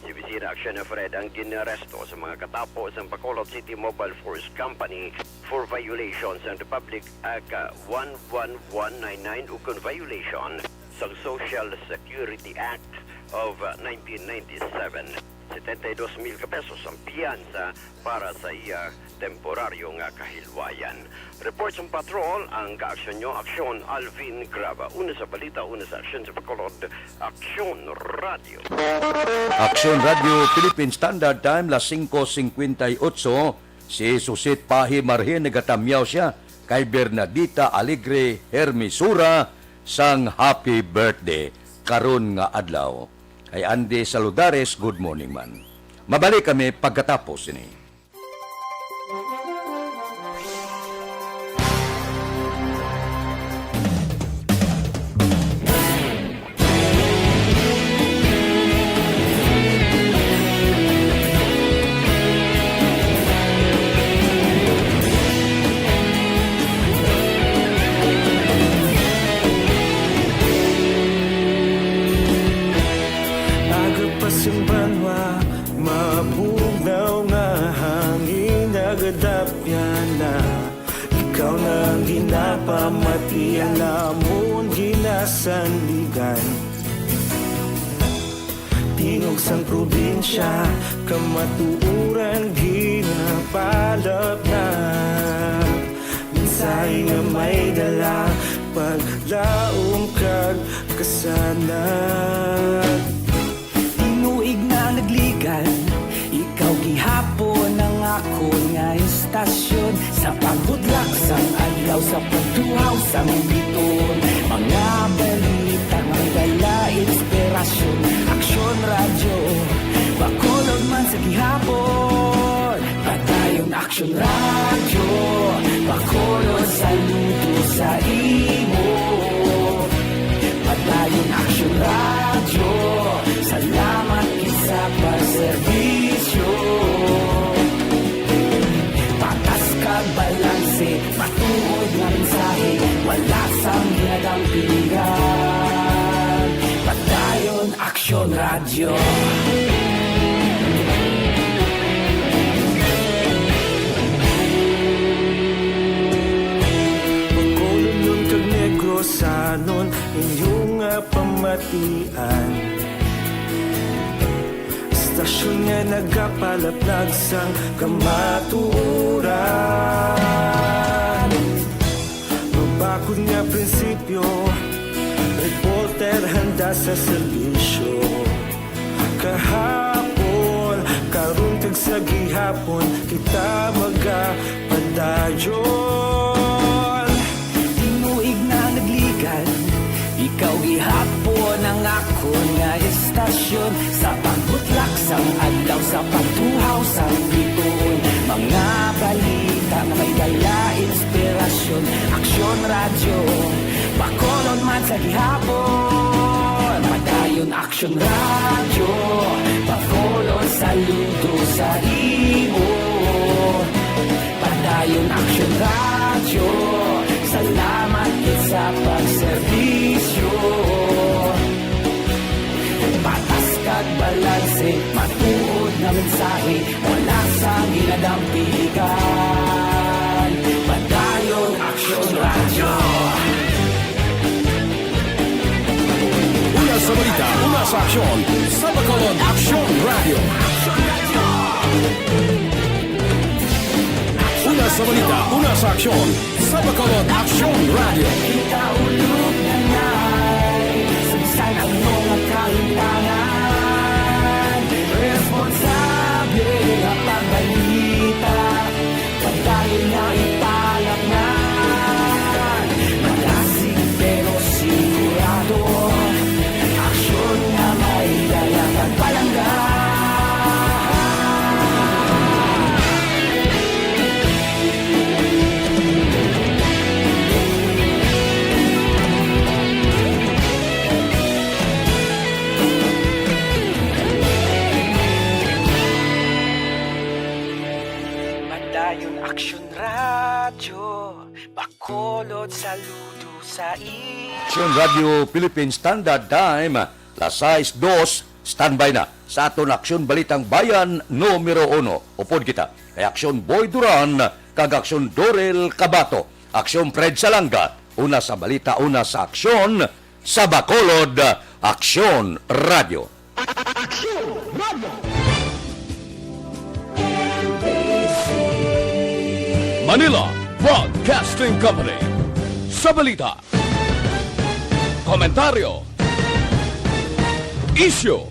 Si Messina, Aksyon Fred, ang ginaresto sa mga katapo sang Bacolod City Mobile Force Company for violation sang Republic Act one one one nine nine ukon violation sang Social Security Act of nineteen ninety-seven. Setenta y dos mil ka pesos ang piyansa para sa iya temporaryo nga kahilwayan. Report sang patrol ang kaaksyon nyo, Aksyon Alvin Graba. Una sa balita, una sa aksyon sa Bacolod, Aksyon Radio. Aksyon Radio, Philippine Standard Time, las singko singkwenta y otso. Si Susit Pahi Marhin nagatamyaw siya kay Bernadita Alegre Hermisura sang happy birthday karon nga adlaw. Kay Andy Saludares, good morning man. Mabalik kami pagkatapos sini. Aga pa sing banwa, mabugnaw nga hangin nagadapyan na. Ikaw na ang ginapamati, ang lamon ginasandigan. Tingog sang probinsya, kamatuoran ginapalapnap. Mensahe nga may dala, paglaom kag kasanag. Tinuig na nagligan, ikaw gihapon ang akon nga istasyon. Sa pagbudlak sang adlaw, sa pagtuhaw sang biton, mga balita nga dala inspirasyon. Aksyon Radyo, Bacolod man sa gihapon. Padayon Aksyon Radyo, Bacolod, saludo sa imo. Padayon Aksyon Radyo, salamat gid sa pagserbisyo. Patas kag balanse, matuod nga mensahe, wala sang ginadampingan. Padayon Aksyon Radyo. Bacolod Tian. Istasyon nga nagapalaplag sang kamatuoran. Mabakod nga prinsipyo, reporter handa sa serbisyo. Kahapon, karon, kag sa gihapon, kita magapadayon. Tinuig na nagligan, ikaw gihapon ang akon nga istasyon. Sa pagbutlak sang adlaw, sa pagtuhaw sang bituon, mga balita nga may dala inspirasyon. Aksyon Radyo, Bacolod man sa gihapon. Padayon Aksyon Radyo, Bacolod, saludo sa imo. Padayon Aksyon Radyo, salamat gid sa pagserbisyo. Patas kag balanse, matuod nga mensahe, wala sang ginadampigan. Padayon Aksyon Radyo. Una sa balita, una sa aksyon, sa Bacolod Aksyon Radyo. Una sa balita, una sa aksyon, sa Bacolod Aksyon Radyo. Kita ulog na ngay, sa bisan ano nga kahimtangan, responsable nga pagbalita. Padayon nga ipalaknan, malasig pero sigurado. Aksyon nga may dala kag palangga. Padayon Aksyon Radyo, Bacolod, saludo sa iyo. Aksyon Radyo Philippine Standard Time, las sais dos, standby na sa aton Aksyon Balitang Bayan numero uno. Upod kita kay Aksyon Boy Duran kag Aksyon Dorel Cabato. Aksyon Fred Salanga, una sa balita, una sa aksyon, sa Bacolod Aksyon Radyo. Aksyon Radyo. Manila Broadcasting Company. Sa balita, komentaryo, isyu,